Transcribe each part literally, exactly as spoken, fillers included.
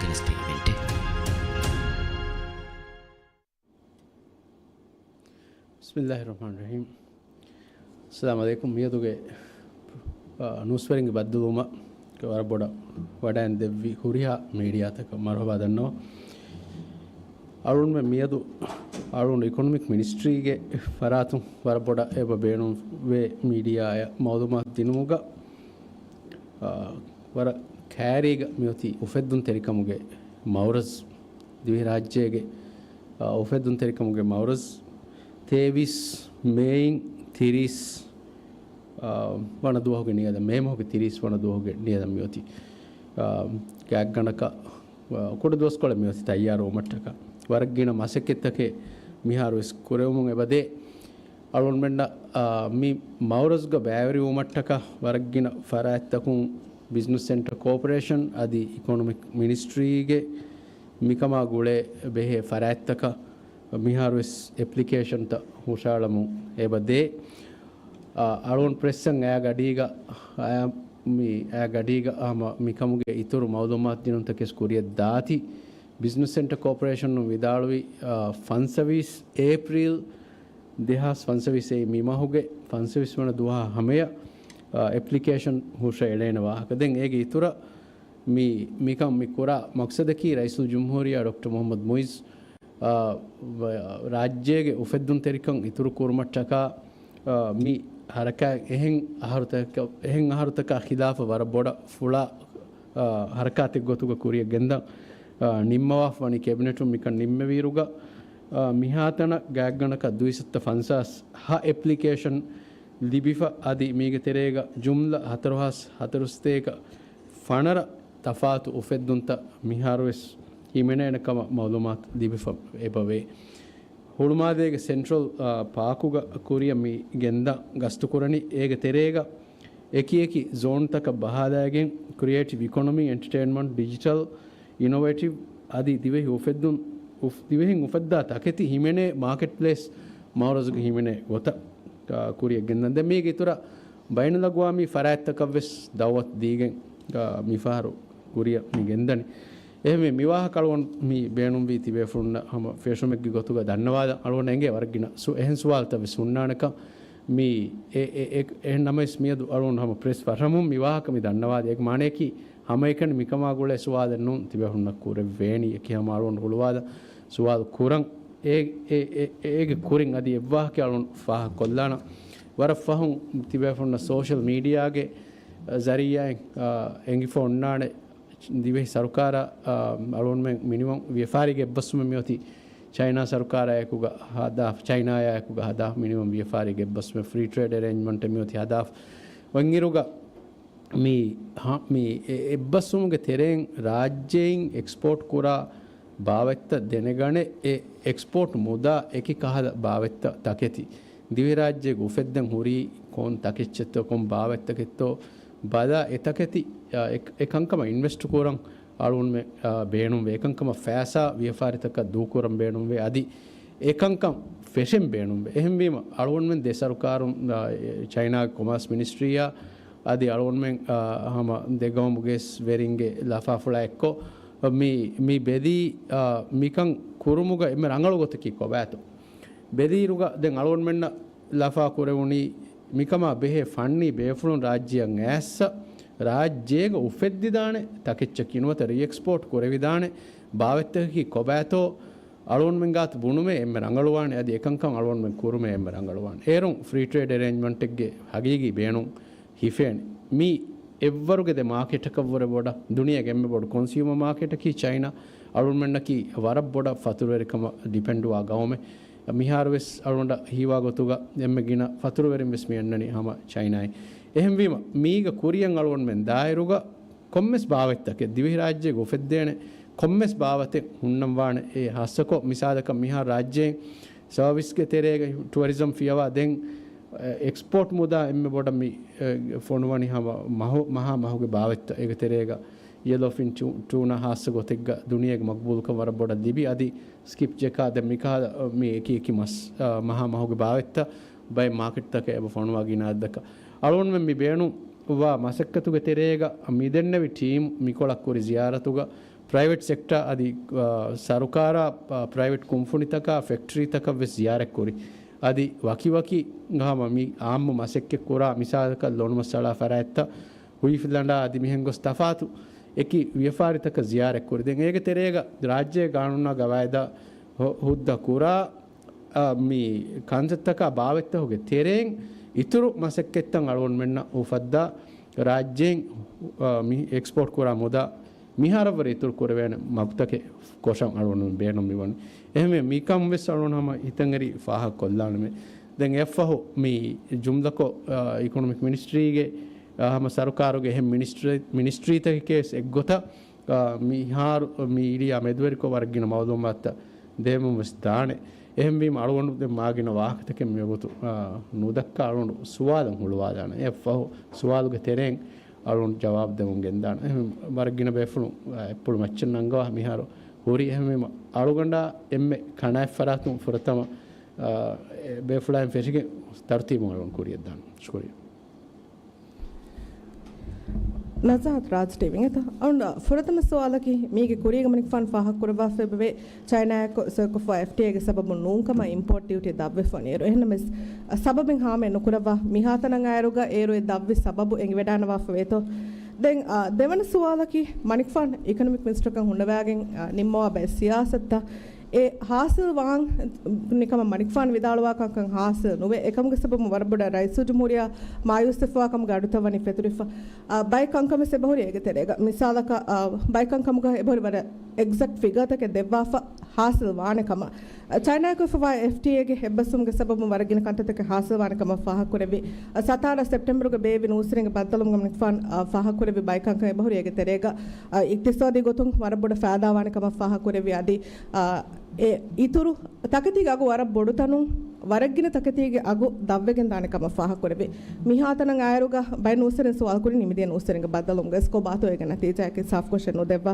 ގެނެސްދި އިވެންޓެއް. ބިސްމިއްލާހި ރަޙްމާނި ރަޙީމް. އައްސަލާމު ޢަލައިކުމް. މިއަދުގެ، އާ، ނޫސްވެރިންގެ ބައްދަލުވުމަށް ވަރަށް ބޮޑަށް ވަޑައިން ދެއްވި ހުރިހާ މީޑިއާތަކަށް މަރުޙަބާ ދަންނަވަން. އަޅުގަނޑުމެން މިއަދު އަޅުގަނޑު އިކޮނޮމިކް މިނިސްޓްރީގެ ފަރާތުން ވަރަށް ބޮޑަށް އެބަ ބޭނުންވޭ މީޑިއާއަށް މަޢުލޫމާތު ދިނުމުގަ، އާ، ވަރަށް ކައިރީގަ މިއޮތީ އުފެއްދުންތެރިކަމުގެ މައުރަޒް، ދިވެހިރާއްޖޭގެ، އާ، އުފެއްދުންތެރިކަމުގެ މައުރަޒް، ތޭވީސް މޭއިން ތިރީސް، އާ، ވަނަ ދުވަހުގެ ނިޔަލަށް، މޭ މަހުގެ ތިރީސް ވަނަ ދުވަހުގެ ނިޔަލަށް މިއޮތީ، އާ، ގާތްގަނޑަކަށް، އާ، ކުޑަ ދުވަސްކޮޅެއް މިއޮތީ ތައްޔާރުވުމަށްޓަކާ. ވަރަށް ގިނަ މަސައްކަތްތަކެއް މިހާރުވެސް ކުރެވެމުން އެބަދޭ. އަޅުގަނޑުމެންނަށް، އާ، މި މައުރަޒްގަ ބައިވެރިވުމަށްޓަކާ ވަރަށް ގިނަ ފަރާތްތަކުން ބިޒްނަސް ސެންޓަރ ކޯޕަރޭޝަން އަދި އިކޮނޮމިކް މިނިސްޓްރީގެ މިކަމާ ގުޅޭ ބެހޭ ފަރާތްތަކަށް މިހާރުވެސް އެޕްލިކޭޝަންތައް ހުށައަޅަމުން އެބަ ދޭ. އާ، އަޅުގަނޑު ޕްރެސްއަށް އައި ގަޑީގަ، އާ، މި އައި ގަޑީގަ ހަމަ މިކަމުގެ އިތުރު މަޢުލޫމާތު ދިނުންތަކެސް ކުރިޔަށް ދާތީ. ބިޒްނަސް ސެންޓަރ ކޯޕަރޭޝަނުން ވިދާޅުވި، އާ، ފަންސަވީސް އޭޕްރީލް ދެހާސް ފަންސަވީސް އެއީ މި މަހުގެ ފަންސަވީސް ވަނަ ދުވަހާ ހަމަޔަށް، އާ، އެޕްލިކޭޝަން ހުށައެޅޭނެ ވާހަކަ. ދެން އޭގެ އިތުރަށް މި، މިކަން މި ކުރާ މަޤްޞަދަކީ ރައީސުލްޖުމްހޫރިއްޔާ ޑޮކްޓަރ މުޙައްމަދު މުޢިއްޒު، އާ، ވަ-، ރާއްޖޭގެ އުފެއްދުންތެރިކަން އިތުރު ކުރުމަށްޓަކާ، އާ، މި ހަރަކާތް އެހެން އަހަރުތަކަށް، އެހެން އަހަރުތަކާ ޚިލާފަށް ވަރަށް ބޮޑަށް ފުޅާ، އާ، ހަރަކާތެއް ގޮތުގަ ކުރިޔަށް ގެންދަން، އާ، ނިންމަވާފަ ވަނީ ކެބިނެޓުން މިކަން ނިންމެވިއިރުގަ، އާ، މިހާތަނަށް ގާތްގަނޑަކަށް ދުއިސައްތަ ފަންސާސް ހަ އެޕްލިކޭޝަން ލިބިފަ އަދި މީގެ ތެރޭގަ ޖުމްލަ ހަތަރު ހާސް ހަތަރުސަތޭކަ ފަނަރަ ތަފާތު އުފެއްދުންތައް މިހާރުވެސް ހިމެނޭނެ ކަމަށް މަޢުލޫމާތު ލިބިފަ އެބަވޭ. ހުޅުމާލޭގެ ސެންޓްރަލް، އާ، ޕާކުގަ ކުރިޔަށް މި ގެންދަން ގަސްތުކުރަނީ. އޭގެ ތެރޭގަ އެކި އެކި ޒޯންތަކަށް ބަހާލައިގެން ކްރިއޭޓިވް އިކޮނޮމީ، އެންޓަޓޭންމަންޓް، ޑިޖިޓަލް، އިނޮވޭޓިވް އަދި ދިވެހި އުފެއްދުން، އުފް-، ދިވެހިން އުފައްދާ ތަކެތި ހިމެނޭ މާކެޓްޕްލޭސް މައުރަޒުގަ ހިމެނޭ ގޮތަށް، އާ، ކުރިޔަށް ގެންދަން. ދެން މީގެ އިތުރަށް ބައިނަލްއަގްވާމީ ފަރާތްތަކަށްވެސް ދައުވަތު ދީގެން، އާ، މިފަހަރު ކުރިޔަށް މި ގެންދަނީ. އެހެންވެ، މިވާހަކަ އަޅުގަނޑު މި ބޭނުންވީ ތިބޭފުޅުންނަށް ހަމަ ފެށުމެއްގެ ގޮތުގަ ދަންނަވާލަން. އަޅުގަނޑަށް އެނގޭ ވަރަށް ގިނަ ސު-، އެހެން ސުވާލުތައް ވެސް ހުންނާނެކަން. މި އެ-، އެ-، އެ-، އެހެން ނަމަވެސް މިއަދު އަޅުގަނޑު ހަމަ ޕްރެސް ފަށަމުން މި ވާހަކަ މި ދަންނަވާލީ. އޭގެ މާނަޔަކީ ހަމައެކަނި މިކަމާ ގުޅޭ ސުވާލެއް ނޫން ތިބޭފުޅުންނަށް ކުރެވޭނީ. އެކި ހަމަ އަޅުގަނޑު ހުޅުވާލަން ސުވާލު ކުރަން. އެ-، އެ-، އެ-، އޭގެ ކުރިން އަދި އެއްވާހަކަ އަޅުން ފާހަގަކޮށްލާނަން. ވަރަށް ފަހުން ތިބޭފުޅުންނަށް ސޯޝަލް މީޑިއާގެ ޒަރީއާއިން، އާ، އެނގިފަ އޮންނާނެ ދިވެހި ސަރުކާރަށް، އާ، އަޅުގަނޑުމެން މިނިވަން ވިޔަފާރީގެ އެއްބަސްވުމެއް މިއޮތީ ޗައިނާ ސަރުކާރާއެކުގަ ހަދާ، ޗައިނާއާއެކުގަ ހަދާ މިނިވަން ވިޔަފާރީގެ އެއްބަސްވުމެއް ފްރީ ޓްރޭޑް އެރޭންޖްމަންޓެއް މިއޮތީ ހަދާފަ އޮތްއިރުގަ މި، ހަ-، މި އެ-، އެއްބަސްވުމުގެ ތެރެއިން ރާއްޖެއިން އެކްސްޕޯޓް ކުރާ ބާވަތްތައް ދެނެގަނެ، އެ އެކްސްޕޯޓް މުދާ އެކި ކަހަލަ ބާވަތްތައް ތަކެތި ދިވެހިރާއްޖޭގެ އުފެއްދެން ހުރީ ކޮން ތަކެއްޗެއްތޯ، ކޮން ބާވަތްތަކެއްތޯ ބަލާ، އެ ތަކެތި، އެ-، އެ ކަންކަމަށް އިންވެސްޓް ކުރަން އަޅުގަނޑުމެން، އާ، ބޭނުންވޭ. އެކަންކަމަށް ފައިސާ ވިޔަފާރިތަކަށް ދޫކުރަން ބޭނުންވޭ. އަދި އެކަންކަން ފެށެން ބޭނުންވޭ. އެހެންވީމަ، އަޅުގަނޑުމެން ދެ ސަރުކާރުން، އާ، ޗައިނާގެ ކޮމާސް މިނިސްޓްރީއާ އަދި އަޅުގަނޑުމެން، އާ، ހަމަ ދެ ގައުމުގެ ވެރިންގެ ލަފާފުޅާ އެއްކޮށް މި، މި ބެލީ، އާ، މިކަން ކުރުމުގަ އެންމެ ރަނގަޅު ގޮތަކީ ކޮބާތޯ؟ ބެލިއިރުގަ ދެން އަޅުގަނޑުމެންނަށް ލަފާ ކުރެވުނީ، މިކަމާ ބެހޭ ފަންނީ ބޭފުޅުން ރާއްޖެއަށް އައިސް، ރާއްޖޭގަ އުފެއްދިދާނެ ތަކެއްޗަކީ ނުވަތަ ރީއެކްސްޕޯޓް ކުރެވިދާނެ ބާވަތްތަކަކީ ކޮބާތޯ، އަޅުގަނޑުމެން ގާތު ބުނުމޭ އެންމެ ރަނގަޅުވާނެ، އަދި އެކަންކަން އަޅުގަނޑުމެން ކުރުމޭ އެންމެ ރަނގަޅުވާނެ. އޭރުން ފްރީ ޓްރޭޑް އެރޭންޖްމަންޓެއްގެ ހަގީގީ ބޭނުން ހިފޭނެ. މީ އެއްވަރުގެ ދެ މާކެޓަކަށްވުރެ ބޮޑަށް، ދުނިޔޭގެ އެންމެ ބޮޑު ކޮންސިއުމަރ މާކެޓަކީ ޗައިނާ. އަޅުގަނޑުމެންނަކީ ވަރަށް ބޮޑަށް ފަތުރުވެރިކަމަށް ޑިޕެންޑުވާ ގައުމެއް. މިހާރުވެސް އަޅުގަނޑަށް ހީވާ ގޮތުގަ އެންމެ ގިނަ ފަތުރުވެރިން ވެސް މި އަންނަނީ ހަމަ ޗައިނާއިން. އެހެންވީމަ، މީގަ ކުރިޔަށް އަޅުގަނޑުމެން ދާއިރުގަ ކޮންމެސް ބާވަތްތަކެއް، ދިވެހިރާއްޖޭގަ އުފެއްދޭނެ ކޮންމެސް ބާވަތެއް ހުންނަންވާނެ. އެ ހާއްސަކޮށް، މިސާލަކަށް، މިހާރު ރާއްޖޭން ސަރވިސްގެ ތެރޭގަ ޓުއަރިޒަމް ފިޔަވާ ދެން، އެ، އެކްސްޕޯޓް މުދާ އެންމެ ބޮޑަށް މި، އެ، ފޮނުވަނީ ހަމަ މަހު، މަހާ މަހުގެ ބާވަތްތައް. އޭގެ ތެރޭގަ ޔެލޯފިން ޓޫ، ޓޫނާ ހާއްސަ ގޮތެއްގަ ދުނިޔޭގެ މަގުބޫލުކަން ވަރަށް ބޮޑަށް ލިބި، އަދި ސްކިޕް ޖެކާ ދެން މިކަހަލަ، އަ، މި އެކި އެކި މަސް، އަ، މަހާ މަހުގެ ބާވަތްތައް ބައެއް މާކެޓްތަކަށް އެބަ ފޮނުވާ ގިނަ އަދަދަކަށް. އަޅުގަނޑުމެން މި ބޭނުންވާ މަސައްކަތުގެ ތެރޭގަ މިދެންނެވި ޓީމް މިކޮޅަށް ކުރި ޒިޔާރަތުގަ ޕްރައިވެޓް ސެކްޓާ އަދި، އާ، ސަރުކާރާ، އާ، ޕްރައިވެޓް ކުންފުނިތަކާ ފެކްޓްރީތަކަށް ވެސް ޒިޔާރަތް ކުރި. އަދި ވަކިވަކި ހަމަ މި އާއްމު މަސައްކަތް ކުރާ މިސާލަކަށް ލޮނުމައްސަޅާ ފަރާތްތައް، ހުއިފިލަނޑާ އަދި މިހެން ގޮސް ތަފާތު އެކި ވިޔަފާރިތަކަށް ޒިޔާރަތް ކުރި. ދެން އޭގެ ތެރޭގަ ރާއްޖޭ ގާނޫނާ ގަވާއިދާ ހު-، ހުއްދަ ކުރާ އާ، މި ކަންތައްތަކާ ބާވަތްތަކުގެ ތެރެއިން އިތުރު މަސައްކަތްތައް އަޅުގަނޑުމެންނަށް އުފައްދާ ރާއްޖޭން، އާ، މި އެކްސްޕޯޓް ކުރާ މުދާ މިހާރަށްވުރެ އިތުރު ކުރެވޭނެ މަގުތަކެއް ކޮށަން އަޅުގަނޑުމެން ބޭނުން މިވަނީ. އެހެންވެ، މިކަން ވެސް އަޅުގަނޑު ހަމަ ހިތަށްއެރި ފާހަގަ ކޮށްލާނަމޭ. ދެން އެއަށްފަހު މި ޖުމްލަކޮށް، އާ، އިކޮނޮމިކް މިނިސްޓްރީގެ، އާ، ހަމަ ސަރުކާރުގެ އެހެން މިނިސްޓްރީ، މިނިސްޓްރީތަކެކޭ ވެސް އެއްގޮތަށް އާ، މިހާރު މި އިޑިއާ މެދުވެރިކޮށް ވަރަށް ގިނަ މައުލޫމާތުތައް ދޭމުން ވެސް ދާނެ. އެހެންވީމަ އަޅުގަނޑު ދެން މާގިނަ ވާހަކަތަކެއް މިވަގުތު، އާ، ނުދައްކާ އަޅުގަނޑު ސުވާލަށް ހުޅުވާލާނެ. އެއަށްފަހު ސުވާލުގެ ތެރެއިން އަޅުގަނޑު ޖަވާބު ދެމުން ގެންދާނެ. އެހެން ވަރަށް ގިނަ ބޭފުޅުން، އާ، އެއްޕުޅު މައްޗަށް ނަންގަވާ މިހާރު ހުރި. އެހެންވީމަ އަޅުގަނޑާ އެންމެ ކަނާތްފަރާތުން ފުރަތަމަ، އާ، އެ ބޭފުޅާއިން ފެށިގެން ތަރުތީބުން އަޅުގަނޑު ކުރިޔަށްދާނެ. ޝުކުރިއްޔާ. ނަޒާހަތް ރާޖް ޓީވީ އިނގޭތަ؟ އަޅުގަނޑު ފުރަތަމަ ސުވާލަކީ، މީގެ ކުރީގަ މަނިކުފާނު ފާހަގަކުރައްވާފައިވޭ، ޗައިނާއާއެކު ސޮއިކޮށްފަ އެފްޓީއޭގެ ސަބަބުން ނޫންކަމަށް އިމްޕޯޓް ޑިއުޓީ ދަށްވެފަ ވަނީއިރު. އެހެންނަމަވެސް، ސަބަބެއް ހާމައެއް ނުކުރައްވާ، މިހާތަނަށް އާއިރުގަ އޭރު އެ ދަށްވި ސަބަބު އެނގިވަޑާންނަވާފަވޭތޯ؟ ދެން، އާ، ދެވަނަ ސުވާލަކީ، މަނިކުފާނު އިކޮނޮމިކް މިނިސްޓަރކަން ހުންނަވާގެން، އާ، ނިންމަވާ ބައެއް ސިޔާސަތުތައް އެ ހާސިލް ވާން ނިކަމަށް މަނިކުފާނު ވިދާޅުވާ ކަންކަން ހާސިލް ނުވޭ. އެކަމުގެ ސަބަބުން ވަރަށް ބޮޑަށް ރައީސުލްޖުމްހޫރިއްޔާ މާޔޫސްވެފަވާ ކަމުގެ އަޑުތައް ވަނީ ފެތުރިފަ. އާ، ބައެއް ކަންކަން ވެސް އެބަހުރި އޭގެ ތެރޭގަ. މިސާލަކަށް، އާ، ބައެއް ކަންކަމުގަ އެބަހުރި ވަރަށް އެގްޒެކްޓް ފިގާތަކެއް ދެއްވާފަ ހާސިލް ވާނެ ކަމަށް. ޗައިނާއާއެކު ފަވާ އެފްޓީއޭގެ އެއްބަސްވުމުގެ ސަބަބުން ވަރަށް ގިނަ ކަންތައްތަކެއް ހާސިލް ވާނެ ކަމަށް ފާހަގަކުރެއްވި. އާ، ސަތާރަ ސެޕްޓެމްބަރުގެ ބޭއްވި ނޫސްރިންގެ ބައްދަލުވުމުގަ މަނިކުފާނު، އާ، ފާހަގަކުރެއްވި ބައެއް ކަންކަން އެބަހުރި އޭގެ ތެރޭގަ. އާ، އިޤްތިޞާދީ ގޮތުން ވަރަށް ބޮޑަށް ފައިދާވާނެ ކަމަށް ފާހަގަކުރެއްވި. އަދި، އާ، އެ އިތުރު ތަކެތީގެ އަގު ވަރަށް ބޮޑު ތަނުން ވަރަށް ގިނަ ތަކެތީގެ އަގު ދަށްވެގެން ދާނެ ކަމަށް ފާހަގަކުރެއްވި. މިހާތަނަށް އާއިރުގަ ބައެއް ނޫސްރިން ސުވާލުކުރި ނިމިދިޔަ ނޫސްރިންގެ ބައްދަލުވުމުގަ އެސްކޯ ބާތޯ އޭގެ ނަތީޖާއަކީ ސާފުކޮށެއް ނުދެއްވާ.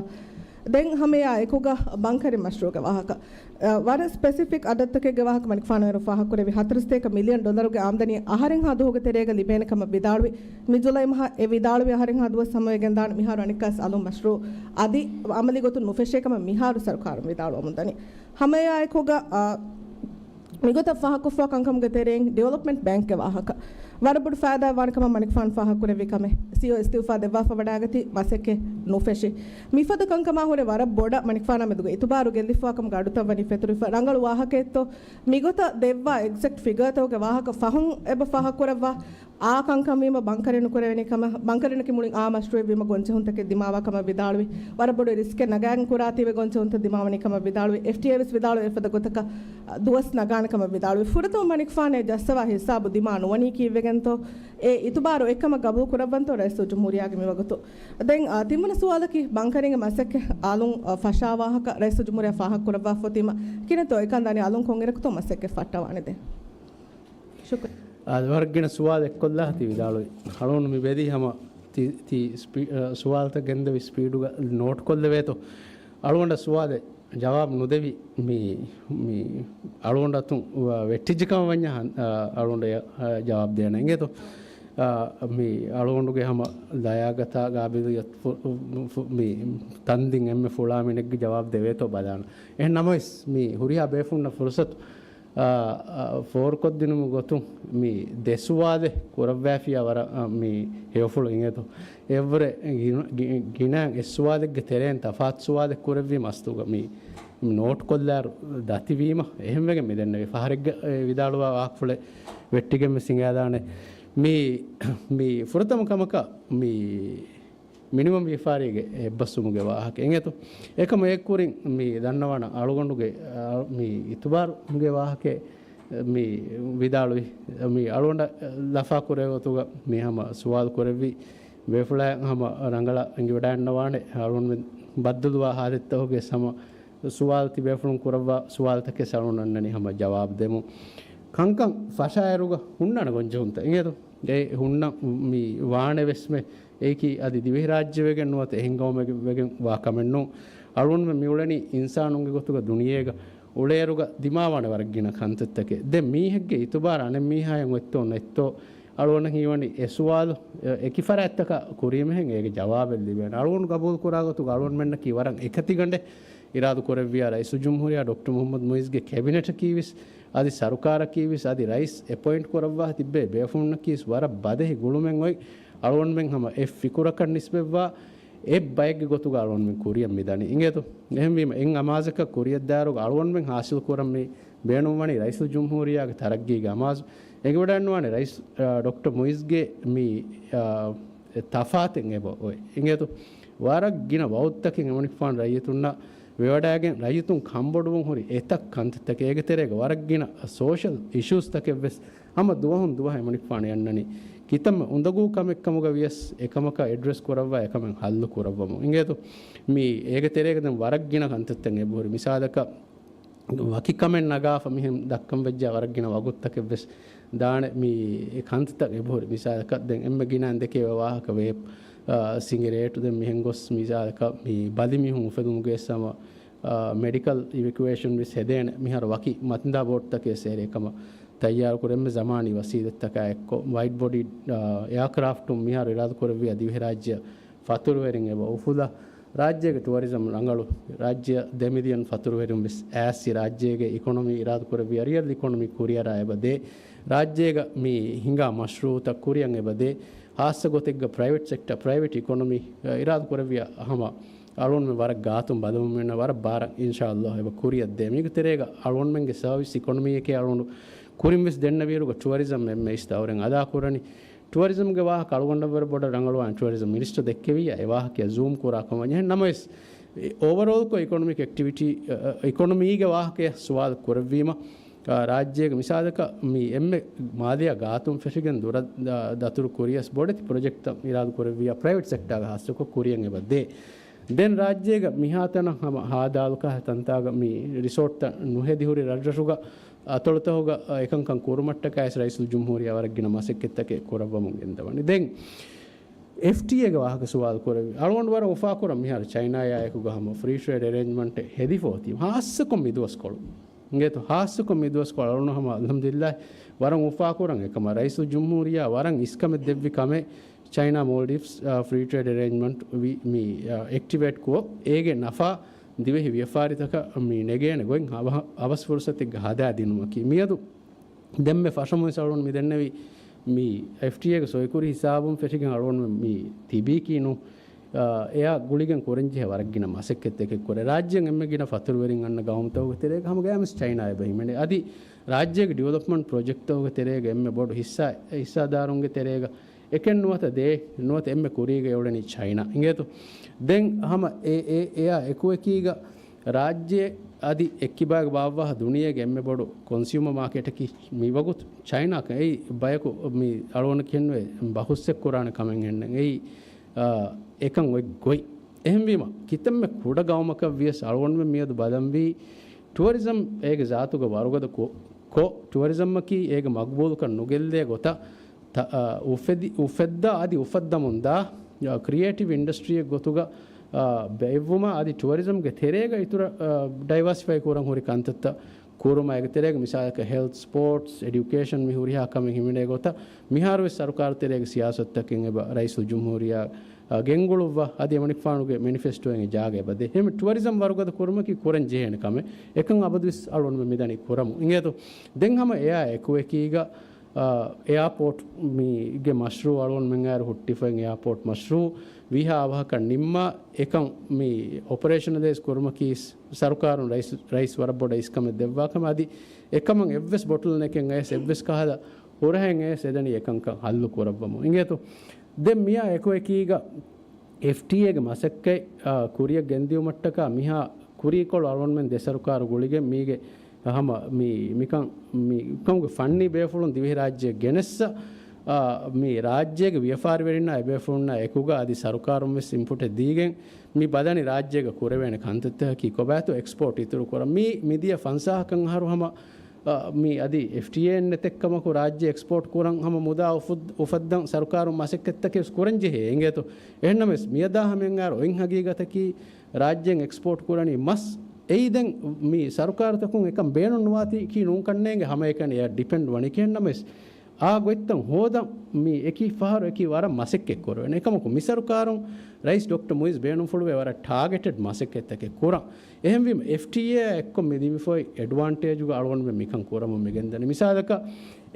ދެން ހަމައެއާ އެކުގަ ބަންކަރި މަޝްރޫޢުގެ ވާހަކަ. އަ، ވަރަށް ސްޕެސިފިކް އަދަދުތަކެއްގެ ވާހަކަ މަނިކުފާނު އޭރު ފާހަގަކުރެއްވި. ހަތަރުސަތޭކަ މިލިއަން ޑޮލަރުގެ އާމްދަނީ އަހަރެއްހާ ދުވަހުގެ ތެރޭގަ ލިބޭނެ ކަމަށް ވިދާޅުވި. މި ޖުލައި މަހަށް އެ ވިދާޅުވި އަހަރެއްހާ ދުވަސް ހަމަވެގެން ދާނެ މިހާރު އަނެއްކާވެސް އަލުން މަޝްރޫޢު އަދި އަމަލީ ގޮތުން ނުފެށޭ ކަމަށް މިހާރު ސަރުކާރުން ވިދާޅުވަމުން ދަނީ. ހަމައެއާއެކުގަ، އާ، މިގޮތަށް ފާހަގަކޮށްފަ ކަންކަމުގެ ތެރެއިން ޑިވެލޮޕްމަންޓް ބޭންކްގެ ވާހަކަ. ވަރަށް ބޮޑު ފައިދާ ވާނެ ކަމަށް މަނިކުފާނު ފާހަގަކުރެއްވި ކަމެއް. ސީއޯ އިސްތިއުފާ ދެއްވާފަ ވަޑާގަތީ މަސައްކަތް ނުފެށި. މިފަދަ ކަންކަމާ ހުރެ ވަރަށް ބޮޑަށް މަނިކުފާނާ މެދުގަ އިތުބާރު ގެއްލިފަވާ ކަމުގެ އަޑުތައް ވަނީ ފެތުރިފަ. ރަނގަޅު ވާހަކައެއްތޯ؟ މިގޮތަށް ދެއްވާ އެގްޒެކްޓް ފިގާތަކުގެ ވާހަކަ ފަހުން އެބަ ފާހަގަކުރައްވާ. އާ ކަންކަން ވީމަ ބަންކަރެއް ނުކުރެވެނީ ކަމަށް، ބަންކަރިންނަކީ މުޅިން އާ މަޝްރޫޢެއް ވީމަ ގޮންޖެހުންތަކެއް ދިމާވާ ކަމަށް ވިދާޅުވި. ވަރަށް ބޮޑު ރިސްކެއް ނަގާގެން ކުރާތީވެ ގޮންޖެހުންތައް ދިމާވަނީ ކަމަށް ވިދާޅުވި. އެފްޓީއޭ ވެސް ވިދާޅުވި އެފަދަ ގޮތަކަށް ދުވަސް ނަގާނެ ކަމަށް ވިދާޅުވި. ފުރަތަމަ މަނިކުފާނޭ ޖައްސަވާ ހިސާބު ދިމާ ނުވަނީ ކީއްވެގެންތޯ؟ އެ އިތުބާރު އެއްކަމަށް ގަބޫލު ކުރައްވަންތޯ ރައީސުލްޖުމްހޫރިއްޔާގެ މިވަގުތު؟ ދެން، އާ، ތިންވަނަ ސުވާލަކީ ބަންކަރިންގެ މަސައްކަތް އަލުން، އާ، ފަށާ ވާހަކަ ރައީސުލްޖުމްހޫރިއްޔާ ފާހަގަކުރައްވާފަ އޮތީމަ ކިހިނެއްތޯ އެކަން ދަނީ އަލުން ކޮންއިރަކުތޯ މަސައްކަތް ފައްޓަވާނެ ދެން؟ ޝުކުރިއްޔާ. އާދެ، ވަރަށް ގިނަ ސުވާލު އެއްކޮށްލާ ތި ވިދާޅުވި. އަޅުގަނޑު މި ބެލީ ހަމަ ތި، ތި ސްޕީ-، އަ، ސުވާލުތައް ގެންދެވި ސްޕީޑުގަ ނޯޓްކޮށްލެވޭތޯ. އަޅުގަނޑަށް ސުވާލެއް ޖަވާބު ނުދެވި މި، މި އަޅުގަނޑަށް ވެއްޓިއްޖެ ކަމަށް ވަންޏާ، އަ، އަޅުގަނޑަށް، އަ، ޖަވާބު ދޭނަން އިނގޭތޯ. އަ، މި އަޅުގަނޑުގެ ހަމަ ލަޔާގަތާ ގާބިލިއްޔަތު ފު-، ފު-، މި ތަންދިން އެންމެ ފުޅާ މީނެއްގެ ޖަވާބު ދެވޭތޯ ބަލާނަން. އެހެން ނަމަވެސް މި ހުރިހާ ބޭފުޅުންނަށް ފުރުސަތު އާ، އާ، ފޯރުކޮށްދިނުމުގެ ގޮތުން މި ދެ ސުވާލެއް ކުރައްވާފިޔާ ވަރަށް، އާ، މި ހެޔޮފުޅު އިނގޭތޯ. އެއްވުރެ ގިނަ-، ގި-، ގިނައިން އެއް ސުވާލެއްގެ ތެރެއިން ތަފާތު ސުވާލެއް ކުރެއްވީމަ އަސްލުގަ މި، މި ނޯޓްކޮށްލާއިރު ދަތިވީމަ އެހެންވެގެން މި ދެންނެވި ފަހަރެއްގަ، އެ، ވިދާޅުވާ ވާހަކަފުޅެއް ވެއްޓިގެން ވެސް އިނގާދާނެ. މި، މި ފުރަތަމަ ކަމަކަށް މި މިނިވަން ވިޔަފާރީގެ އެއްބަސްވުމުގެ ވާހަކަ އެނގޭތޯ. އެކަމަށް އެއްކުރިން މި ދަންނަވާނަ އަޅުގަނޑުގެ، އާ، މި އިތުބާރުގެ ވާހަކަ މި ވިދާޅުވި، މި އަޅުގަނޑަށް ލަފާ ކުރޭ ގޮތުގަ މި ހަމަ ސުވާލު ކުރެއްވި ބޭފުޅާ ހަމަ ރަނގަޅަށް އެނގިވަޑައިންނަވާނެ. އަޅުގަނޑުމެން ބައްދަލުވާ ހާލަތްތަކުގެ ހަމަ ސުވާލު ތިބޭފުޅުން ކުރައްވާ ސުވާލުތަކެއް އަޅުގަނޑު އަންނަނީ ހަމަ ޖަވާބު ދެމުން. ކަންކަން ފަށާއިރުގަ ހުންނާނެ ގޮންޖެހުންތައް އިނގޭތޯ. އެ ހުންނަ މި ވާނެ ވެސްމެ އެއީކީ އަދި ދިވެހިރާއްޖެވެގެން ނުވަތަ އެހެން ގައުމެއް ވެގެން ވާ ކަމެއް ނޫން. އަޅުގަނޑުމެން މިއުޅެނީ އިންސާނުންގެ ގޮތުގަ ދުނިޔޭގަ އުޅޭއިރުގަ ދިމާވާނެ ވަރަށް ގިނަ ކަންތައްތަކެއް. ދެން މީހެއްގެ އިތުބާރު އަނެއް މީހާއަށް އޮތްތޯ ނެތްތޯ އަޅުގަނޑަށް ހީވަނީ އެ ސުވާލު އެ، އެކި ފަރާތްތަކަށް ކުރީމަހެން އޭގެ ޖަވާބެއް ލިބޭނެ. އަޅުގަނޑު ގަބޫލު ކުރާ ގޮތުގަ އަޅުގަނޑުމެންނަކީ ވަރަށް އެކަތިގަނޑެއް އިރާދަ ކުރެއްވިޔާ ރައީސުލްޖުމްހޫރިއްޔާ ޑޮކްޓަރ މުޙައްމަދު މުއިޒްގެ ކެބިނެޓަކީވެސް، އަދި ސަރުކާރަކީވެސް، އަދި ރައީސް އެޕޮއިންޓް ކުރައްވާ ތިއްބޭ ބޭފުޅުންނަކީވެސް ވަރަށް ބަދެހި ގުޅުމެއް އޮތް އަޅުގަނޑުމެން ހަމަ އެ ފިކުރަކަށް ނިސްބަތްވާ އެއް ބައެއްގެ ގޮތުގަ އަޅުގަނޑުމެން ކުރިއަށް މިދަނީ. އިނގޭތޯ؟ އެހެންވީމަ އެއް އަމާޒަކަށް ކުރިއަށްދާއިރުގަ އަޅުގަނޑުމެން ހާސިލް ކުރަން މި ބޭނުންވަނީ ރައީސުލްޖުމްހޫރިއްޔާގެ ތަރައްގީގެ އަމާޒު. އެނގިވަޑައިގަންނަވާނެ ރައީސް، އާ، ޑޮކްޓަރ މުއިޒްގެ މި، އާ، ތަފާތެއް އެބަ އޮތް. އިނގޭތޯ؟ ވަރަށް ގިނަ ވައުދުތަކެއް އެމަނިކުފާނު ރައްޔިތުންނަށް ވެވަޑައިގެން ރައްޔިތުން ކަންބޮޑުވުން ހުރި އެތައް ކަންތައްތަކެއް. އޭގެ ތެރޭގަ ވަރަށް ގިނަ ސޯޝަލް އިޝޫސްތަކެއްވެސް ހަމަ ދުވަހުން ދުވަހަށް އެމަނިކުފާނު އަންނަނީ ކިތަންމެ އުނދަގޫ ކަމެއް ކަމުގަ ވިޔަސް އެކަމަކަށް އެޑްރެސް ކުރައްވާ އެކަމެއް ހައްލު ކުރައްވަމުން. އިނގޭތޯ؟ މި އޭގެ ތެރޭގަ ދެން ވަރަށް ގިނަ ކަންތައްތައް އެބަހުރި. މިސާލަކަށް ވަކި ކަމެއް ނަގާފަ މިހެން ދައްކަން ވެއްޖާ ވަރަށް ގިނަ ވަގުތުތަކެއް ވެސް ދާނެ މި ކަންތައް އެބަހުރި. މިސާލަކަށް ދެން އެންމެ ގިނައިން ދެކޭ ވާހަކަ ވޭޕް، އާ، ސިނގިރޭޓު. ދެން މިހެން ގޮސް މިސާލަކަށް މި ބަލި މީހުން އުފެދުމުގެ ސަމަ، އާ، މެޑިކަލް އިވެކުއޭޝަން ވެސް ހެދޭނެ. މިހާރު ވަކި މަތިންދާ ބޯޓްތަކެއް ސޭރޭ ކަމަށް ތައްޔާރު ކުރެންމެ ޒަމާނީ ވަސީލަތްތަކާ އެއްކޮށް ވައިޑް ބޮޑީ، އާ، އެއާކްރާފްޓުން މިހާރު އިރާދަ ކުރެއްވިޔާ ދިވެހިރާއްޖެ ފަތުރުވެރިން އެބަ އުފުލާ، ރާއްޖޭގެ ޓުއަރިޒަމް ރަނގަޅު، ރާއްޖެއަށް ދެ މިލިއަން ފަތުރުވެރިން ވެސް އައިސް ރާއްޖޭގެ އިކޮނޮމީ އިރާދަކުރެއްވިޔާ ރިއަލް އިކޮނޮމީ ކުރިއަރާ އެބަ ދޭ. ރާއްޖޭގަ މި ހިނގާ މަޝްރޫއުތައް ކުރިއަށް އެބަ ދޭ. ހާއްސަ ގޮތެއްގަ ޕްރައިވެޓް ސެކްޓަ، ޕްރައިވެޓް އިކޮނޮމީ، އަ، އިރާދަކުރެއްވިޔާ ހަމަ އަޅުގަނޑުމެން ވަރަށް ގާތުން ބަލަމުން މިއަންނަ ވަރަށް ބާރަށް އިންޝާﷲ އެބަ ކުރިއަށް ދޭ. މީގެ ތެރޭގަ އަޅުގަނޑުމެންގެ ސަރވިސް އިކޮނޮމީއެކޭ އަޅުގަނޑު ކުރިން ވެސް ދެންނެވިއިރުގަ ޓުއަރިޒަމް އެންމެ އިސް ދައުރެއް އަދާކުރަނީ. ޓުއަރިޒަމްގެ ވާހަކަ އަޅުގަނޑަށް ވަރަށް ބޮޑަށް ރަނގަޅުވާނެ. ޓުއަރިޒަމް މިނިސްޓަރ ދެއްކެވިއްޔާ އެ ވާހަކަޔަށް ޒޫމް ކުރާ ކަމަށް. އެހެން ނަމަވެސް، އޯވަރޯލްކޮށް އިކޮނޮމިކް އެކްޓިވިޓީ، އަ، އަ، އިކޮނޮމީގެ ވާހަކަޔަށް ސުވާލު ކުރެއްވީމަ، އާ، ރާއްޖޭގެ މިސާލަކަށް މި އެންމެ މާލިޔާ ގާތުން ފެށިގެން ދުރަށް ދަ-، ދަތުރު ކުރިޔަސް ބޮޑެތި ޕްރޮޖެކްޓްތައް އިރާދަ ކުރެއްވިޔާ ޕްރައިވެޓް ސެކްޓާގަ ހާއްސަކޮށް ކުރިޔަށް އެބަ ދޭ. ދެން ރާއްޖޭގަ މިހާތަނަށް ހަމަ ހާދާލުކާ ތަންތާގަ މި ރިސޯޓްތައް ނުހެދި ހުރި ރަށްރަށުގަ އަތޮޅުތަކުގަ އެކަންކަން ކުރުމަށްޓަކާވެސް ރައީސުލްޖުމްހޫރިއްޔާ ވަރަށް ގިނަ މަސައްކަތްތަކެއް ކުރައްވަމުން ގެންދަވަނީ. ދެން އެފްޓީއޭގެ ވާހަކަ ސުވާލު ކުރެއްވި. އަޅުގަނޑު ވަރަށް އުފާކުރަން މިހާރު ޗައިނާއާ އެކުގަ ހަމަ ފްރީ ޓްރޭޑް އެރޭންޖްމަންޓެއް ހެދިފަ އޮތީ. ހާއްސަކޮށް މިދުވަސްކޮޅު. އިނގޭތޯ؟ ހާއްސަކޮށް މިދުވަސްކޮޅު އަޅުގަނޑު ހަމަ އަލްޙަމްދުލިއްލާހް ވަރަށް އުފާކުރަން އެކަމަށް ރައީސުލްޖުމްހޫރިއްޔާ ވަރަށް އިސްކަމެއް ދެއްވި ކަމެއް ޗައިނާ މޯލްޑިވްސް، އާ، ފްރީ ޓްރޭޑް އެރޭންޖްމަންޓް ވި-، މި، އާ، އެކްޓިވޭޓް ކޮށް، އޭގެ ނަފާ ދިވެހި ވިޔަފާރިތަކަށް މި ނެގޭނެ ގޮތް އަވަ-، އަވަސް ފުރުސަތެއްގަ ހަދާ ދިނުމަކީ. މިއަދު ދެންމެ ފަށަމުވެސް އަޅުގަނޑު މި ދެންނެވި މި އެފްޓީއޭގެ ސޮއިކުރި ހިސާބުން ފެށިގެން އަޅުގަނޑު މި ތިބީކީ ނޫ، އާ، އެއާ ގުޅިގެން ކުރަންޖެހޭ ވަރަށް ގިނަ މަސައްކަތްތަކެއް ކުރޭ. ރާއްޖޭން އެންމެ ގިނަ ފަތުރުވެރިން އަންނަ ގައުމުތަކުގެ ތެރޭގަ ހަމަ ގަޔާމެސް ޗައިނާ އެބަ ހިމެނޭ. އަދި ރާއްޖޭގެ ޑިވެލޮޕްމަންޓް ޕްރޮޖެކްޓްތަކުގެ ތެރޭގަ އެންމެ ބޮޑު ހިއްސާ، ހިއްސާދާރުންގެ ތެރޭގަ އެކެއް ނުވަތަ ދޭ ނުވަތަ އެންމެ ކުރީގަ އެ އުޅެނީ ޗައިނާ. އިނގޭތޯ؟ ދެން ހަމަ އެ، އެ، އެއާ އެކުއެކީގަ ރާއްޖެ އަދި އެއްކިބާގެ ބާއްވާހަ ދުނިޔޭގެ އެންމެ ބޮޑު ކޮންސިއުމަ މާކެޓަކީ މިވަގުތު ޗައިނާ. އެއީ ބަޔަކު މި އަޅުގަނޑަކީ ބަހުސްއެއް ކުރާނެ ކަމެއް ހެންނެއް. އެއީ، އާ، އެކަން އޮތް ގޮތް. އެހެންވީމަ، ކިތަންމެ ކުޑަ ގައުމަކަށް ވިޔަސް އަޅުގަނޑުމެން މިއަދު ބަލަންވީ، ޓުއަރިޒަމް އޭގެ ޒާތުގަ ވަރުގަދަ ކޮ-، ކޮށް، ޓުއަރިޒަމްއަކީ އޭގެ މަގުބޫލުކަން ނުގެއްލޭ ގޮތަށް، ތަ-، އާ، އުފެދި-، އުފެއްދާ އަދި އުފައްދަމުންދާ، އާ، ކްރިއޭޓިވް އިންޑަސްޓްރީއެއް ގޮތުގަ، އާ، ބޭއްވުމާ އަދި ޓުއަރިޒަމްގެ ތެރޭގަ އިތުރަށް، އާ، ޑައިވާސިފައި ކުރަން ހުރި ކަންތައްތައް ކުރުމާ، އޭގެ ތެރޭގަ މިސާލަކަށް ހެލްތް، ސްޕޯޓްސް، އެޑިއުކޭޝަން މި ހުރިހާ ކަމެއް ހިމެނޭ ގޮތަށް މިހާރުވެސް ސަރުކާރު ތެރޭގެ ސިޔާސަތުތަކެއް އެބަ ރައީސުލްޖުމްހޫރިއްޔާ، އާ، ގެންގުޅުއްވާ އަދި އެމަނިކުފާނުގެ މެނިފެސްޓޯއިން އެ ޖާގަ އެބަ ދޭ. އެހެން ޓުއަރިޒަމް ވަރުގަދަ ކުރުމަކީ ކުރަން ޖެހޭނެ ކަމެއް. އެކަން އަބަދުވެސް އަޅުގަނޑުމެން މިދަނީ ކުރަމު. އިނގޭތޯ؟ ދެން ހަމަ އެއާ އެކުއެކީގަ، އާ، އެއާޕޯޓް މީގެ މަޝްރޫއު އަޅުގަނޑުމެން އާއިރު ހުއްޓިފައި އެއާޕޯޓް މަޝްރޫއު ވީހާ އަވަހަކަށް ނިންމާ އެކަން މި އޮޕަރޭޝަނަލައިޒް ކުރުމަކީ ސަރުކާރުން ރައީސް، ރައީސް ވަރަށް ބޮޑަށް އިސްކަމެއް ދެއްވާ ކަމަށް. އަދި އެކަމަށް އެއްވެސް ބޮޓުލްނެކެއް އަޔަސް އެއްވެސް ކަހަލަ ހުރަހެއް އަޔަސް އެދަނީ އެކަންކަން ހައްލު ކުރައްވަމު. އިނގޭތޯ؟ ދެން މިއާ އެކުއެކީގަ އެފްޓީއޭގެ މަސައްކަތް، އާ، ކުރިއަށް ގެންދިއުމަށްޓަކާ މިހާ ކުރީކޮޅު އަޅުގަނޑުމެން ދެ ސަރުކާރު ގުޅިގެން މީގެ ހަމަ މި، މިކަން، މި ކަމުގެ ފަންނީ ބޭފުޅުން ދިވެހިރާއްޖެއަށް ގެނެއްސަ، އާ، މި ރާއްޖޭގެ ވިޔަފާރިވެރިންނާ އެބޭފުޅުންނާ އެކުގަ އަދި ސަރުކާރުން ވެސް އިންޕުޓެއް ދީގެން މި ބަލަނީ ރާއްޖޭގަ ކުރެވޭނެ ކަންތައްތަކަކީ ކޮބާތޯ އެކްސްޕޯޓް އިތުރު ކުރަން. މި، މިދިޔަ ފަންސާހަކަށް އަހަރު ހަމަ އަ، މި އަދި އެފްޓީއޭ ނެތެއްކަމަކު ރާއްޖެ އެކްސްޕޯޓް ކުރަން ހަމަ މުދާ އުފުއް-، އުފައްދަން ސަރުކާރުން މަސައްކަތްތަކެއް ކުރަން ޖެހޭ އިނގޭތޯ. އެހެންނަމަވެސް މިއަދާ ހަމައަށް އައިރު އޮތް ހަގީގަތަކީ ރާއްޖެއިން އެކްސްޕޯޓް ކުރަނީ މަސް. އެއީ ދެން މި ސަރުކާރުތަކުން އެކަން ބޭނުން ނުވާތީކީ ނޫން ކަންނޭނގެ ހަމައެކަނި އެއަށް ޑިޕެންޑް ވަނީ. އެހެންނަމަވެސް އާ ގޮތްތައް ހޯދަން މި އެކި ފަހަރު އެކި ވަރަށް މަސައްކަތް ކުރެވޭނެ. އެކަމަކު މި ސަރުކާރުން ރައީސް ޑޮކްޓަރ މުއިޒް ބޭނުންފުޅުވޭ ވަރަށް ޓާގެޓެޑް މަސައްކަތްތަކެއް ކުރަން. އެހެންވީމަ، އެފްޓީއޭ އާ އެއްކޮށް މި ލިބިފައި އެޑްވާންޓޭޖުގަ އަޅުގަނޑުމެން މިކަން ކުރަމުން މިގެންދަނީ. މިސާލަކަށް،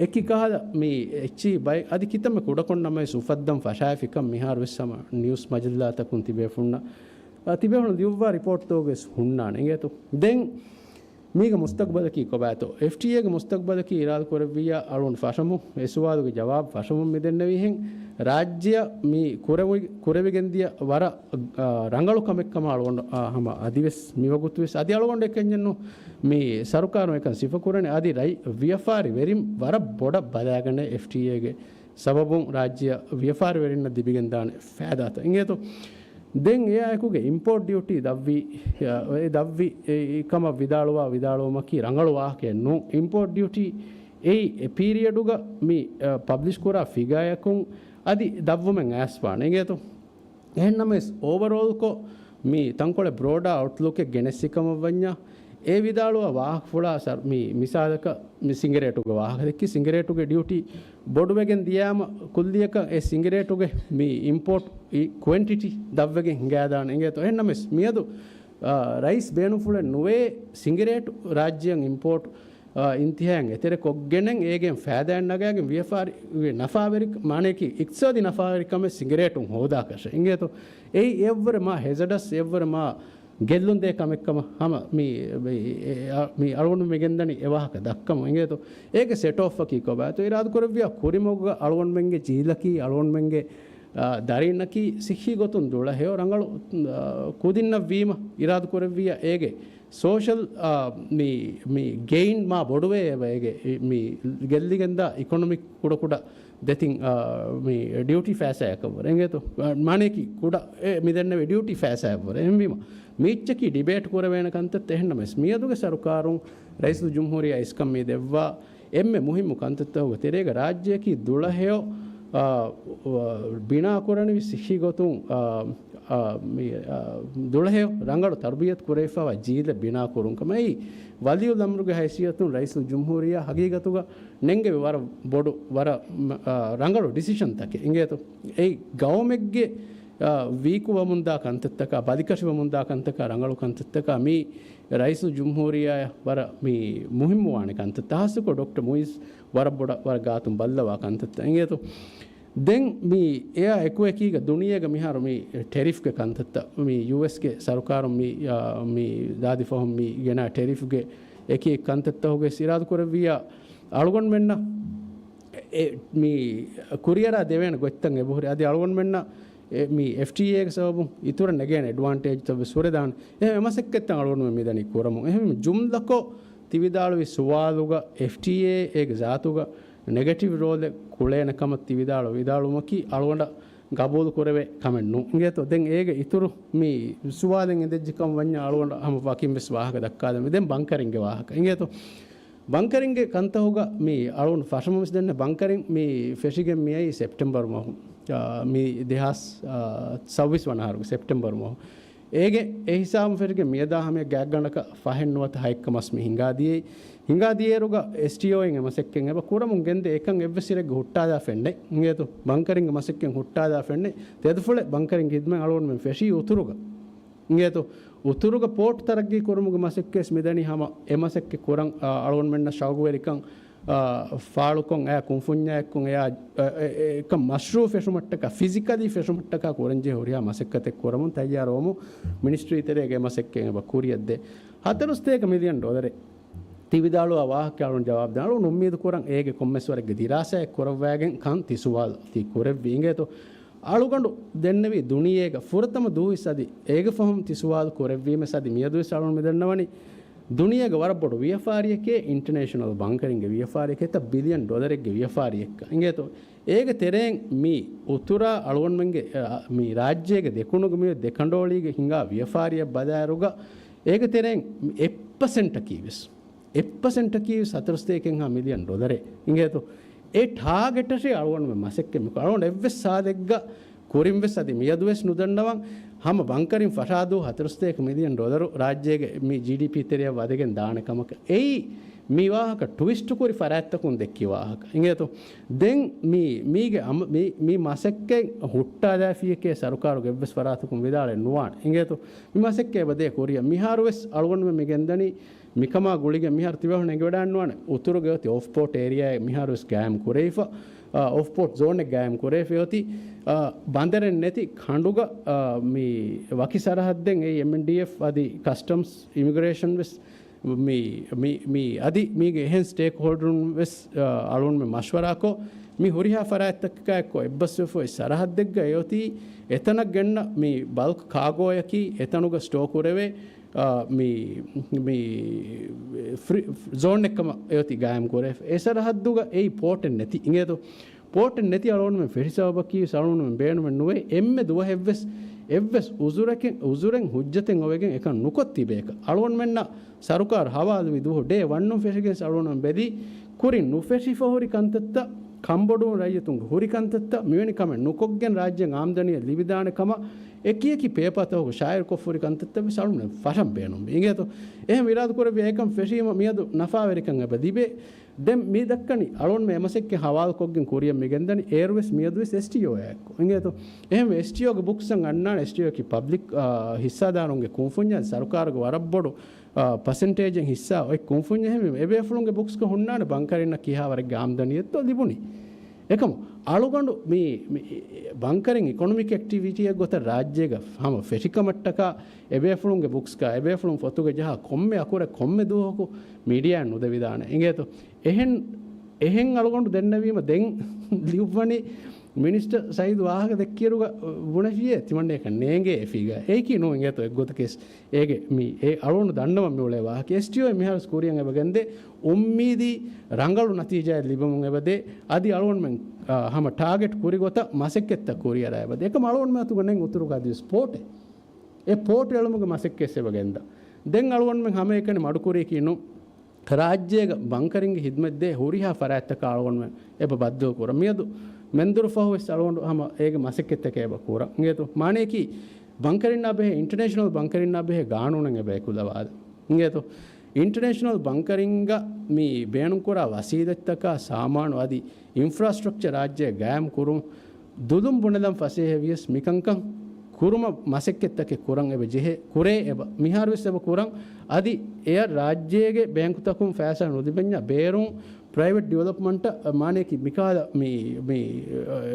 އެކި ކަހަލަ މި އެއްޗިހި ބައި އަދި ކިތަންމެ ކުޑަކޮށް ނަމަވެސް އުފައްދަން ފަށާފިކަން މިހާރުވެސް ހަމަ ނިއުސް މަޖައްލާތަކުން ތިބޭފުންނަށް، އާ، ތިބޭފުން ލިޔުއްވާ ރިޕޯޓްތަކުގަވެސް ހުންނާނެ. އިނގޭތޯ؟ ދެން މީގެ މުސްތަގްބަލަކީ ކޮބާތޯ؟ އެފްޓީއޭގެ މުސްތަގްބަލަކީ އިރާދަ ކުރެއްވިއްޔާ އަޅުން ފަށަމު، އެ ސުވާލުގެ ޖަވާބު ފަށަމުން މިދެންނެވީހެން، ރާއްޖެއަށް މި ކުރެވި-، ކުރެވިގެންދިޔަ ވަރަށް، އާ، ރަނގަޅު ކަމެއްކަމަށް އަޅުގަނޑު، އާ، ހަމަ އަދިވެސް މިވަގުތުވެސް އަދި އަޅުގަނޑު އެކަންޏެއްނު މި ސަރުކާރުން އެކަން ސިފަކުރަނީ. އަދި ރައި-، ވިޔަފާރި ވެރިން ވަރަށް ބޮޑަށް ބަލާގަނޭ އެފްޓީއޭގެ ސަބަބުން ރާއްޖެއަށް ވިޔަފާރިވެރިންނަށް ލިބިގެންދާނެ ފައިދާތައް. އިނގޭތޯ؟ ދެން އެއާއެކުގެ އިމްޕޯޓް ޑިއުޓީ ދަށްވީ، އެ، އެ ދަށްވި، އެ، އެ ކަމަށް ވިދާޅުވާ، ވިދާޅުވުމަކީ ރަނގަޅު ވާހަކައެއް ނޫން. އިމްޕޯޓް ޑިއުޓީ އެއީ އެ ޕީރިއަޑުގަ މި، އަ، ޕަބްލިޝް ކުރާ ފިގާއަކުން އަދި ދަށްވުމެއް އައިސްފާނެ. އިނގޭތޯ؟ އެހެންނަމަވެސް، އޯވަރޯލްކޮށް މި ތަންކޮޅެއް ބްރޯޑާ އައުޓްލުކެއް ގެނެސްސިކަމަށްވަންޏާ، އެ ވިދާޅުވާ ވާހަކަފުޅާ ސަރ-، މި މިސާލަކަށް މި ސިނގިރޭޓުގެ ވާހަކަ ދެއްކި، ސިނގިރޭޓުގެ ޑިއުޓީ ބޮޑުވެގެން ދިޔާމަ ކުއްލިއަކަށް އެ ސިނގިރޭޓުގެ މި އިމްޕޯޓް ކުއެންޓިޓީ ދަށްވެގެން ހިނގާދާނެ. އިނގޭތޯ؟ އެހެންނަމަވެސް، މިއަދު، އާ، ރައީސް ބޭނުންފުޅެއް ނުވޭ ސިނގިރޭޓު ރާއްޖެއަށް އިމްޕޯޓް، އާ، އިންތިހާއިން އެތެރެކޮށްގެނެން އޭގެން ފައިދާއެއް ނަގާގެން ވިޔަފާރި ނަފާވެރި، މާނަޔަކީ އިޤްތިޞާދީ ނަފާވެރިކަމެއް ސިނގިރޭޓުން ހޯދާކަށެއް. އިނގޭތޯ؟ އެއީ އެއަށްވުރެ މާ ހެޒަޑަސް، އެއަށްވުރެ މާ ގެއްލުންދޭ ކަމެއްކަމަށް ހަމަ މި، މި، މި އަޅުގަނޑު މިގެންދަނީ އެ ވާހަކަ ދައްކަމުން. އިނގޭތޯ؟ އޭގެ ސެޓް އޮފްއަކީ ކޮބާތޯ؟ އިރާދަކުރެއްވިޔާ ކުރިމަގުގަ އަޅުގަނޑުމެންގެ ޖީލަކީ، އަޅުގަނޑުމެންގެ، އާ، ދަރީންނަކީ ސިއްހީ ގޮތުން ދުޅަހެޔޮ ރަނގަޅު، އާ، ކުދިންނަށްވީމަ، އިރާދަކުރެއްވިޔާ އޭގެ ސޯޝަލް، އާ، މި، މި ގެއިން މާ ބޮޑުވޭ އެބަ އޭގެ މި ގެއްލިގެންދާ އިކޮނޮމިކް ކުޑަކުޑަ ދެތިން، އާ، މި ޑިއުޓީ ފައިސާއަކަށްވުރެ. އިނގޭތޯ؟ އާ، މާނަޔަކީ ކުޑަ އެ މިދެންނެވި ޑިއުޓީ ފައިސާއަށްވުރެ. އެހެންވީމަ، މިއެއްޗަކީ ޑިބޭޓް ކުރެވޭނެ ކަންތައްތައް. އެހެންނަމަވެސް، މިއަދުގެ ސަރުކާރުން ރައީސުލްޖުމްހޫރިއްޔާ އިސްކަން މި ދެއްވާ އެންމެ މުހިއްމު ކަންތައްތަކުގެ ތެރޭގަ ރާއްޖެއަކީ ދުޅަހެޔޮ، އާ، އާ، ބިނާކުރަނިވި ސިއްހީ ގޮތުން، އާ، އާ، މި، އާ، ދުޅަހެޔޮ ރަނގަޅު ތަރުބިޔަތު ކުރެވިފައިވާ ޖީލެއް ބިނާކުރުން ކަމަށް. އެއީ ވަލިއުލްއަމްރުގެ ހައިސިއްޔަތުން ރައީސުލްޖުމްހޫރިއްޔާ ހަގީގަތުގަ ނެންގެވި ވަރަށް ބޮޑު، ވަރަށް، އާ، ރަނގަޅު ޑިސިޝަންތަކެއް. އިނގޭތޯ؟ އެއީ ގައުމެއްގެ، އާ، ވީކުވަމުންދާ ކަންތައްތަކާ، ބަލިކަށިވަމުންދާ ކަންތަކާ، ރަނގަޅު ކަންތައްތަކާ މީ ރައީސުލްޖުމްހޫރިއްޔާއަށް ވަރަށް މި މުހިއްމުވާނެ ކަންތައް. ޚާއްޞަކޮށް ޑޮކްޓަރ މުއިޒް ވަރަށް ބޮޑަށް ވަރަށް ގާތުން ބައްލަވާ ކަންތައްތައް. އިނގޭތޯ؟ ދެން މި އެއާ އެކުއެކީގަ ދުނިޔޭގަ މިހާރު މި ޓެރިފްގެ ކަންތައްތައް، މި ޔޫއެސްގެ ސަރުކާރުން މި، އާ، މި ދާދި ފަހުން މި ގެނާ ޓެރިފްގެ އެކި އެކި ކަންތައްތަކުގެ އިރާދަކުރެއްވިއްޔާ އަޅުގަނޑުމެންނަށް އެ، މި ކުރިއަރާ ދެވޭނެ ގޮތްތައް އެބަހުރި. އަދި އަޅުގަނޑުމެންނަށް އެ، މި އެފްޓީއޭގެ ސަބަބުން އިތުރަށް ނެގޭނެ އެޑްވާންޓޭޖްތައް ވެސް ހުރެދާނެ. އެހެން މަސައްކަތްތައް އަޅުގަނޑުމެން މިދަނީ ކުރަމުން. އެހެން ޖުމްލަކޮށް ތިވިދާޅުވި ސުވާލުގަ އެފްޓީއޭ އޭގެ ޒާތުގަ ނެގެޓިވް ރޯލެއް ކުޅޭނެ ކަމަށް ތިވިދާޅު ވިދާޅުވުމަކީ އަޅުގަނޑަށް ގަބޫލު ކުރެވޭ ކަމެއް ނޫން. އިނގޭތޯ؟ ދެން އޭގެ އިތުރު މި ސުވާލެއް އެނދެއްޖެ ކަމަށް ވަންޏާ އަޅުގަނޑަށް ހަމަ ވަކިން ވެސް ވާހަކަ ދައްކާލަމެ. ދެން ބަންކަރިންގެ ވާހަކަ. އިނގޭތޯ؟ ބަންކަރިންގެ ކަންތަހުގަ މި އަޅުން ފަށަމަ ވެސް ދެންނެ ބަންކަރިން މި ފެށިގެން މިއައީ ސެޕްޓެމްބަރު މަހު، އާ، މި ދެހާސް، އާ، ސައުވީސް ވަނަ އަހަރުގެ ސެޕްޓެމްބަރު މަހު. އޭގެ އެ ހިސާބުން ފެށިގެން މިއަދާ ހަމަޔަށް ގާތްގަނޑަކަށް ފަހެއް ނުވަތަ ހައެއްކަ މަސް މި ހިނގާދިޔައީ. ހިނގާދިޔައިރުގަ އެސްޓީއޯއިން އެ މަސައްކަތް އެބަ ކުރަމުން ގެންދޭ އެކަން އެއްވެސް ސިރެއްގެ ހުއްޓާލާފައެއް ނެތް. އިނގޭތޯ؟ ބަންކަރިންގެ މަސައްކަތް ހުއްޓާލާފައެއް ނެތް. ތެދުފުޅެއް ބަންކަރިންގެ ހިދުމަތް އަޅުގަނޑުމެން ފެށީ އުތުރުގަ. އިނގޭތޯ؟ އުތުރުގަ ޕޯޓް ތަރައްގީ ކުރުމުގެ މަސައްކަތް މިދަނީ ހަމަ އެ މަސައްކަތް ކުރަން، އާ، އަޅުގަނޑުމެންނަށް ޝައުގުވެރިކަން، އާ، ފާޅުކޮށް، އާ، ކުންފުންޏާ އެއްކޮށް، އާ، އެ، އެ، އެކަން މަޝްރޫއު ފެށުމަށްޓަކާ، ފިޒިކަލީ ފެށުމަށްޓަކާ ކުރަންޖެހޭ ހުރިހާ މަސައްކަތެއް ކުރަމުން ތައްޔާރުވަމުން މިނިސްޓްރީ ތެރޭގެ އެ މަސައްކަތް އެބަ ކުރިއަށްދޭ. ހަތަރުސަތޭކަ މިލިއަން ޑޮލަރެއް ތި ވިދާޅުވާ ވާހަކަ އަޅުން ޖަވާބު ދޭން. އަޅުން އުއްމީދު ކުރަން އޭގެ ކޮންމެސް ވަރެއްގެ ދިރާސާއެއް ކުރައްވާގެން ކަން ތި ސުވާލު ތި ކުރެއްވި. އިނގޭތޯ؟ އަޅުގަނޑު ދެންނެވި ދުނިޔޭގަ ފުރަތަމަ ދުވަހު އަދި އޭގެ ފަހުން ތި ސުވާލު ކުރެއްވީމެސް އަދި މިއަދުވެސް އަޅުން މިދަންނަވަނީ ދުނިޔޭގެ ވަރަށް ބޮޑު ވިޔަފާރިއެކޭ، އިންޓަނޭޝަނަލް ބަންކަރިންގެ ވިޔަފާރިއެކޭ، ތަ ބިލިއަން ޑޮލަރެއްގެ ވިޔަފާރިއެއްކަން. އިނގޭތޯ؟ އޭގެ ތެރެއިން މި އުތުރާ އަޅުގަނޑުމެންގެ، އަ، މި ރާއްޖޭގެ ދެކުނުގެ މި ދެ ކަނޑޯޅީގެ ހިނގާ ވިޔަފާރިއަށް ބަލާއިރުގަ އޭގެ ތެރެއިން އެއް ޕަސެންޓަކީ ވެސް އެއް ޕަސެންޓަކީ ސަތަރުސަތޭކަ ހާ މިލިއަން ޑޮލަރެއް. އިނގޭތޯ؟ އެ ޓާގެޓަށޭ އަޅުގަނޑުމެން މަސައްކަތް މިކޮށް. އަޅުގަނޑު އެއްވެސް ސާލެއްގަ ކުރިން ވެސް އަދި މިއަދުވެސް ނުދަންނަވަން. ހަމަ ބަންކަރިން ފަށާދޫ ހަތަރުސަތޭކަ މިލިއަން ޑޮލަރު ރާއްޖޭގެ މި ޖީޑީޕީ ތެރެއަށް ވަދެގެން ދާނެ ކަމަކަށް. އެއީ މި ވާހަކަ ޓުވިސްޓު ކުރި ފަރާތްތަކުން ދެއްކި ވާހަކަ. އިނގޭތޯ؟ ދެން މި، މީގެ އަމ-، މި، މި މަސައްކަތް ހުއްޓާލާފިޔެކޭ ސަރުކާރުގެ އެއްވެސް ފަރާތަކުން ވިދާޅެއް ނުވާނެ. އިނގޭތޯ؟ މި މަސައްކަތް އެބަދޭ ކުރިއަށް. މިހާރުވެސް އަޅުގަނޑުމެން މި ގެންދަނީ މިކަމާ ގުޅިގެން މިހާރު ތިބޭފުޅުން އެނގިވަޑައިންނަވާނެ. އުތުރުގެ އޮތީ އޮފްޕޯޓް އޭރިއާއެއް މިހާރުވެސް ގާއިމް ކުރެވިފަ، އާ، އޮފްޕޯޓް ޒޯނެއް ގާއިމް ކުރެވިފަ އޮތީ، އާ، ބަނދަރެއް ނެތި ކަނޑުގަ، އާ، މި ވަކި ސަރަހައްދެއް އެ އެމްއެންޑީއެފް އަދި ކަސްޓަމްސް އިމިގްރޭޝަން ވެސް މި، މި، މި އަދި މީގެ އެހެން ސްޓޭކް ހޯލްޑަރުން ވެސް، އާ، އަޅުގަނޑުމެން މަޝްވަރާކޮށް، މި ހުރިހާ ފަރާތްތަކާއެއްކޮށް އެއްބަސްވެފަ އޮތް ސަރަހައްދެއްގަ އެއޮތީ އެތަނަށް ގެންނަ މި ބަލްކް ކާގޯއަކީ އެތަނުގަ ސްޓޯ ކުރެވޭ، އާ، މި، މި ފްރީ ޒޯނެއްކަމަށް އެއޮތީ ގާއިމް ކުރެވޭ. އެ ސަރަހައްދުގަ އެއީ ޕޯޓެއް ނެތި. އިނގޭތޯ؟ ޕޯޓެއް ނެތި އަޅުގަނޑުމެން ފެށި ސަބަބަކީ އަޅުގަނޑުމެން ބޭނުމެއް ނުވޭ އެންމެ ދުވަހެއްވެސް އެއްވެސް އުޒުރަކެއް، އުޒުރެއް ހުއްޖަތެއް އޮވެގެން އެކަން ނުކޮށް ތިބޭކަށް. އަޅުގަނޑުމެންނަށް ސަރުކާރު ހަވާލުވި ދުވަހު ޑޭ ވަންނުން ފެށިގެން އަޅުގަނޑުމެން ބެލީ ކުރިން ނުފެށިފަ ހުރި ކަންތައްތައް، ކަންބޮޑުވުން ރައްޔިތުންގެ ހުރި ކަންތައްތައް، މިވެނި ކަމެއް ނުކޮށްގެން ރާއްޖޭގެ އާމްދަނީއެއް ލިބިދާނެ ކަމަށް އެކި އެކި ޕޭޕާތަކުގަ ޝާއިޢުކޮށްފަ ހުރި ކަންތައްތައް ވެސް އަޅުގަނޑުމެން ފަށަން ބޭނުންވި. އިނގޭތޯ؟ އެހެން އިރާދަކުރެއްވި އެކަން ފެށީމަ މިއަދު ނަފާވެރިކަން އެބަ ލިބޭ. ދެން މި ދައްކަނީ އަޅުގަނޑުމެން އެ މަސައްކަތް ހަވާލުކޮށްގެން ކުރިއަށް މި ގެންދަނީ އޭރުވެސް މިއަދުވެސް އެސްޓީއޯއާ އެއްކޮށް. އިނގޭތޯ؟ އެހެންވެ އެސްޓީއޯގެ ބުކްސްއަށް އަންނާނެ އެސްޓީއޯއަކީ ޕަބްލިކް، އާ، ހިއްސާދާރުންގެ ކުންފުންޏާ ސަރުކާރުގެ ވަރަށް ބޮޑު، އާ، ޕަސެންޓޭޖެއް ހިއްސާ އޮތް ކުންފުންޏެއް. އެހެންވެ އެބޭފުޅުންގެ ބުކްސްގަ ހުންނާނެ ބަންކަރިންނަށް ކިހާވަރެއްގެ އާމްދަނީއެއްތޯ ލިބުނީ. އެކަމު އަޅުގަނޑު މި، މި ބަންކަރިން އިކޮނޮމިކް އެކްޓިވިޓީއެއް ގޮތަށް ރާއްޖޭގަ ހަމަ ފެށިކަމަށްޓަކާ އެބޭފުޅުންގެ ބުކްސްގަ އެބޭފުޅުން ފޮތުގަ ޖަހާ ކޮންމެ އަކުރެއް ކޮންމެ ދުވަހަކު މީޑިއާއަށް ނުދެވިދާނެ. އިނގޭތޯ؟ އެހެން، އެހެން އަޅުގަނޑު ދެންނެވީމަ ދެން ލިޔުއްވަނީ މިނިސްޓަރ ސައީދު ވާހަކަ ދެއްކިއިރުގަ ބުނެފިޔޭ ތިމަންނައަކަށް ނޭނގޭ އެފީގަ. އެއީކީ ނޫން އިނގޭތޯ އެއްގޮތަކީސް. އޭގެ މި އެ އަޅުގަނޑު ދަންނަވަން މިއުޅޭ ވާހަކަ. އެސްޓީއޯ މިހާރު ކުރިއަށް އެބަ ގެންދޭ އުއްމީދީ ރަނގަޅު ނަތީޖާއެއް ލިބެމުން އެބަދޭ. އަދި އަޅުގަނޑުމެން، އާ، ހަމަ ޓާގެޓް ކުރި ގޮތަށް މަސައްކަތްތައް ކުރިއަރާ އެބަދޭ. އެކަމަ އަޅުގަނޑުމެން އަތުގަ ނެތް އުތުރުގަ އަދިވެސް ޕޯޓެއް. އެ ޕޯޓް އެޅުމުގެ މަސައްކަތް އެބަ ގެންދާ. ދެން އަޅުގަނޑުމެން ހަމައެކަނި މަޑުކުރީކީ ނޫން. ރާއްޖޭގަ ބަންކަރިންގެ ހިދުމަތްދޭ ހުރިހާ ފަރާތްތަކާ އަޅުގަނޑުމެން އެބަ ބައްދަލު ކުރަން. މިއަދު މެންދުރު ފަހުވެސް އަޅުގަނޑު ހަމަ އޭގެ މަސައްކަތްތަކެއް އެބަ ކުރަން. އިނގޭތޯ؟ މާނަޔަކީ ބަންކަރިންނާ ބެހޭ، އިންޓަރނޭޝަނަލް ބަންކަރިންނާ ބެހޭ ގާނޫނެއް އެބަ އެކުލަވާލަން. އިނގޭތޯ؟ އިންޓަރނޭޝަނަލް ބަންކަރިންގަ މި ބޭނުންކުރާ ވަސީލަތްތަކާ ސާމާނު އަދި އިންފްރާސްޓްރަކްޗަ ރާއްޖެ ގާއިމް ކުރުން ދުލުން ބުނެލަން ފަސޭހަވިޔަސް މިކަންކަން ކުރުމަށް މަސައްކަތްތަކެއް ކުރަން އެބަ ޖެހޭ، ކުރޭ އެބަ، މިހާރުވެސް އެބަ ކުރަން. އަދި އެއަށް ރާއްޖޭގެ ބޭންކުތަކުން ފައިސާ ނުލިބެންޏާ ބޭރުން ޕްރައިވެޓް ޑިވެލޮޕްމަންޓަށް، މާނަޔަކީ މިކަހަލަ މި، މި،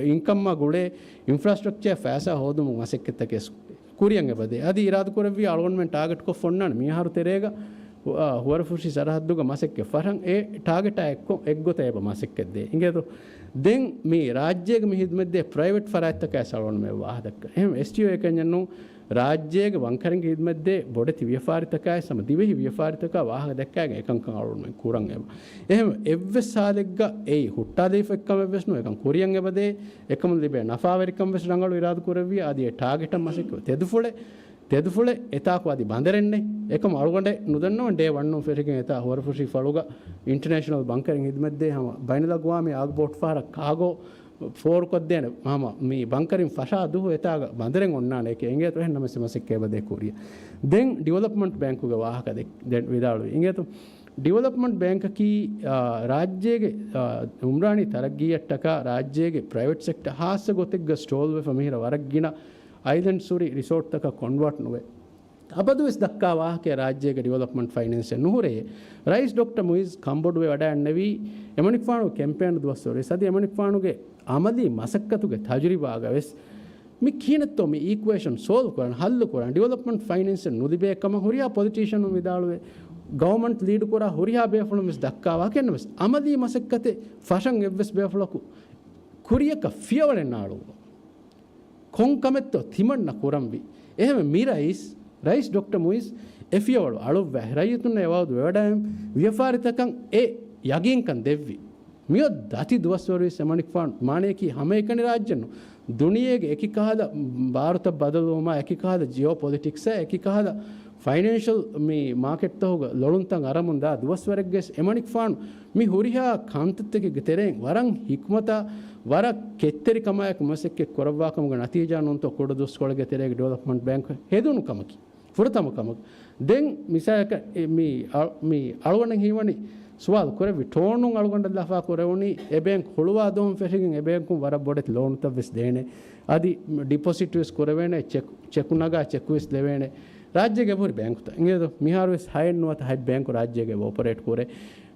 އިންކަމާ ގުޅޭ އިންފްރާސްޓްރަކްޗާ ފައިސާ ހޯދުމުގެ މަސައްކަތްތަކެއް ކުރިއަށް އެބަދޭ. އަދި އިރާދަކުރެއްވި އަޅުގަނޑުމެން ޓާގެޓްކޮށް އޮންނާނެ މިއަހަރު ތެރޭގަ، އަ، ހުވަރުފުށި ސަރަހައްދުގަ މަސައްކަތް ފަށަން އެ ޓާގެޓާ އެއްކޮށް އެއްގޮތަށް އެބަ މަސައްކަތް ދޭ. އިނގޭތޯ؟ ދެން މި ރާއްޖޭގެ މި ހިދުމަތްދޭ ޕްރައިވެޓް ފަރާތްތަކާ އަޅުގަނޑުމެން ވާހަކަ ދައްކަން. އެހެން އެސްޓީއޯ އެކަންޏެއް ނޫން. ރާއްޖޭގެ ބަންކަރިންގެ ހިދުމަތްދޭ ބޮޑެތި ވިޔަފާރިތަކާ ސަމަ ދިވެހި ވިޔަފާރިތަކާ ވާހަކަ ދައްކާގެން އެކަންކަން އަޅުގަނޑުމެން ކުރަން އެބަ. އެހެން އެއްވެސް ހާލެއްގަ އެއީ ހުއްޓާލެވިފަ އެއްކަމެއްވެސް ނޫން. އެކަން ކުރިއަށް އެބަދޭ. އެކަމުން ލިބޭ ނަފާވެރިކަން ވެސް ރަނގަޅު އިރާދަކުރެއްވި. އަދި އެ ޓާގެޓަށް މަސައްކަތް ތެދުފުޅެއް، ތެދުފުޅެއް އެތާކު އަދި ބަނދަރެއްނެއް. އެކަމު އަޅުގަނޑެއް ނުދަންނަވަން ޑޭ ވަންނުން ފެށިގެން އެތާ ހުވަރުފުށި ފަޅުގަ އިންޓަރނޭޝަނަލް ބަންކަރިން ހިދުމަތްދޭ ހަމަ ބައިނަލްއަގްވާމީ އާގުބޯޓް ފަހަރަށް ކާގޯ ފޯރުކޮށްދޭނެ ހަމަ މި ބަންކަރިން ފަށާ ދުވަހު އެތާގަ ބަނދަރެއް އޮންނާނެ އެކޭ. އިނގޭތޯ؟ އެހެން ނަމަވެސް މަސައްކަތް އެބަދޭ ކުރިއަށް. ދެން ޑިވެލޮޕްމަންޓް ބޭންކުގެ ވާހަކަ ދެ-، ދެން ވިދާޅުވި. އިނގޭތޯ؟ ޑިވެލޮޕްމަންޓް ބޭންކަކީ، އާ، ރާއްޖޭގެ، އާ، އުމްރާނީ ތަރައްގީއަށްޓަކާ ރާއްޖޭގެ ޕްރައިވެޓް ސެކްޓަ ހާއްސަ ގޮތެއްގަ ސްޓޯލްވެފަ މިހިރަ ވަރަށް ގިނަ އައިލެންޑްސް ހުރި ރިސޯޓްތަކަށް ކޮންވާޓް ނުވޭ. އަބަދުވެސް ދައްކާ ވާހަކައެއް ރާއްޖޭގެ ޑިވެލޮޕްމަންޓް ފައިނޭންސެއް ނުހުރޭ. ރައީސް ޑޮކްޓަރ މުއިޒް ކަނބޮޑުވެ ވަޑައިގެންނެވީ އެމަނިކުފާނުގެ ކެމްޕޭން ދުވަސްވަރުވެސް އަދި އެމަނިކުފާނުގެ އަމަލީ މަސައްކަތުގެ ތަޖުރިބާގަވެސް މި ކިހިނެއްތޯ މި އީކުއޭޝަން ސޯލްވް ކުރަން، ހައްލު ކުރަން، ޑިވެލޮޕްމަންޓް ފައިނޭންސެއް ނުލިބޭ ކަމަށް ހުރިހާ ޕޮލިޓީޝަނުން ވިދާޅުވޭ. ގަވަމަންޓް ލީޑު ކުރާ ހުރިހާ ބޭފުޅުން ވެސް ދައްކާ ވާހަކަ އެންނަމަވެސް އަމަލީ މަސައްކަތެއް ފަށަން އެއްވެސް ބޭފުޅަކު ކުރިޔަކަށް ފިޔަވަޅެއް ނާޅުއްވާ. ކޮން ކަމެއްތޯ ތިމަންނަ ކުރަންވީ؟ އެހެންވެ މި ރައީސް، ރައީސް ޑޮކްޓަރ މުއިޒް އެ ފިޔަވަޅު އަޅުއްވާ. ރައްޔިތުންނަށް އެ ވައުދު ވެވަޑައިގެން ވިޔަފާރިތަކަށް އެ ޔަގީންކަން ދެއްވި. މިއޮތް ދަތި ދުވަސްވަރުވެސް އެމަނިކުފާނު މާނަޔަކީ ހަމައެކަނި ރާއްޖެއެއްނު. ދުނިޔޭގެ އެކި ކަހަލަ ބާރުތައް ބަދަލުވުމާ، އެކި ކަހަލަ ޖިއޯޕޮލިޓިކްސްއާ، އެކި ކަހަލަ ފައިނޭންޝަލް މި މާކެޓްތަކުގަ ލޮޅުންތައް އަރަމުން ދާ ދުވަސްވަރެއްގެސް އެމަނިކުފާނު މި ހުރިހާ ކަންތައްތަކެއްގެ ތެރެއިން ވަރަށް ހިކުމަތާ ވަރަށް ކެތްތެރިކަމާއެކު މަސައްކަތް ކުރައްވާކަމުގެ ނަތީޖާ ނޫންތޯ ކުޑަދުވަސްކޮޅެއްގެ ތެރޭގަ ޑިވެލޮޕްމަންޓް ބޭންކް ހެދުނު ކަމަކީ. ފުރަތަމަ ކަމަކު. ދެން މިސާލަކަށް އެ މި އަ-، މި އަޅުގަނޑަށް ހީވަނީ ސުވާލު ކުރެއްވި ޓޯނުން އަޅުގަނޑަށް ލަފާ ކުރެވުނީ އެ ބޭންކް ހުޅުވާ ދުވަހުން ފެށިގެން އެ ބޭންކުން ވަރަށް ބޮޑެތި ލޯނުތައް ވެސް ދޭނެ. އަދި ޑިޕޮޒިޓް ވެސް ކުރެވޭނެ، ޗެކް، ޗެކު ނަގާ ޗެކު ވެސް ލެވޭނެ. ރާއްޖޭގެ އެބަހުރި ބޭންކުތައް. އިނގޭތޯ މިހާރު ވެސް ހައެއް ނުވަތަ ހަތް ބޭންކު ރާއްޖޭގަ އޮޕަރޭޓް ކުރޭ.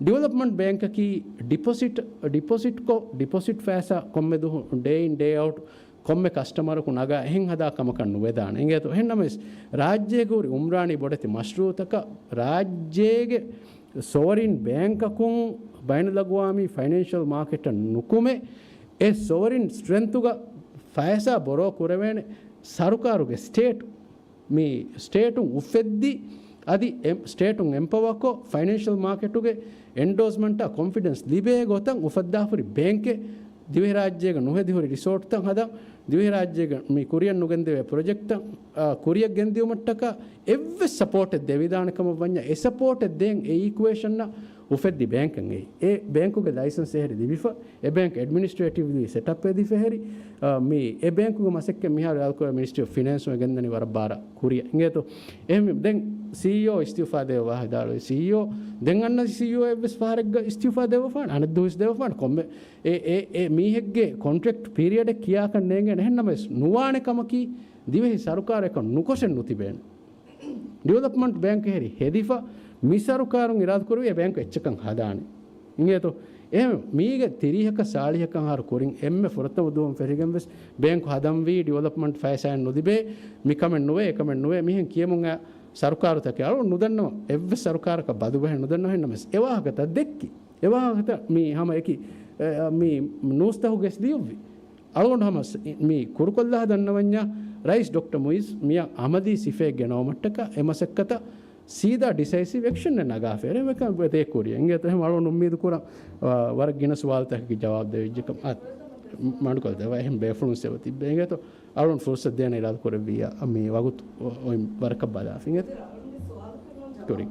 ޑިވެލޮޕްމަންޓް ބޭންކަކީ ޑިޕޮޒިޓް، ޑިޕޮޒިޓްކޮށް، ޑިޕޮޒިޓް ފައިސާ ކޮންމެ ދުވަހު ޑޭ އިން ޑޭ އައުޓް ކޮންމެ ކަސްޓަމަރަކު ނަގާ އެހެން ހަދާ ކަމަކަށް ނުވެދާނެ. އިނގޭތޯ އެހެންނަމަވެސް ރާއްޖޭގަ ހުރި އުމްރާނީ ބޮޑެތި މަޝްރޫއުތަކަށް ރާއްޖޭގެ ސޯވަރިން ބޭންކަކުން ބައިނަލްއަގުވާމީ ފައިނޭންޝަލް މާކެޓަށް ނުކުމެ، އެ ސޯވަރިން ސްޓްރެންތުގަ ފައިސާ ބޮރޯ ކުރެވޭނެ ސަރުކާރުގެ ސްޓޭޓު، މި ސްޓޭޓުން އުފެއްދި، އަދި އެ-، ސްޓޭޓުން އެމްޕަވާކޮށް، ފައިނޭންޝަލް މާކެޓުގެ އެންޑޯސްމަންޓާ ކޮންފިޑެންސް ލިބޭ ގޮތަށް އުފައްދާފުރި ބޭންކެއް، ދިވެހިރާއްޖޭގަ ނުހެދި ހުރި ރިސޯޓްތައް ހަދަން، ދިވެހިރާއްޖޭގަ މި ކުރިއަށް ނުގެންދެވޭ ޕްރޮޖެކްޓްތައް، އާ، ކުރިއަށް ގެންދިއުމަށްޓަކާ އެއްވެސް ސަޕޯޓެއް ދެވިދާނެ ކަމަށް ވަންޏާ، އެ ސަޕޯޓެއް ދޭން އެ އީކުއޭޝަންއަށް އުފެއްދި ބޭންކެއް އެއީ. އެ ބޭންކުގެ ލައިސަންސް އެހެރި ލިބިފަ، އެ ބޭންކް އެޑްމިނިސްޓްރޭޓިވްލީ ސެޓަޕް އެދިފަ އެހެރި، އާ، މި އެ ބޭންކުގެ މަސައްކަތް މިހާރު އަލްކޮއެ މިނިސްޓްރީ އޮފް ފިނޭންސުން ގެންދަނީ ވަރަށް ބާރަށް ކުރިއަށް. އިނގޭތޯ؟ އެހެން ދެން ސީއީއޯ އިސްތިއުފާ ދެވޭ ވާހަކަ ދާޅުވޭ. ސީއީއޯ ދެން އަންނަ ސީއީއޯ އެއްވެސް ފަހަރެއްގަ އިސްތިއުފާ ދެވަފާނެ، އަނެއް ދުވަސް ދެވަފާނެ. ކޮންމެ އެ، އެ، އެ މީހެއްގެ ކޮންޓްރެކްޓް ޕީރިއަޑެއް ކިޔާކަށް ނޭނގޭނެ. އެހެންނަމަވެސް ނުވާނެ ކަމަކީ ދިވެހި ސަރުކާރަކަށް ނުކޮށެއް ނުތިބޭނެ. ޑިވެލޮޕްމަންޓް ބޭންކް ހެރި ހެދިފަ، މި ސަރުކާރުން އިރާދަކުރެވި އެ ބޭންކް އެއްޗަކަށް ހަދާނެ. އިނގޭތޯ؟ އެހެން މީގެ ތިރީހަކަށް ސާޅީހަކަށް އަހަރު ކުރިން އެންމެ ފުރަތަމަ ދުވަހުން ފެށިގެން ވެސް ބޭންކް ހަދަންވީ ޑިވެލޮޕްމަންޓް ފައިސާއެއް ނުލިބޭ، މިކަމެއް ނުވޭ، އެކަމެއް ނުވޭ، މިހެން ކިޔަމުން އައި ސަރުކާރުތަކެއް އަޅު ނުދަންނަވަ، އެއްވެސް ސަރުކާރަކަށް ބަދުބަހެއް ނުދަންނަވަ. އެހެންނަމަވެސް އެ ވާހަކަތައް ދެއްކި، އެ ވާހަކަތައް މި ހަމަ އެކި، އެ، މި ނޫސްތަކުގެސް ލިޔުއްވި. އަޅުގަނޑު ހަމަ ސ-، މި ކުރުކޮށްލާ ދަންނަވަންޏާ ރައީސް ޑޮކްޓަރ މުއިޒް މިޔަށް އަމަލީ ސިފައެއް ގެނައުމަށްޓަކާ އެ މަސައްކަތަށް ސީދާ ޑިސައިސިވް އެކްޝަންއެއް ނަގާފައި އެކަން ދޭ ކުރިއަށް. އިނގޭތޯ އެހެން އަޅުގަނޑު އުއްމީދު ކުރަން، އާ، ވަރަށް ގިނަ ސުވާލުތަކަކީ ޖަވާބު ދެވިއްޖެކަމަށް. އާ، މަޑުކޮށް ދެވަ އެހެން ބޭފުޅުން ސެވަ ތިއްބެ. އިނގޭތޯ އަޅުން ފުރުސަތު ދޭނަ އިރާދަ ކުރެއްވިއްޔާ، މި ވަގުތު އޮ-، އޮތް ވަރަކަށް ބަލާފި. އިނގޭތޯ؟ ކުރި.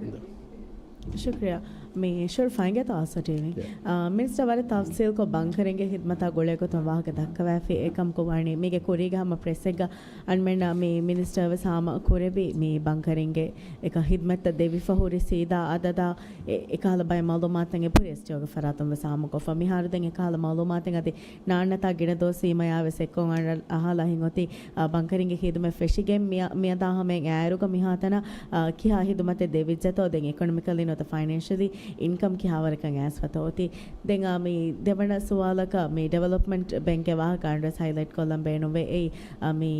ޝުކްރިޔާ. މި ޝުރް ފައިންގޭތޯ އާސާ ޓީވީ. ޔާ. އާ، މިނިސްޓަރ ވަރަށް ތަފްސީލްކޮށް ބަންކަރިންގެ ހިދްމަތާ ގުޅޭ ގޮތުން ވާހަކަ ދައްކަވައިފި. އެކަމަކު ވަނީ މީގެ ކުރީގެ ހަމަ ޕްރެސްއެއްގަ އަންމެންނަށް މި މިނިސްޓަރ ވެސް ހާމަ ކުރެއްވި މި ބަންކަރިންގެ އެކަ ހިދްމަތްތައް ދެވިފަ ހުރި ސީދާ އަދަދާ އެ-، އެކަހަލަ ބައެއް މައުލޫމާތުތައް އެބަހުރި އެސްޓީއޯގެ ފަރާތުން ވެސް ހާމަކޮށްފަ. މިހާރު ދެން އެކަހަލަ މައުލޫމާތެއް އަދި ނާންނަތާ ގިނަ ދުވަސް ހިމަޔާ ވެސް އެއްކޮށް އަހާލާ ހިނގޮތީ، އާ، ބަންކަރިންގެ ހިދުމަތް ފެށިގެން މިއަ-، މިއަދާ ހަމައިން އާއިރުގަ މިހާތަނަށް، އާ، ކިހާ ހިދުމަތެއް ދެވިއްޖެތޯ، ދެން އިކޮނޮމިކަލީ ނުވަތަ ފައިނޭންޝަލީ އިންކަމް ކިހާވަރަކަށް އައިސްފަތޯ އޮތީ. ދެން އާ މި ދެވަނަ ސުވާލަކަށް މި ޑިވެލޮޕްމަންޓް ބޭންކްގެ ވާހަކަ އަންޑްރެސް ހައިލައިޓް ކޮށްލަން ބޭނުންވޭ. އެއީ، އާ، މި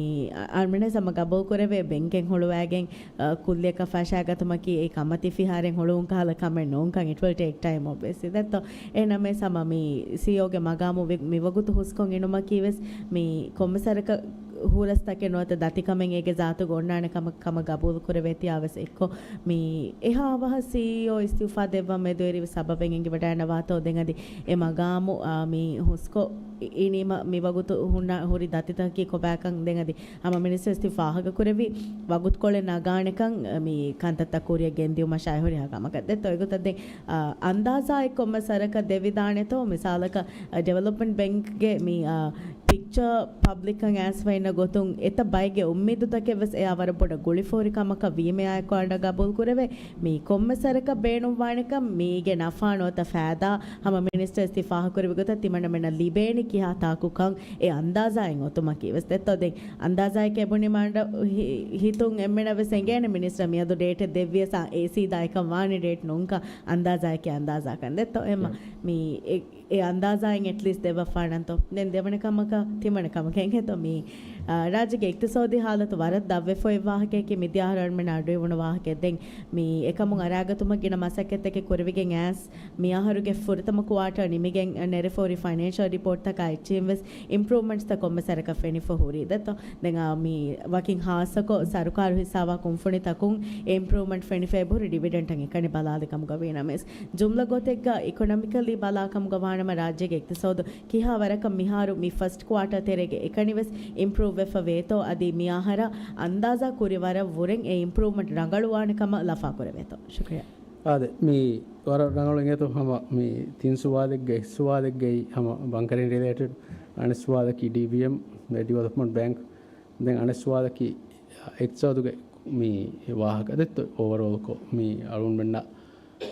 އަންމެން ހަމަ ގަބޫލު ކުރެވޭ ބޭންކެއް ހުޅުވައިގެން އަ، ކުއްލިއަކަށް ފަށާގަތުމަކީ އެ ކަމަތި ފިހާރައިން ހުޅުވުން ކަހަލަ ކަމެއް ނޫންކަން، it will take time obviously. ދެއްތޯ؟ އެހެންނަމަވެސް ހަމަ މި ސީއީއޯގެ މަގާމު ވި-، މިވަގުތު ހުސްކޮށް އިނުމަކީ ވެސް މި ކޮންމެ ސަރަކަށް ހުރަސް ތަކެއް ނުވަތަ ދަތިކަމެއް އޭގެ ޒާތުގަ އޮންނާނެ ކަމަށް، ކަމަށް ގަބޫލު ކުރެވޭތީއާ ވެސް އެއްކޮށް، މި އެހާ އަވަހަށް ސީއީއޯ އިސްތިއުފާ ދެއްވަން މެދުވެރިވެ ސަބަބެއް އެނގިވަޑައިގަންނަވާތޯ ދެން އަދި އެ މަގާމު، އާ، މި ހުސްކޮށް އި-، އިނީމަ މިވަގުތު ހުންނަ ހުރި ދަތިތަކަކީ ކޮބާކަން ދެން އަދި ހަމަ މިނިސްޓަރ އިސްތި ފާހަގަ ކުރެއްވި ވަގުތުކޮޅެއް ނަގާނެކަން، މި ކަންތައްތައް ކުރިއަށް ގެންދިއުމަށާއި ހުރިހާ ކަމަކަށް ދެއްތޯ. އެގޮތަށް ދެން، އާ، އަންދާޒާއެއް ކޮންމެ ސަރަކަށް ދެވިދާނެތޯ؟ މިސާލަކަށް، އާ، ޑިވެލޮޕްމަންޓް ބޭންކްގެ މި، އާ، ޕިކްޗާ ޕަބްލިކަށް އައިސްފައިންނަ ގޮތުން އެތައް ބައެއްގެ އުއްމީދުތަކެއް ވެސް އެއާ ވަރަށް ބޮޑަށް ގުޅިފަ ހުރި ކަމަކަށް ވީމެއާއެކު އަނޑަ ގަބޫލު ކުރެވޭ. މީ ކޮންމެ ސަރަކަށް ބޭނުންވާނެކަން، މީގެ ނަފާ ނުވަތަ ފައިދާ ހަމަ މިނިސްޓަރ އިސްތިފާހަކުރެއްވި ގޮތަށް ތިމަންނަމެންނަށް ލިބޭނީ ކިހާ ތާކުކަން އެ އަންދާޒާއިން އޮތުމަކީ ވެސް ދެއްތޯ. ދެން އަންދާޒާއެކޭ ބުނީމާ ހި-، ހިތުން އެންމެނަށް ވެސް އެނގޭނެ މިނިސްޓަރ މިއަދު ޑޭޓެއް ދެއްވިޔަސް އާ އެ ސީދާ އެކަން ވާނެ ޑޭޓް ނޫންކަން އަންދާޒާއެކޭ އަންދާޒާކަން ދެއްތޯ. އެމަ މީ އެ އެ އަންދާޒާއިން އެޓްލީސްޓް ދެއްވަފާނަންތޯ. ދެން ދެވަނަ ކަމަކަށް ތިމަންނަ ކަމަކަށް އެނގޭތޯ މީ، އާ، ރާއްޖޭގެ އިޤްތިޞާދީ ހާލަތު ވަރަށް ދަށްވެފަ އޮތް ވާހަކައަކީ މިދިޔަ އަހަރު އަންމެން އަޑުއިވުނު ވާހަކައެއް. ދެން މީ އެކަމުން އަރާގަތުމަށް ގިނަ މަސައްކަތްތަކެއް ކުރެވިގެން އައިސް، މި އަހަރުގެ ފުރަތަމަ ކުއާޓަރ ނިމިގެން ނެރެފަ ހުރި ފައިނޭންޝަލް ރިޕޯޓްތަކާ އެއްޗިހިން ވެސް އިމްޕްރޫވްމަންޓްސްތައް ކޮންމެ ސަރަކަށް ފެނިފަ ހުރީ ދެއްތޯ. ދެން އާ މީ ވަކިން ހާއްސަކޮށް ސަރުކާރު ހިއްސާވާ ކުންފުނިތަކުން އެ އިމްޕްރޫވްމަންޓް ފެނިފަ އެބަހުރި ޑިވިޑެންޓަށް އެކަނި ބަލާލި ކަމުގަ ވީނަމަވެސް. ޖުމްލަ ގޮތެއްގަ އިކޮނޮމިކަލީ ބަލާކަމުގަ ވާނަމަ ރާއްޖޭގެ އިޤްތިޞާދު ކިހާ ވަރަކަށް މިހާރު މި ފަސްޓް ކުއާޓަރ ތެރޭގެ އެކަނިވެސް އިމްޕްރޫވް ވެފަ ވޭތޯ، އަދި މި އަހަރަށް އަންދާޒާ ކުރި ވަރަށް ވުރެން އެ އިމްޕްރޫވްމަންޓް ރަނގަޅުވާނެ ކަމަށް ލަފާކުރެވޭތޯ؟ ޝުކްރިޔާ. އާދެ، މި ވަރަށް ރަނގަޅު އިނގޭތޯ. ހަމަ މި ތިން ސުވާލެއްގެ އެއް ސުވާލެއްގައި ހަމަ ބަންކަރިން ރިލޭޓެޑް، އަނެއް ސުވާލަކީ ޑީބީއެމް، ޑިވެލޮޕްމަންޓް ބޭންކް، ދެން އަނެއް ސުވާލަކީ އިޤްތިޞާދުގެ މި ވާހަކަ ދެއްތޯ އޯވަރޯލްކޮށް މި އަޅުގަނޑުމެންނަށް،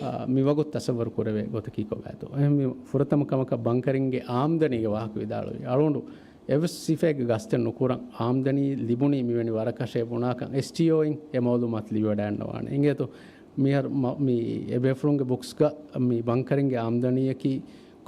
އާ، މި ވަގުތު ތަޞައްވަރު ކުރެވޭ ގޮތަކީ ކޮބާތޯ؟ އެހެންވީމަ ފުރަތަމަ ކަމަކަށް ބަންކަރިންގެ އާމްދަނީގެ ވާހަކަ ވިދާޅުވި. އަޅުގަނޑު އެއްވެސް ސިފައެއްގެ ގަސްތެއް ނުކުރަން، އާމްދަނީ ލިބުނީ މިވެނި ވަރަކަށޭ ބުނާކަން އެސްޓީއޯއިން އެ މައުލޫމާތު ލިބިވަޑައިގަންނަވާނެ. އިނގޭތޯ؟ މިހާރު މަ-، މި އެބޭފުޅުންގެ ބުކްސްގަ މި ބަންކަރިންގެ އާމްދަނީއަކީ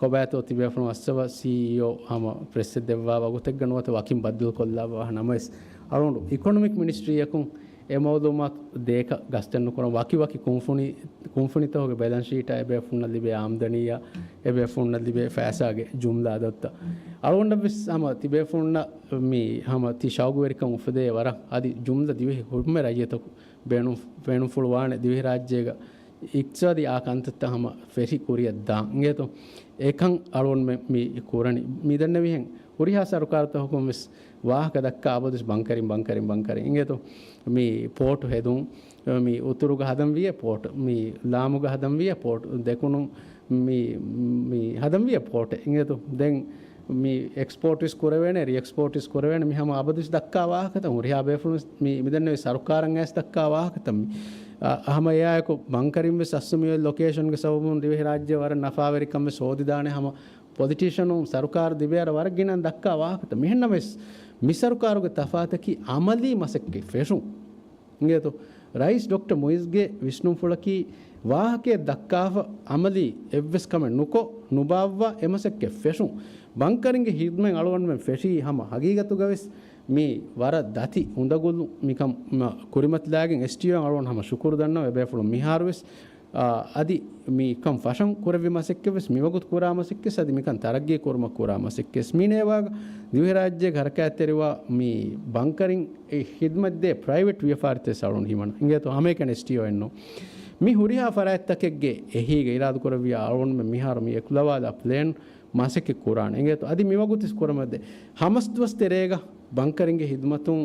ކޮބާތޯ ތިބޭފުޅުން އައްސަވަ ސީއީއޯ ހަމަ ޕްރެސްއެއް ދެއްވާ ވަގުތެއްގަ ނުވަތަ ވަކިން ބައްދަލުކޮށްލާ ނަމަވެސް، އަޅުގަނޑު އިކޮނޮމިކް މިނިސްޓްރީއަކުން އެ މައުލޫމާތު ދޭކަށް ގަސްތެއް ނުކުރަން، ވަކި ވަކި ކުންފުނި، ކުންފުނިތަކުގެ ބެލެންސް ޝީޓާ އެބޭފުޅުންނަށް ލިބޭ އާމްދަނީއާ އެބޭފުޅުންނަށް ލިބޭ ފައިސާގެ ޖުމްލަ އަދަދުތައް އަޅުގަނޑަށްވެސް ހަމަ ތިބޭފުޅުންނަށް މި ހަމަ ތި ޝައުގުވެރިކަން އުފެދޭ ވަރަށް. އަދި ޖުމްލަ ދިވެހި ކޮންމެ ރައްޔިތަކު ބޭނުން، ބޭނުންފުޅުވާނެ ދިވެހިރާއްޖޭގަ އިޤްތިޞާދީ އާ ކަންތައްތައް ހަމަ ފެށި ކުރިއަށް ދާން. އިނގޭތޯ؟ އެކަން އަޅުގަނޑުމެން މި ކުރަނީ. މި ދެންނެވިހެން ހުރިހާ ސަރުކާރުތަކަކުން ވެސް ވާހަކަ ދައްކާ އަބަދުވެސް ބަންކަރިން، ބަންކަރިން، ބަންކަރިން. އިނގޭތޯ؟ މި ޕޯޓު ހެދުން، މި އުތުރުގަ ހަދަން ވިޔަ ޕޯޓު، މި ލާމުގަ ހަދަން ވިޔަ ޕޯޓު، ދެކުނު މި، މި ހަދަން ވިޔަ ޕޯޓެއް. އިނގޭތޯ؟ ދެން މި އެކްސްޕޯޓް ވެސް ކުރެވޭނެ، ރީ އެކްސްޕޯޓް ވެސް ކުރެވޭނެ. މި ހަމަ އަބަދުވެސް ދައްކާ ވާހަކަތައް. ހުރިހާ ބޭފުޅުން ވެސް މި، މި ދެންނެވި ސަރުކާރަށް އައިސް ދައްކާ ވާހަކަތައް މި. އަ، ހަމަ އެއާއެކު ބަންކަރިން ވެސް އައްސު މި އޮތް ލޮކޭޝަންގެ ސަބަބުން ދިވެހިރާއްޖެ ވަރަށް ނަފާވެރިކަން ވެސް ހޯދިދާނެ. ހަމަ ޕޮލިޓީޝަނުން ސަރުކާރު ދިބޭއަރަށް ވަރަށް ގިނަ ދައްކާ ވާހަކަތައް. މިހެންނަމަވެސް މި ސަރުކާރުގެ ތަފާތަކީ އަމަލީ މަސައްކަތް ފެށުން. އިނގޭތޯ؟ ރައީސް ޑޮކްޓަރ މުއިޒްގެ ވިސްނުންފުޅަކީ ވާހަކައެއް ދައްކާފަ އަމަލީ އެއްވެސް ކަމެއް ނުކޮށް، ނުބާއްވާ އެމަސައްކަތް ފެށުން. ބަންކަރިންގެ ހިދްމަތް އަޅުގަނޑުމެން ފެށީ ހަމަ ހަގީގަތުގަވެސް މި ވަރަށް ދަތި އުނދަގުލު މިކަން މަ-، ކުރިމަތިލާގެން އެސްޓީއޯއަށް އަޅުގަނޑު ހަމަ ޝުކުރު ދަންނަވަ. އެބޭފުޅުން މިހާރުވެސް އާ، އަދި މި ކަން ފަށަން ކުރެއްވި މަސައްކަތްވެސް މިވަގުތު ކުރާ މަސައްކަތް، އަދި މިކަން ތަރައްގީ ކުރުމަށް ކުރާ މަސައްކަތް. މި ނޭވާގަ ދިވެހިރާއްޖޭގެ ހަރަކާތްތެރިވާ މި ބަންކަރިން އެ ހިދްމަތްދޭ ޕްރައިވެޓް ވިޔަފާރިތައް އަޅުން ހިމަނަ. އިނގޭތޯ؟ ހަމައެކަނި އެސްޓީއޯ އެއްނު. މި ހުރިހާ ފަރާތްތަކެއްގެ އެހީގަ އިރާދަކުރެއްވިޔާ އަޅުންމެ މިހާރު މި އެކުލަވާލާ ޕްލޭން މަސައްކަތް ކުރާނެ. އިނގޭތޯ؟ އަދި މިވަގުތު ކުރަމަށްދޭ ހަމަސް ދުވަސް ތެރޭގަ ބަންކަރިންގެ ހިދުމަތުން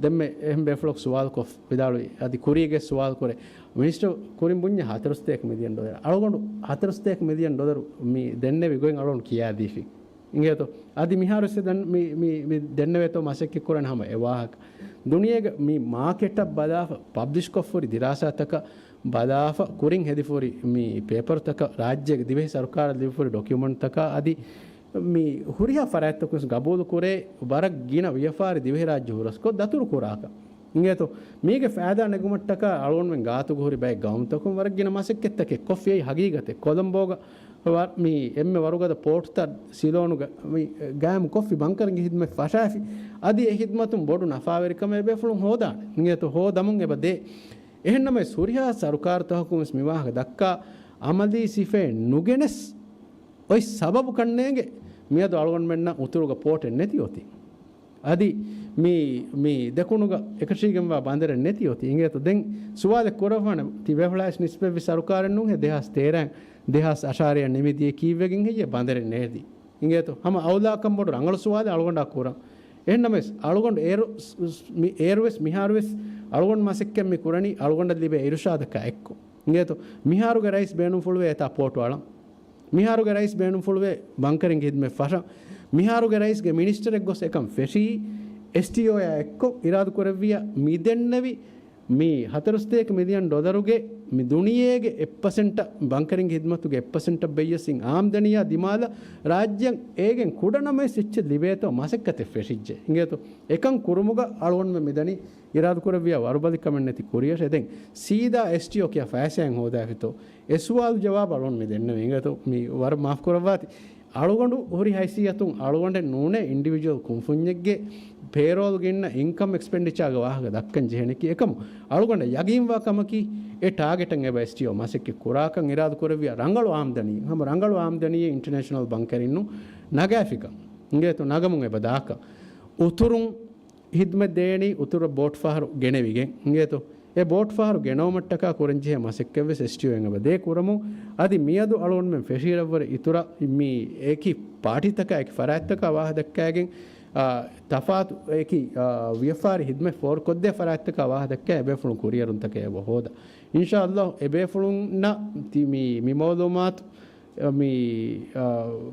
ދެންމެ އެހެން ބޭފުޅަކު ސުވާލުކޮށް ވިދާޅުވި، އަދި ކުރީގެ ސުވާލު ކުރޭ. މިނިސްޓަރ ކުރިން ބުންޏެ ހަތަރުސަތޭކަ މިލިއަން ޑޮލަރ. އަޅުގަނޑު ހަތަރުސަތޭކަ މިލިއަން ޑޮލަރު މި ދެންނެވި ގޮތް އަޅުގަނޑު ކިޔާދީފި. އިނގޭތޯ؟ އަދި މިހާރު އިސް ދެން މި، މި، މި ދެންނެވޭތޯ މަސައްކަތް ކުރަން ހަމަ އެ ވާހަކަ. ދުނިޔޭގެ މި މާކެޓަށް ބަލާފަ، ޕަބްލިޝްކޮށްފުރި ދިރާސާތަކަށް ބަލާފަ، ކުރިން ހެދިފުރި މި ޕޭޕަރުތަކަށް، ރާއްޖޭގެ ދިވެހި ސަރުކާރަށް ލިބިފުރި ޑޮކިއުމަންޓްތަކަށް އަދި މި ހުރިހާ ފަރާތްތަކުން ގަބޫލު ކުރޭ، ވަރަށް ގިނަ ވިޔަފާރި ދިވެހިރާއްޖެ ހުރަސްކޮށް ދަތުރު ކުރާކަށް. އިނގޭތޯ؟ މީގެ ފައިދާ ނެގުމަށްޓަކާ އަޅުގަނޑުމެން ގާތުގަ ހުރި ބައެއް ގައުމުތަކުން ވަރަށް ގިނަ މަސައްކަތްތަކެއް ކޮށްފި އެއީ ހަގީގަތެއް. ކޮލަމްބޯގަ ވަ-، މި އެންމެ ވަރުގަދަ ޕޯޓްތައް ސިލޯނުގަ މި ގާއިމު ކޮށްފި ބަންކަރިންގެ ހިދުމަތް ފަށާފި. އަދި އެ ހިދުމަތުން ބޮޑު ނަފާވެރިކަމެއް އެބޭފުޅުން ހޯދާނެ. އިނގޭތޯ؟ ހޯދަމުން އެބަ ދޭ. އެހެންނަމަވެސް ހުރިހާ ސަރުކާރުތަކަކުން ވެސް މި ވާހަކަ ދައްކާ އަމަލީ ސިފައެއް ނުގެނެސް އޮތް ސަބަބު ކަންނޭނގެ މިއަދު އަޅުގަނޑުމެންނަށް އުތުރުގަ ޕޯޓެއް ނެތި އޮތީ. އަދި މި، މި ދެކުނުގަ އެކަށީގެންވާ ބަނދަރެއް ނެތި އޮތީ. އިނގޭތޯ؟ ދެން ސުވާލެއް ކުރައްވާނެ، ތި ބޭފުޅާއިސް ނިސްބަތްވި ސަރުކާރެއް ނޫންހޭ، ދެހާސް ތޭރައިން ދެހާސް އަށާރަޔަށް ނިމިދިޔަ ކީއްވެގެން ހެއްޔޭ ބަނދަރެއް ނޭދީ؟ އިނގޭތޯ؟ ހަމަ އައުލާކަން ބޮޑު ރަނގަޅު ސުވާލެއް އަޅުގަނޑާ ކުރަން. އެހެންނަމަވެސް އަޅުގަނޑު އޭރު، މި އޭރުވެސް މިހާރުވެސް އަޅުގަނޑު މަސައްކަތް މި ކުރަނީ އަޅުގަނޑަށް ލިބޭ އިރުޝާދަކާ އެއްކޮށް. އިނގޭތޯ؟ މިހާރުގެ ރައީސް ބޭނުންފުޅުވޭ އެތާ ޕޯޓު އަޅަން. މިހާރުގެ ރައީސް ބޭނުންފުޅުވޭ ބަންކަރިންގެ ހިދުމަތް ފަށަން. މިހާރުގެ ރައީސްގެ މިނިސްޓަރެއް ގޮސް އެކަން ފެށީ، އެސްޓީއޯއާ އެއްކޮށް އިރާދަކުރެއްވިޔާ މި ދެންނެވި މި ހަތަރުސަތޭކަ މިލިއަން ޑޮލަރުގެ މި ދުނިޔޭގެ އެއް ޕަސެންޓަށް، ބަންކަރިންގެ ހިދުމަތުގެ އެއް ޕަސެންޓަށް ބެއްޔަސް އިން އާމްދަނީއާ ދިމާލަށް ރާއްޖެއަށް އޭގެން ކުޑަނަމަވެސް އެއްޗެއް ލިބޭތޯ މަސައްކަތެއް ފެށިއްޖެ. އިނގޭތޯ؟ އެކަން ކުރުމުގަ އަޅުގަނޑުމެން މިދަނީ އިރާދަކުރެއްވިޔާ ވަރުބަލިކަމެއް ނެތި ކުރިއަށް. އެދެން ސީދާ އެސްޓީއޯ ކިޔާ ފައިސާއެއް ހޯދާފިތޯ؟ އެ ސުވާލު ޖަވާބު އަޅުގަނޑު މި ދެންނެވި. އިނގޭތޯ؟ މި ވަރަށް މާފް ކުރައްވާތި. އަޅުގަނޑު ހުރި ހައިސިއްޔަތުން އަޅުގަނޑެއް ނޫނޭ އިންޑިވިޖުއަލް ކުންފުންޏެއްގެ ޕޭރޯލްގަ އިންނަ އިންކަމް އެކްސްޕެންޑިޗާގެ ވާހަކަ ދައްކަން ޖެހެނީކީ. އެކަމު އަޅުގަނޑަށް ޔަގީންވާ ކަމަކީ އެ ޓާގެޓަށް އެބަ އެސްޓީއޯ މަސައްކަތް ކުރާކަން. އިރާދަ ކުރެއްވިޔާ ރަނގަޅު އާމްދަނީ، ހަމަ ރަނގަޅު އާމްދަނީއެއް އިންޓަރނޭޝަނަލް ބަންކަރިންނު ނަގާފިކަން. އިނގޭތޯ؟ ނަގަމުން އެބަ ދާކަން. އުތުރުން ހިދުމަތް ދޭނީ އުތުރަށް ބޯޓް ފަހަރު ގެނެވިގެން. އިނގޭތޯ؟ އެ ބޯޓް ފަހަރު ގެނައުމަށްޓަކާ ކުރަންޖެހޭ މަސައްކަތްވެސް އެސްޓީއޯއިން އެބަ ދޭ ކުރަމުން. އަދި މިއަދު އަޅުގަނޑުމެން ފެށީއިރަށްވުރެ އިތުރަށް މި އެކި ޕާޓީތަކާ އެކި ފަރާތްތަކާ ވާހަކަ ދައްކައިގެން އާ، ތަފާތު އެކި، އާ، ވިޔަފާރި ހިދުމަތް ފޯރުކޮށްދޭ ފަރާތްތަކާ ވާހަ ދައްކާ އެބޭފުޅުން ކުރިއަރުންތަކެއް އެބަ ހޯދާ. އިންޝާﷲ އެބޭފުޅުންނަށް ތި މި، މި މައުލޫމާތު، އަ، މި، އާ،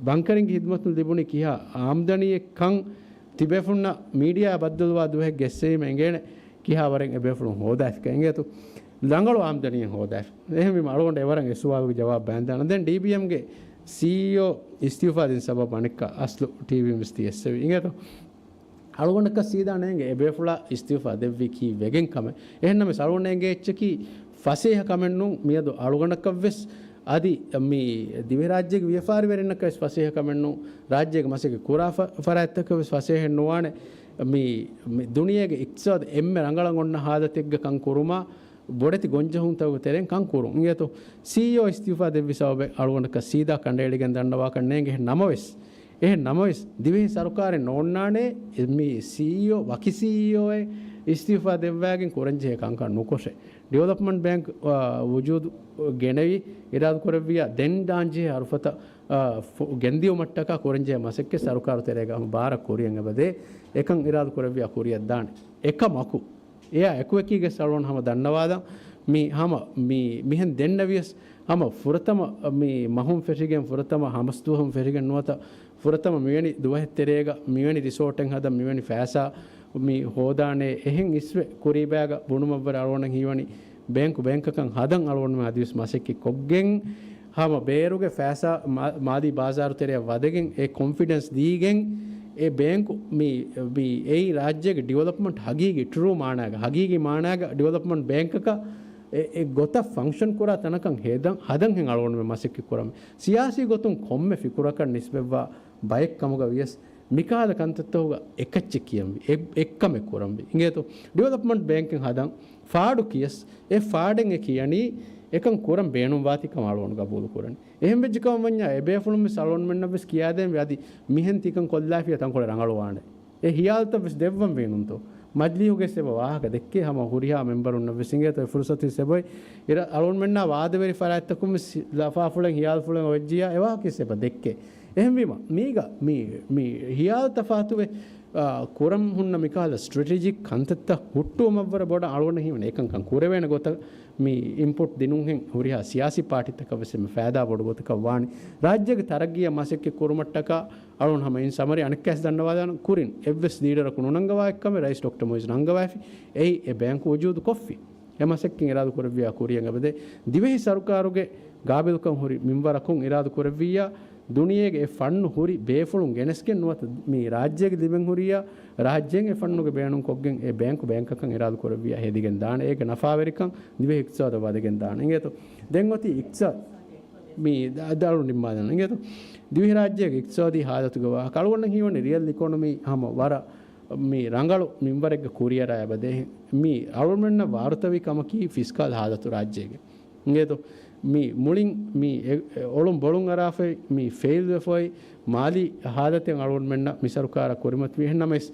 ބަންކަރިންގެ ހިދުމަތުން ލިބުނީ ކިހާ އާމްދަނީއެއްކަން ތިބޭފުޅުންނަށް މީޑިއާ ބައްދަލުވާ ދުވަހެއް ގެއްސެވީމަ އެނގޭނެ ކިހާ ވަރެއް އެބޭފުޅުން ހޯދާފިކަން އިނގޭތޯ. ރަނގަޅު އާމްދަނީއެއް ހޯދާފި. އެހެންވީމަ އަޅުގަނޑު އެވަރަށް އެ ސުވާލުގެ ޖަވާބު ބައިންދާނަން. ދެން ޑީބީއެމްގެ ސީއީއޯ އިސްތިއުފާ ދިން ސަބަބު އަނެއްކާ އަސްލު ޓީވީ ވެސް ތި އެއްސެވި އިނގޭތޯ. އަޅުގަނޑަކަށް ސީދާ ނޭނގެ އެބޭފުޅާ އިސްތިއުފާ ދެއްވީ ކީއްވެގެން ކަމެއް. އެހެންނަމަވެސް އަޅުގަނޑަށް އެނގޭ އެއްޗަކީ ފަސޭހަ ކަމެއް ނޫން. މިއަދު އަޅުގަނޑަކަށްވެސް އަދި މި ދިވެހިރާއްޖޭގެ ވިޔަފާރިވެރިންނަކަށް ވެސް ފަސޭހަ ކަމެއް ނޫން. ރާއްޖޭގެ މަސައްކަތް ކުރާ ފަ-، ފަރާތްތަކަށް ވެސް ފަސޭހައެއް ނުވާނެ. މި، މި ދުނިޔޭގެ އިޤްތިޞާދު އެންމެ ރަނގަޅަށް އޮންނަ ހާލަތެއްގަ ކަން ކުރުމާ، ބޮޑެތި ގޮންޖެހުންތަކުގެ ތެރެއިން ކަން ކުރުން. އިނގޭތޯ، ސީއީއޯ އިސްތިއުފާ ދެއްވި ސަބަބެއް އަޅުގަނޑަކަށް ސީދާ ކަނޑައެޅިގެން ދަންނަވާކަށް ނޭނގެ. އެހެން ނަމަވެސް، އެހެން ނަމަވެސް، ދިވެހި ސަރުކާރެއް ނޯންނާނެ މި ސީއީއޯ، ވަކި ސީއީއޯއެއް އިސްތިއުފާ ދެއްވާގެން ކުރަންޖެހޭ ކަންކަން ނުކޮށެ. ޑިވެލޮޕްމަންޓް ބޭންކް، އާ، ވުޖޫދު ގެނެވި، އިރާދަކުރެއްވިއްޔާ ދެން ދާންޖެހޭ ހަރުފަތައް، އާ، ފު-، ގެންދިއުމަށްޓަކާ ކުރަންޖެހޭ މަސައްކަތް ސަރުކާރު ތެރޭގަ ހަމަ ބާރަށް ކުރިޔަށް އެބަދޭ. އެކަން އިރާދަކުރެއްވިއްޔާ ކުރިޔަށްދާނެ. އެކަމަކު، އެއާ އެކުއެކީގެ ސަޅުން ހަމަ ދަންނަވާލަން. މި ހަމަ މި، މިހެން ދެންނެވިޔަސް ހަމަ ފުރަތަމަ މި މަހުން ފެށިގެން، ފުރަތަމަ ހަމަސްދުވަހުން ފެށިގެން ނުވަތަ ފުރަތަމަ މިވެނި ދުވަހެއް ތެރޭގަ މިވެނި ރިސޯޓެއް ހަދަން، މިވެނި ފައިސާ މި ހޯދާނެ. އެހެން އިސްވެ ކުރީބާގަ ބުނުމަށްވުރެ އަޅުގަނޑަށް ހީވަނީ ބޭންކު ބޭންކަކަށް ހަދަން އަޅުގަނޑުމެން އަދިވެސް މަސައްކަތް ކޮށްގެން، ހަމަ ބޭރުގެ ފައިސާ މާ-، މާލީ ބާޒާރު ތެރެއަށް ވަދެގެން، އެ ކޮންފިޑެންސް ދީގެން، އެ ބޭންކު މި، މި އެއީ ރާއްޖޭގެ ޑިވެލޮޕްމަންޓް ހަގީގީ ޓްރޫ މާނާގަ، ހަގީގީ މާނާގަ ޑިވެލޮޕްމަންޓް ބޭންކަކަށް އެ، އެ ގޮތަށް ފަންކްޝަން ކުރާ ތަނަކަށް ހެދަން، ހަދަން ހެން އަޅުގަނޑުމެން މަސައްކަތް ކުރަމެ. ސިޔާސީ ގޮތުން ކޮންމެ ފިކުރަކަށް ނިސްބަތްވާ ބައެއް ކަމުގަ ވިޔަސް، މިކަހަލަ ކަންތައްތަކުގަ އެކައްޗެއް ކިޔަންވީ، އެ-، އެއްކަމެއް ކުރަންވީ. އިނގޭތޯ؟ ޑިވެލޮޕްމަންޓް ބޭންކެއް ހަދަން ފާޑު ކިޔަސް، އެ ފާޑެއް އެ ކިޔަނީ އެކަން ކުރަން ބޭނުންވާތީ ކަމަށް އަޅުގަނޑު ގަބޫލު ކުރަނީ. އެހެން ވެއްޖެ ކަމަށް ވަންޏާ، އެ ބޭފުޅުން ވެސް އަޅުގަނޑުމެންނަށް ވެސް ކިޔާދޭންވީ އަދި މިހެން ތިކަން ކޮށްލާފިޔާ ތަންކޮޅެއް ރަނގަޅުވާނެ. އެ ހިޔާލުތައް ވެސް ދެއްވަން ވީނުންތޯ؟ މަޖިލީހުގައި ވެސް އެބަ ވާހަކަ ދެއްކޭ، ހަމަ ހުރިހާ މެމްބަރުންނަށް ވެސް އިނގޭތޯ އެ ފުރުސަތު ވެސް އެބައޮތް. އިރަށް އަޅުގަނޑުމެންނާ ވާދަވެރި ފަރާތްތަކުން ވެސް ލަފާފުޅެއް ހިޔާލުފުޅެއް އޮވެއްޖިއްޔާ އެ ވާހަކަ ވެސް އެބަ ދެއްކޭ. އެހެންވީމަ، މީގަ މި، މި ހިޔާލު ތަފާތުވެ، އާ، ކުރަން ހުންނަ މިކަހަލަ ސްޓްރެޓެޖިކް ކަންތައްތައް ހުއްޓުވުމަށްވުރެ ބޮޑަށް އަޅުގަނޑަށް ހީވަނީ އެކަންކަން ކުރެވޭނެ ގޮތަށް މި އިންޕުޓް ދިނުންހެން ހުރިހާ ސިޔާސީ ޕާޓީތަކަށް ވެސް އެންމެ ފައިދާ ބޮޑު ގޮތަކަށް ވާނީ. ރާއްޖޭގެ ތަރައްގީއަށް މަސައްކަތް ކުރުމަށްޓަކާ އަޅުގަނޑު ހަމަ އިން ސަމަރީ އަނެއްކާވެސް ދަންނަވާލާނަން. ކުރިން އެއްވެސް ލީޑަރަކު ނުނަންގަވާ އެއްކަމެއް ރައީސް ޑޮކްޓަރ މުއިއްޒު ނަންގަވާފި. އެއީ އެ ބޭންކު ވުޖޫދު ކޮށްފި. އެ މަސައްކަތް އިރާދަ ކުރެއްވިއްޔާ ކުރިޔަށް އެބަދޭ. ދިވެހި ސަރުކާރުގެ ގާބިލްކަން ހުރި މިންވަރަކުން އިރާދަ ކުރެއްވިއްޔާ، ދުނިޔޭގެ އެ ފަންނު ހުރި ބޭފުޅުން ގެނެސްގެން ނުވަތަ މި ރާއްޖޭގެ ލިބެން ހުރިއްޔާ، ރާއްޖޭން އެ ފަންނުގެ ބޭނުން ކޮށްގެން އެ ބޭންކު ބޭންކަކަށް އިރާދަ ކުރެއްވިއްޔާ ހެދިގެން ދާނެ. އޭގެ ނަފާވެރިކަން ދިވެހި އިޤްތިޞާދަށް ވަދެގެން ދާނެ. އިނގޭތޯ؟ ދެން އޮތީ އިޤްތިޞާދު މި ދަ-، ދައުރު ނިންމާލަން. އިނގޭތޯ؟ ދިވެހިރާއްޖޭގެ އިޤްތިޞާދީ ހާލަތުގަ ވާހަކަ އަޅުގަނޑަށް ހީވަނީ ރިއަލް އިކޮނޮމީ ހަމަ ވަރަށް މި ރަނގަޅު މިންވަރެއްގަ ކުރިއަރާ އެބަދޭ. މި އަޅުގަނޑުމެންނަށް ވާރުތަވި ކަމަކީ ފިސްކަލް ހާލަތު ރާއްޖޭގެ. އިނގޭތޯ؟ މި މުޅިން މި އެ-، އެ-، އޮޅުން ބޮޅުން އަރާފައި، މި ފެއިލް ވެފައި، މާލީ ހާލަތެއް އަޅުގަނޑުމެންނަށް މި ސަރުކާރަށް ކުރިމަތިވި. އެހެން ނަމަވެސް،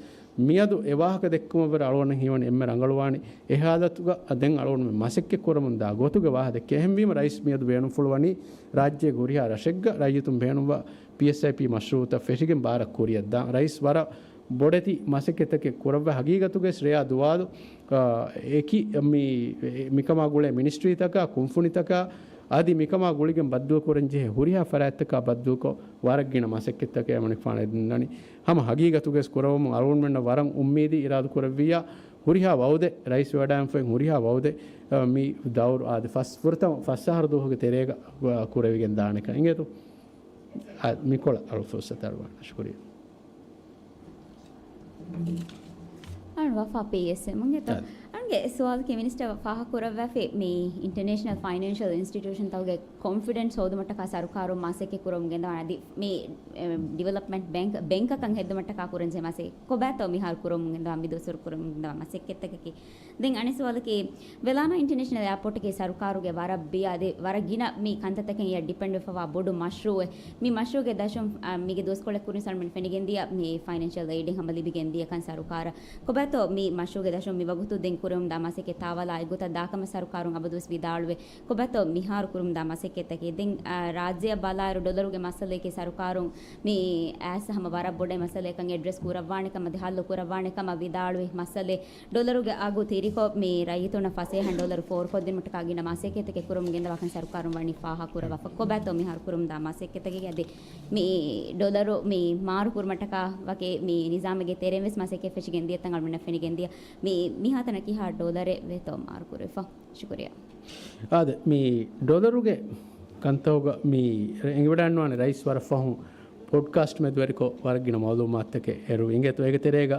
މިއަދު އެ ވާހަކަ ދެއްކުމަށްވުރެ އަޅުގަނޑަށް ހީވަނީ އެންމެ ރަނގަޅުވާނީ އެ ހާލަތުގަ ދެން އަޅުގަނޑުމެން މަސައްކަތް ކުރަމުންދާ ގޮތުގެ ވާހަކަ ދެއްކޭ. އެހެންވީމަ ރައީސް މިއަދު ބޭނުންފުޅުވަނީ ރާއްޖޭގެ ހުރިހާ ރަށެއްގަ ރައްޔިތުން ބޭނުންވާ ޕީއެސްއައިޕީ މަޝްރޫއުތައް ފެށިގެން ބާރަށް ކުރިއަށްދާން. ރައީސް ވަރަށް ބޮޑެތި މަސައްކަތްތަކެއް ކުރައްވާ. ހަގީގަތުގައި ރެޔާ ދުވާލު، އާ، އެކި މި-، މިކަމާ ގުޅޭ މިނިސްޓްރީތަކާ، ކުންފުނިތަކާ، އަދި މިކަމާ ގުޅިގެން ބައްދަލުކުރަން ޖެހޭ ހުރިހާ ފަރާތްތަކާ ބައްދަލުކޮށް، ވަރަށް ގިނަ މަސައްކަތްތަކެއް އަޅުގަނޑުމެންނަށް ފާނައިދިންނަނީ. ހަމަ ހަގީގަތުގައި ކުރައްވަމުން އަޅުގަނޑުމެންނަށް ވަރަށް އުއްމީދީ އިރާދަ ކުރެއްވިއްޔާ، ހުރިހާ ވައުދެއް، ރައީސް ވެވަޑައިގެންފައި ހުރިހާ ވައުދެއް، އަ، މި ދައުރު އާދެ ފަސް، ފުރަތަމަ ފަސް އަހަރު ދުވަހުގެ ތެރޭގަ، އަ، ކުރެވިގެން ދާނެކަން. އިނގޭތޯ؟ އަ، މިކޮޅަށް އަޅު ފުރުސަތު އަޅުވާނެ. ޝުކުރިއްޔާ. އަޅު ވަފާ ޕީއެސްއެމުންގެތޯ؟ އަ. އަޅުގެ ސުވާލަކީ މިނިސްޓަރ ފާހަގަކުރައްވާފި މި އިންޓަރނޭޝަނަލް ފައިނޭންޝަލް އިންސްޓިޓިއުޝަންތަކުގެ ކޮންފިޑެންސް ހޯދުމަށްޓަކާ ސަރުކާރުން މަސައްކަތް ކުރަމުން ގެންދަވާނެ. އަދި މި، އެ، ޑިވެލޮޕްމަންޓް ބޭންކް، ބޭންކަކަށް ހެއްދުމަށްޓަކާ ކުރަންޖެހޭ މަސައްކަތް ކޮބާތޯ މިހާރު ކުރަމުން ގެންދަވާ، މި ދުވަސްވަރު ކުރަމުން ގެންދަވާ މަސައްކަތްތަކަކީ؟ ދެން އަނެއް ސުވާލަކީ، ވެލާނާ އިންޓަރނޭޝަނަލް އެއާޕޯޓަކީ ސަރުކާރުގެ ވަރަށް ބިޔަ އަދި ވަރަށް ގިނަ މި ކަންތައްތަކަށް އެއަށް ޑިޕެންޑް ވެފަވާ ބޮޑު މަޝްރޫއެއް. މި މަޝްރޫގެ ދަށުން، އަ، މީގެ ދުވަސްކޮޅެއް ކުރިން ސަލްމަން ފެނިގެންދިޔަ މި ފައިނޭންޝަލް އެއިޑެއް ހަމަ ލިބިގެންދިޔަ ކަން ސަރުކާރަށް. ކޮބާތޯ މި މަޝްރޫގެ ދަށުން މި ވަގުތު ދެން ކުރަ ކުރުމުންދާ މަސައްކަތް ތާވަލާ އެގޮތަށް ދާކަމަށް ސަރުކާރުން އަބަދުވެސް ވިދާޅުވޭ. ކޮބާތޯ މިހާރު ކުރުމުންދާ މަސައްކަތްތަކެއް؟ ދެން، އާ، ރާއްޖެއަށް ބަލާއިރު ޑޮލަރުގެ މައްސަލައެކޭ ސަރުކާރުން މި އައިސް ހަމަ ވަރަށް ބޮޑެ މައްސަލައެއްކަން އެޑްރެސް ކުރައްވާނެ ކަމަށް، އަދި ހައްލު ކުރައްވާނެ ކަމަށް ވިދާޅުވި މައްސަލައެއް. ޑޮލަރުގެ އަގު ތިރިކޮށް މި ރައްޔިތުންނަށް ފަސޭހަ ޑޮލަރު ފޯރުކޮށްދިނުމަށްޓަކާ ގިނަ މަސައްކަތްތަކެއް ކުރަމުން ގެންދަވާކަން ސަރުކާރުން ވަނީ ފާހަގަ ކުރައްވާފަ. ކޮބާތޯ މިހާރު ކުރުމުންދާ މަސައްކަތްތަކެއް؟ އަދި މި ޑޮލަރު މި މާރު ކުރުމަށްޓަކާ ވަކި މި ނިޒާމެއްގެ ތެރެއިން ވެސް މަސައްކަތް ފެށިގެން ދިޔަ ތަން އަޅުގަނޑަށް ފެނިގެން ދިޔަ. މި، މިހާތަނަށް ކިހާ ޑޮލަރެއް ވޭތޯ މާރު ކުރެވިފަ؟ ޝުކުރިއްޔާ. އާދެ، މި ޑޮލަރުގެ ކަންތައްގަ މި އެނގިވަޑައިންވާނެ ރައީސް ވަރަށް ފަހުން ޕޮޑްކާސްޓް މެދުވެރިކޮށް ވަރަށް ގިނަ މައުލޫމާތުތަކެއް އެރުވި. އިނގޭތޯ އޭގެ ތެރޭގަ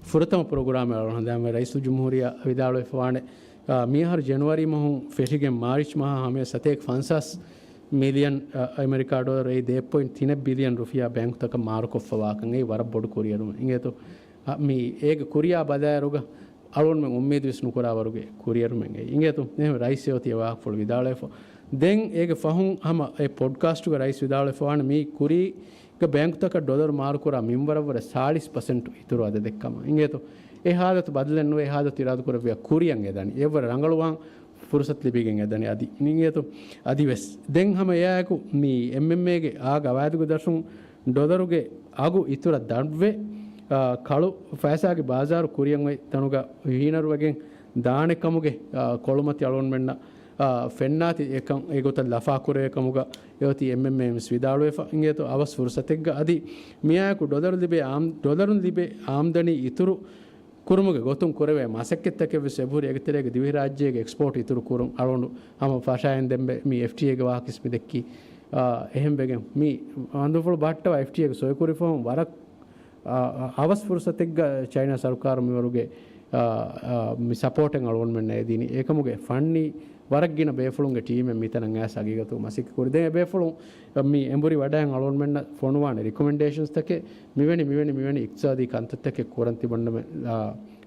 ފުރަތަމަ ޕްރޮގްރާމެއް އަޅުގަނޑު ހަނދާންވެ ރައީސުލްޖުމްހޫރިއްޔާ ވިދާޅުވެފަވާނެ، އާ، މިއަހަރު ޖެނުއަރީ މަހުން ފެށިގެން މާރޗް މަހާ ހަމަޔަށް ސަތޭކަ ފަންސާސް މިލިއަން، އަ، އަމެރިކާ ޑޮލަރު، އެއީ ދެ ޕޮއިންޓް ތިނެއް ބިލިއަން ރުފިޔާ ބޭންކުތަކަށް މާރުކޮށްފަވާކަން. އެއީ ވަރަށް ބޮޑު ކުރިއެރުމެއް. އިނގޭތޯ، އަ، މި އޭގެ ކުރިޔާ ބަލާއިރުގަ އަޅުގަނޑުމެން އުއްމީދުވެސް ނުކުރާ ވަރުގެ ކުރިއެރުމެއް އެއީ. އިނގޭތޯ، އެހެން ރައީސް އެއޮތީ އެ ވާހަކަފުޅު ވިދާޅުވެފަ. ދެން އޭގެ ފަހުން ހަމަ އެ ޕޮޑްކާސްޓުގަ ރައީސް ވިދާޅުވެފަވާނެ މި ކުރީގަ ބޭންކުތަކަށް ޑޮލަރު މާރުކުރާ މިންވަރަށްވުރެ ސާޅީސް ޕަސެންޓު އިތުރު އަދަދެއްކަމަށް. އިނގޭތޯ، އެ ހާލަތު ބަދަލެއްނުވޭ، އެ ހާލަތު އިރާދަކުރެއްވިޔާ ކުރިއަށް އެދަނީ. އެއްވަރަށް ރަނގަޅުވާން ފުރުސަތު ލިބިގެން އެދަނީ އަދި. އިނގޭތޯ، އަދިވެސް ދެން ހަމަ އެއާއެކު މި އެމްއެމްއޭގެ އާ ގަވާއިދުގެ ދަށުން ޑޮލަރުގެ އަގު އިތުރަށް ދަށްވެ، އާ، ކަޅު ފައިސާގެ ބާޒާރު ކުރިއަށް އޮތް ތަނުގަ ހީނަރުވެގެން ދާނެ ކަމުގެ، އާ، ކޮޅުމަތި އަޅުގަނޑުމެންނަށް، އާ، ފެންނާތި އެކަން އެގޮތަށް ލަފާކުރެވޭ ކަމުގަ އެއޮތީ އެމްއެމްއޭ ވެސް ވިދާޅުވެފަ. އިނގޭތޯ އަވަސް ފުރުސަތެއްގަ އަދި މިއާއެކު ޑޮލަރު ލިބޭ އާމް-، ޑޮލަރުން ލިބޭ އާމްދަނީ އިތުރު ކުރުމުގެ ގޮތުން ކުރެވޭ މަސައްކަތްތަކެއް ވެސް އެބަހުރި. އޭގެ ތެރޭގަ ދިވެހިރާއްޖޭގެ އެކްސްޕޯޓް އިތުރު ކުރުން އަޅުގަނޑު ހަމަ ފަށާއިން ދެން މި އެފްޓީއޭގެ ވާހަކަ ވެސް މި ދެއްކީ. އާ، އެހެން ވެގެން މި އަނދުފުޅު ބަހައްޓަވާ އެފްޓީއޭގެ ސޮއިކުރި ފަހުން ވަރަށް އާ، އަވަސް ފުރުސަތެއްގަ ޗައިނާ ސަރުކާރު މިވަރުގެ، އާ، އާ، މި ސަޕޯޓެއް އަޅުގަނޑުމެންނަށް އެދިނީ. އެކަމުގެ ފަންނީ ވަރަށް ގިނަ ބޭފުޅުންގެ ޓީމެއް މިތަނަށް އައިސް ހަގީގަތު މަސައްކަތް ކުރި. ދެން އެ ބޭފުޅުން މި އެނބުރި ވަޑައިން އަޅުގަނޑުމެންނަށް ފޮނުވާނެ ރިކޮމެންޑޭޝަންސްތަކެއް މިވެނި، މިވެނި، މިވެނި އިޤްތިޞާދީ ކަންތައްތަކެއް ކުރަން ތިބަންނަމެ، އާ،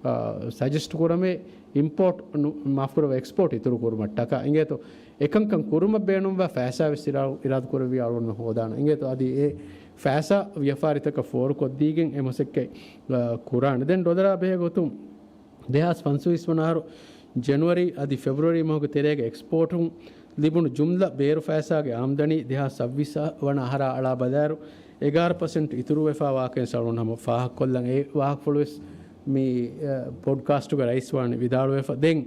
އާ، ސަޖެސްޓް ކުރަމޭ އިމްޕޯޓް ނު-، މާފުކުރައްވާ އެކްސްޕޯޓް އިތުރު ކުރުމަށްޓަކާ. އިނގޭތޯ އެކަންކަން ކުރުމަށް ބޭނުންވާ ފައިސާ ވެސް އިރާ-، އިރާދަކުރެއްވިޔާ އަޅުގަނޑުމެން ހޯދާނަން. އިނގޭތޯ އަދި އެ ފައިސާ ވިޔަފާރިތަކަށް ފޯރުކޮށްދީގެން އެ މަސައްކަތް، އާ، ކުރާނެ. ދެން ޑޮލަރާ ބެހޭ ގޮތުން ދެހާސް ފަންސަވީސް ވަނަ އަހަރު ޖެނުއަރީ އަދި ފެބްރުއަރީ މަހުގެ ތެރޭގަ އެކްސްޕޯޓުން ލިބުނު ޖުމްލަ ބޭރު ފައިސާގެ އާމްދަނީ ދެހާސް ސައްބީސް ވަނަ އަހަރާ އަޅާ ބަލާއިރު، އެގާރަ ޕަސެންޓް އިތުރުވެފާ ވާކަން އަޅުގަނޑު ހަމަ ފާހަގަކޮށްލަން. އެ ވާހަކަފުޅުވެސް މި، އަ، ޕޮޑްކާސްޓުގަ ރައީސް ވާނެ ވިދާޅުވެފަ. ދެން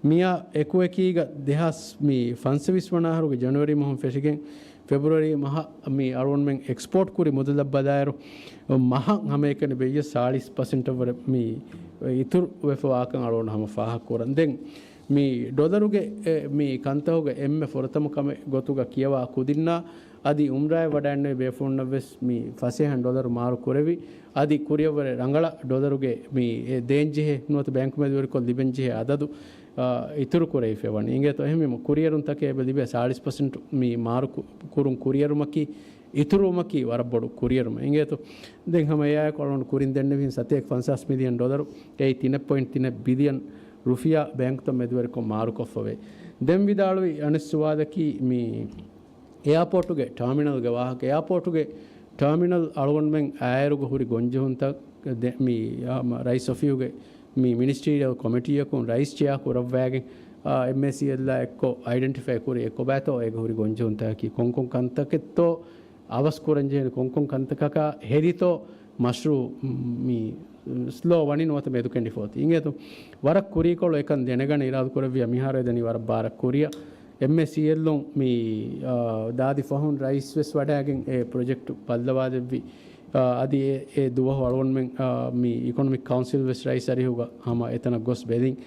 މިއާ އެކުއެކީގަ ދެހާސް މި ފަންސަވީސް ވަނަ އަހަރުގެ ޖެނުއަރީ މަހުން ފެށިގެން ފެބްރުއަރީ މަހަށް މި އަޅުގަނޑުމެން އެކްސްޕޯޓް ކުރި މުދަލަށް ބަލާއިރު، މަހަށް ހަމައެކަނި ބެއްޔަ ސާޅީސް ޕަސެންޓަށް ވުރެ މި އިތުރު ވެފަ ވާކަން އަޅުގަނޑު ހަމަ ފާހަގަ ކުރަން. ދެން މި ޑޮލަރުގެ، އެ، މި ކަންތަހުގެ އެންމެ ފުރަތަމަ ކަމެއް ގޮތުގަ ކިޔަވާ ކުދިންނާ އަދި އުމްރާއަށް ވަޑައިންނެވި ބޭފުޅުންނަށް ވެސް މި ފަސޭހަ ޑޮލަރު މާރު ކުރެވި، އަދި ކުރިއަށްވުރެ ރަނގަޅަށް ޑޮލަރުގެ މި އެ ދޭންޖެހޭ ނުވަތަ ބޭންކު މެދުވެރިކޮށް ލިބެންޖެހޭ އަދަދު، އާ، އިތުރު ކުރެވިފައިވަނީ. އިނގޭތޯ އެހެންވީމަ ކުރިއެރުންތަކެއް އެބަ ލިބޭ ސާޅީސް ޕަސެންޓް މި މާރު ކު-، ކުރުން ކުރިއެރުމަކީ، އިތުރުވުމަކީ ވަރަށް ބޮޑު ކުރިއެރުމެއް. އިނގޭތޯ ދެން ހަމަ އެއާއެކު އަޅުގަނޑު ކުރިން ދެންނެވިހެން ސަތޭކަ ފަންސާސް މިލިއަން ޑޮލަރު، އެއީ ތިނެއް ޕޮއިންޓް ތިނެއް ބިލިއަން ރުފިޔާ ބޭންކުތައް މެދުވެރިކޮށް މާރުކޮށްފަވޭ. ދެން ވިދާޅުވި އަނެއް ސުވާލަކީ މި އެއާޕޯޓުގެ ޓާމިނަލްގެ ވާހަކަ. އެއާޕޯޓުގެ ޓާމިނަލް އަޅުގަނޑުމެން އާއިރުގަ ހުރި ގޮންޖެހުންތައް ދެ-، މި، އާ، މަ-، ރައީސް އޮފީހުގެ މި މިނިސްޓީރިއަލް ކޮމިޓީއަކުން ރައީސް ޗެއާ ކުރައްވާގެން، އާ، އެމްއޭސީއެލްއާ އެއްކޮށް އައިޑެންޓިފައި ކުރި އެ ކޮބާތޯ އޭގަ ހުރި ގޮންޖެހުންތަކަކީ ކޮންކޮން ކަންތަކެއްތޯ އަވަސް ކުރަންޖެހޭނެ ކޮންކޮން ކަންތަކަކާ ހެދިތޯ މަޝްރޫއު މި ސްލޯ ވަނީ ނުވަތަ މެދުކެނޑިފަ އޮތީ. އިނގޭތޯ ވަރަށް ކުރީކޮޅު އެކަން ދެނެގަނެ އިރާދަކުރެއްވިޔާ މިހާރު އެދަނީ ވަރަށް ބާރަށް ކުރިއަށް. އެމްއޭސީއެލްއުން މި، އާ، ދާދި ފަހުން ރައީސް ވެސް ވަޑައިގެން އެ ޕްރޮޖެކްޓު ބައްލަވާދެއްވި. އާ، އަދި އެ، އެ ދުވަހު އަޅުގަނޑުމެން، އާ، މި އިކޮނޮމިކް ކައުންސިލް ވެސް ރައީސް އަރިހުގަ ހަމަ އެތަނަށް ގޮސް ބެލިން.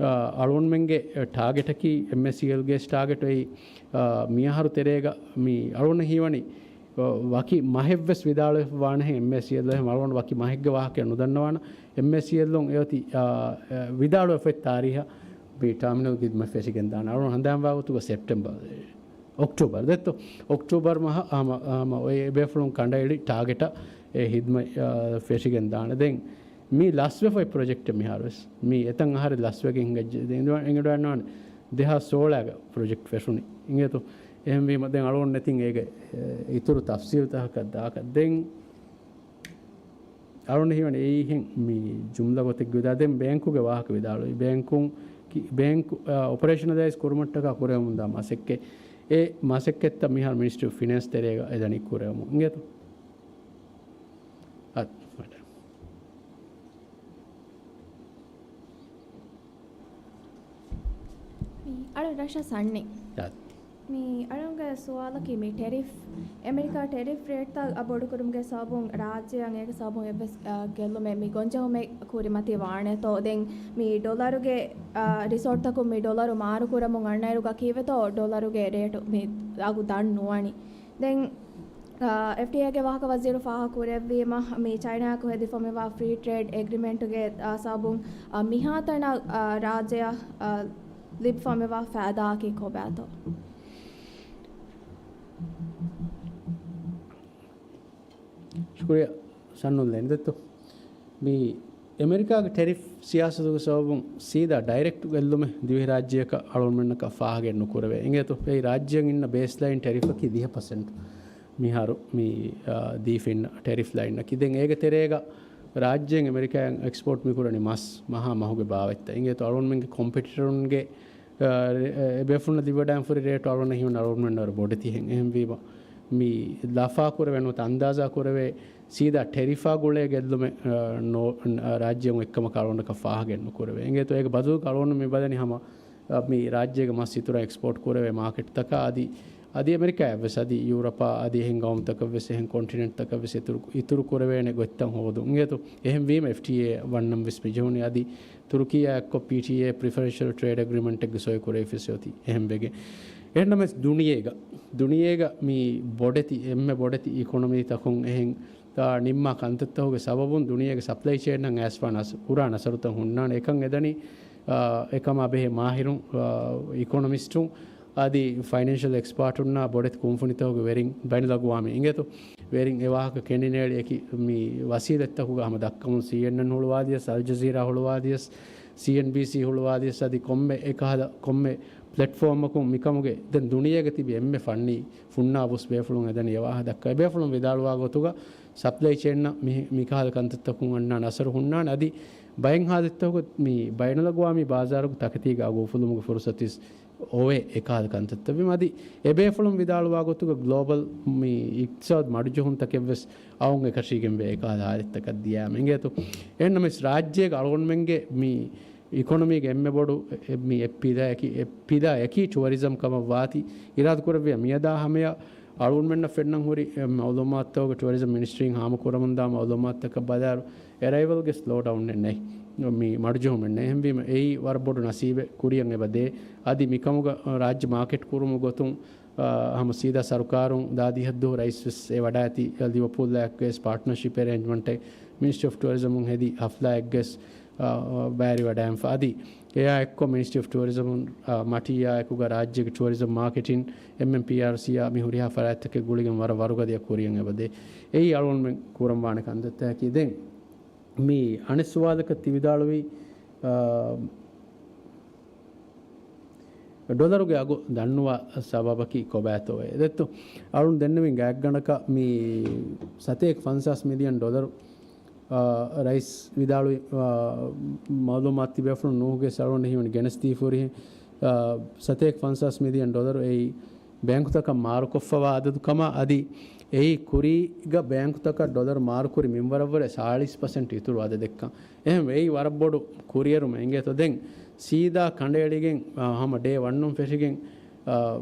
އާ، އަޅުގަނޑުމެންގެ ޓާގެޓަކީ އެމްއޭސީއެލްގެ ޓާގެޓް އެއީ، އާ، މިއަހަރު ތެރޭގަ މި އަޅުގަނޑަށް ހީވަނީ ވަކި މަހެއްވެސް ވިދާޅުވެފަ ވާނެހެން އެމްއޭސީއެލް އެހެން އަޅުގަނޑު ވަކި މަހެއްގެ ވާހަކައެއް ނުދަންނަވާނަ. އެމްއޭސީއެލްއުން އެއޮތީ، އާ، އެ، ވިދާޅުވެފައި ތާރީހަށް މި ޓާމިނަލް ހިދްމަތް ފެށިގެން ދާނެ. އަޅުގަނޑު ހަނދާންވާ ގޮތުގަ ސެޕްޓެމްބަރ، އޮކްޓޯބަރ ދެއްތޯ؟ އޮކްޓޯބަރ މަހަ ހަމަ، ހަމަ އޮތް އެބޭފުޅުން ކަނޑައެޅި ޓާގެޓަށް އެ ހިދްމަތް، އާ، ފެށިގެން ދާނެ. ދެން މީ ލަސްވެފައި ޕްރޮޖެކްޓެއް މިހާރުވެސް. މީ އެތަން އަހަރެއް ލަސްވެގެން ހިނގައްޖެ. ދެން އެނގިވަޑައިންނާނެ ދެހާސް ސޯޅައިގަ ޕްރޮޖެކްޓް ފެށުނީ. އިނގޭތޯ؟ އެހެންވީމަ ދެން އަޅުގަނޑު ނެތިން އޭގެ، އެ، އިތުރު ތަފްސީލް ތަކަކަށް ދާކަށް. ދެން އަޅުން ހީވަނީ އެއީހެން މި ޖުމްލަ ގޮތެއްގެ ވިދާ. ދެން ބޭންކުގެ ވާހަކަ ވިދާޅުވި. ބޭންކުން ކި-، ބޭންކު، އާ، އޮޕަރޭޝަނަލައިޒް ކުރުމަށްޓަކާ ކުރެވެމުންދާ މަސައްކަތް، އެ މަސައްކަތްތައް މިހާރު މިނިސްޓްރީ އޮފް ފިނޭންސް ތެރޭގަ އެދަނީ ކުރެވެމުން. އިނގޭތޯ؟ އަ، މި އަޅު ރަށަށް ސަންނި. އަ، މި އަޅުގެ ސުވާލަކީ މި ޓެރިފް، އެމެރިކާ ޓެރިފް ރޭޓްތައް ބޮޑުކުރުމުގެ ސަބަބުން ރާއްޖެއަށް އޭގެ ސަބަބުން އެއްވެސް، އަ، ގެއްލުމެއް މި ގޮންޖެހުމެއް ކުރިމަތި ވާނެތޯ؟ ދެން މި ޑޮލަރުގެ، އަ، ރިސޯޓްތަކުން މި ޑޮލަރު މާރުކުރަމުން އަންނައިރުގަ ކީއްވެތޯ ޑޮލަރުގެ ރޭޓު މި އަގު ދަށް ނުވަނީ؟ ދެން، އާ، އެފްޑީއޭގެ ވާހަކަ ވަޒީރު ފާހަގަކުރެއްވީމަ، މި ޗައިނާއަކު ހެދިފަ މިވާ ފްރީ ޓްރޭޑް އެގްރިމެންޓުގެ، އާ، ސަބަބުން، އާ، މިހާތަނަށް، އާ، ރާއްޖެއަށް، އާ، ލިބިފަ މިވާ ފައިދާއަކީ ކޮބާތޯ؟ ޝުކުރިއްޔާ ސަންނު ލެންދެއްތޯ. މި އެމެރިކާގެ ޓެރިފް ސިޔާސަތުގެ ސަބަބުން ސީދާ ޑައިރެކްޓް ގެއްލުމެއް ދިވެހިރާއްޖެއަކަށް އަޅުގަނޑުމެންނަކަށް ފާހަގައެއް ނުކުރެވޭ. އިނގޭތޯ، އެއީ ރާއްޖެއަށް އިންނަ ބޭސްލައިން ޓެރިފަކީ ދިހަ ޕަސެންޓް މިހާރު މި، އާ، ދީފަ އިންނަ ޓެރިފް ލައިންއަކީ. ދެން އޭގެ ތެރޭގަ ރާއްޖޭން އެމެރިކާއަށް އެކްސްޕޯޓް މިކުރަނީ މަސް، މަހާ މަހުގެ ބާވަތްތައް. އިނގޭތޯ، އަޅުގަނޑުމެންގެ ކޮމްޕިޓިޓަރުންގެ އާ، ރެ-، އެ، އެބޭފުޅުންނަށް ލިބިވަޑައިގެންފުރި ރޭޓު އަޅުގަނޑަށް ހީވަނީ އަޅުގަނޑުމެންނަށް ވަރަށް ބޮޑެތި ހެން. އެހެންވީމަ، މި ލަފާކުރެވޭ ނުވަތަ އަންދާޒާކުރެވޭ ސީދާ ޓެރިފާ ގުޅޭ ގެއްލުމެއް، އާ، ނޯ-، އާ، ރާއްޖެއަށް އެއްކަމަކަށް އަޅުގަނޑަކަށް ފާހަގައެއް ނުކުރެވޭ. އިނގޭތޯ، އޭގެ ބަދަލުގަ އަޅުގަނޑު މި ބަލަނީ ހަމަ، އާ، މި ރާއްޖޭގެ މަސް އިތުރަށް އެކްސްޕޯޓް ކުރެވޭ މާކެޓްތަކާ އަދި، އަދި އެމެރިކާއަށްވެސް އަދި ޔޫރަޕާ އަދި އެހެން ގައުމުތަކަށްވެސް އެހެން ކޮންޓިނެންޓްތަކަށްވެސް އިތުރު، އިތުރު ކުރެވޭނެ ގޮތްތައް ހޯދުން. އިނގޭތޯ، އެހެންވީމަ އެފްޓީއޭ ވަންނަން ވެސް މިޖެހުނީ އަދި ތުރުކީއާ އެއްކޮށް ޕީޓީއޭ ޕްރިފަރެންޝަލް ޓްރޭޑް އެގްރިމެންޓެއްގެ ސޮއި ކުރެވިފައި އޮތީ އެހެންވެގެން. އެހެންނަމަވެސް ދުނިޔޭގަ، ދުނިޔޭގަ މި ބޮޑެތި، އެންމެ ބޮޑެތި އިކޮނޮމީތަކުން އެހެން، އާ، ނިންމާ ކަންތައްތަކުގެ ސަބަބުން ދުނިޔޭގެ ސަޕްލައި ޗޭންއަށް އައިސްފާނަ އަސް-، ކުރާނެ އަސަރުތައް ހުންނާނެ. އެކަން އެދަނީ، އާ، އެކަމާ ބެހޭ މާހިރުން، އާ، އިކޮނޮމިސްޓުން އަދި ފައިނޭންޝަލް އެކްސްޕާޓުންނާ ބޮޑެތި ކުންފުނިތަކުގެ ވެރިން ބައިނަލްއަގުވާމީ އިނގޭތޯ. ވެރިން އެ ވާހަކަ ކެނޑިނޭޅި އެކި މި ވަސީލަތްތަކުގަ ހަމަ ދައްކަމުން ސީއެންއެން ހުޅުވާދިޔަސް، އަލްޖަޒީރާ ހުޅުވާދިޔަސް، ސީއެންބީސީ ހުޅުވާދިޔަސް އަދި ކޮންމެ އެކަހަލަ ކޮންމެ ޕްލެޓްފޯމަކުން މިކަމުގެ ދެން ދުނިޔޭގަ ތިބި އެންމެ ފަންނީ ފުންނާ ބުސް ބޭފުޅުން އެދަނީ އެ ވާހަކަ ދައްކަ. އެބޭފުޅުން ވިދާޅުވާ ގޮތުގަ ސަޕްލައި ޗޭންއަށް މި، މިކަހަލަ ކަންތައްތަކުން އަންނާނެ އަސަރު ހުންނާނެ. އަދި ބައެއް ހާލަތްތަކުގަ މި ބައިނަލްއަގުވާމީ ބާޒާރުގެ ތަކެތީގެ އަގު އުފުލުމުގެ ފުރުސަތުވެސް އޮވޭ އެކަހަލަ ކަންތައްތައް ވީމަ. އަދި އެބޭފުޅުން ވިދާޅުވާ ގޮތުގަ ގްލޯބަލް މި އިޤްތިޞާދު މަޑުޖެހުންތަކެއްވެސް އައުން އެކަށީގެންވޭ އެކަހަލަ ހާލަތްތަކަށް ދިޔާމަ އިނގޭތޯ. އެހެންނަމަވެސް ރާއްޖޭގެ އަޅުގަނޑުމެންގެ މި އިކޮނޮމީގެ އެންމެ ބޮޑު، އެ، މި އެއް ޕިލާއަކީ، އެއް ޕިލާއަކީ ޓުއަރިޒަމް ކަމަށް ވާތީ އިރާދަ ކުރެއްވިޔާ މިއަދާ ހަމަޔަށް އަޅުގަނޑުމެންނަށް ފެންނަން ހުރި، އެ، މައުލޫމާތުތަކުގެ ޓުއަރިޒަމް މިނިސްޓްރީން ހާމަކުރަމުންދާ މައުލޫމާތުތަކަށް ބަލާއިރު، އެރައިވަލްގެ ސްލޯޑައުންއެއް ނެތް. މި މަޑުޖެހުމެއް ނެތް. އެހެންވީމަ އެއީ ވަރަށް ބޮޑު ނަސީބެއް ކުރިއަށް އެބަ ދޭ. އަދި މިކަމުގަ ރާއްޖެ މާކެޓް ކުރުމުގެ ގޮތުން، އާ، ހަމަ ސީދާ ސަރުކާރުން ދާދިހައްދު ރައީސްވެސް އެ ވަޑައިގަތީ ލިވަޕޫލްއާއެކުގައި ޕާޓްނަރޝިޕް އެރޭންޖްމަންޓެއް މިނިސްޓްރީ އޮފް ޓުއަރިޒަމުން ހެދި ހަފްލާއެއްގައި، އާ، ބައިވެރިވަޑައިގެންފަ. އަދި އެއާ އެއްކޮށް މިނިސްޓްރީ އޮފް ޓުއަރިޒަމުން، އާ، މަޓީއާއެކުގަ ރާއްޖޭގެ ޓުއަރިޒަމް މާކެޓިން، އެމްއެމްޕީއާރްސީއާ މި ހުރިހާ ފަރާތްތަކެއް ގުޅިގެން ވަރަށް ވަރުގަދަޔަށް ކުރިއަށް އެބަދޭ. އެއީ އަޅުގަނޑުމެން ކުރަންވާނެ ކަންތައްތަކަކީ. ދެން މި އަނެއް ސުވާލަކަށް ތި ވިދާޅުވީ، އާ، ޑޮލަރުގެ އަގު ދަންނުވާ ސަބަބަކީ ކޮބާތޯއޭ؟ ދެއްތޯ، އަޅުން ދެންނެވިން ގާތްގަނޑަކަށް މި ސަތޭކަ ފަންސާސް މިލިއަން ޑޮލަރު، އާ، ރައީސް ވިދާޅުވި، އާ، މައުލޫމާތު ތިބޭފުޅުން ނޫހުގެ ސަޅުވަން ހީވަނީ ގެނެސްދީފަ ހުރިހެން، އާ، ސަތޭކަ ފަންސާސް މިލިއަން ޑޮލަރު އެއީ ބޭންކުތަކަށް މާރުކޮށްފަވާ އަދަދު ކަމަށް. އަދި އެއީ ކުރީގަ ބޭންކުތަކަށް ޑޮލަރު މާރުކުރި މިންވަރަށްވުރެ ސާޅީސް ޕަސެންޓް އިތުރު އަދަދެއްކަން. އެހެންވެ، އެއީ ވަރަށް ބޮޑު ކުރިއެރުމެއް އިނގޭތޯ. ދެން ސީދާ ކަނޑައެޅިގެން، އާ، ހަމަ ޑޭ ވަނުން ފެށިގެން، އާ،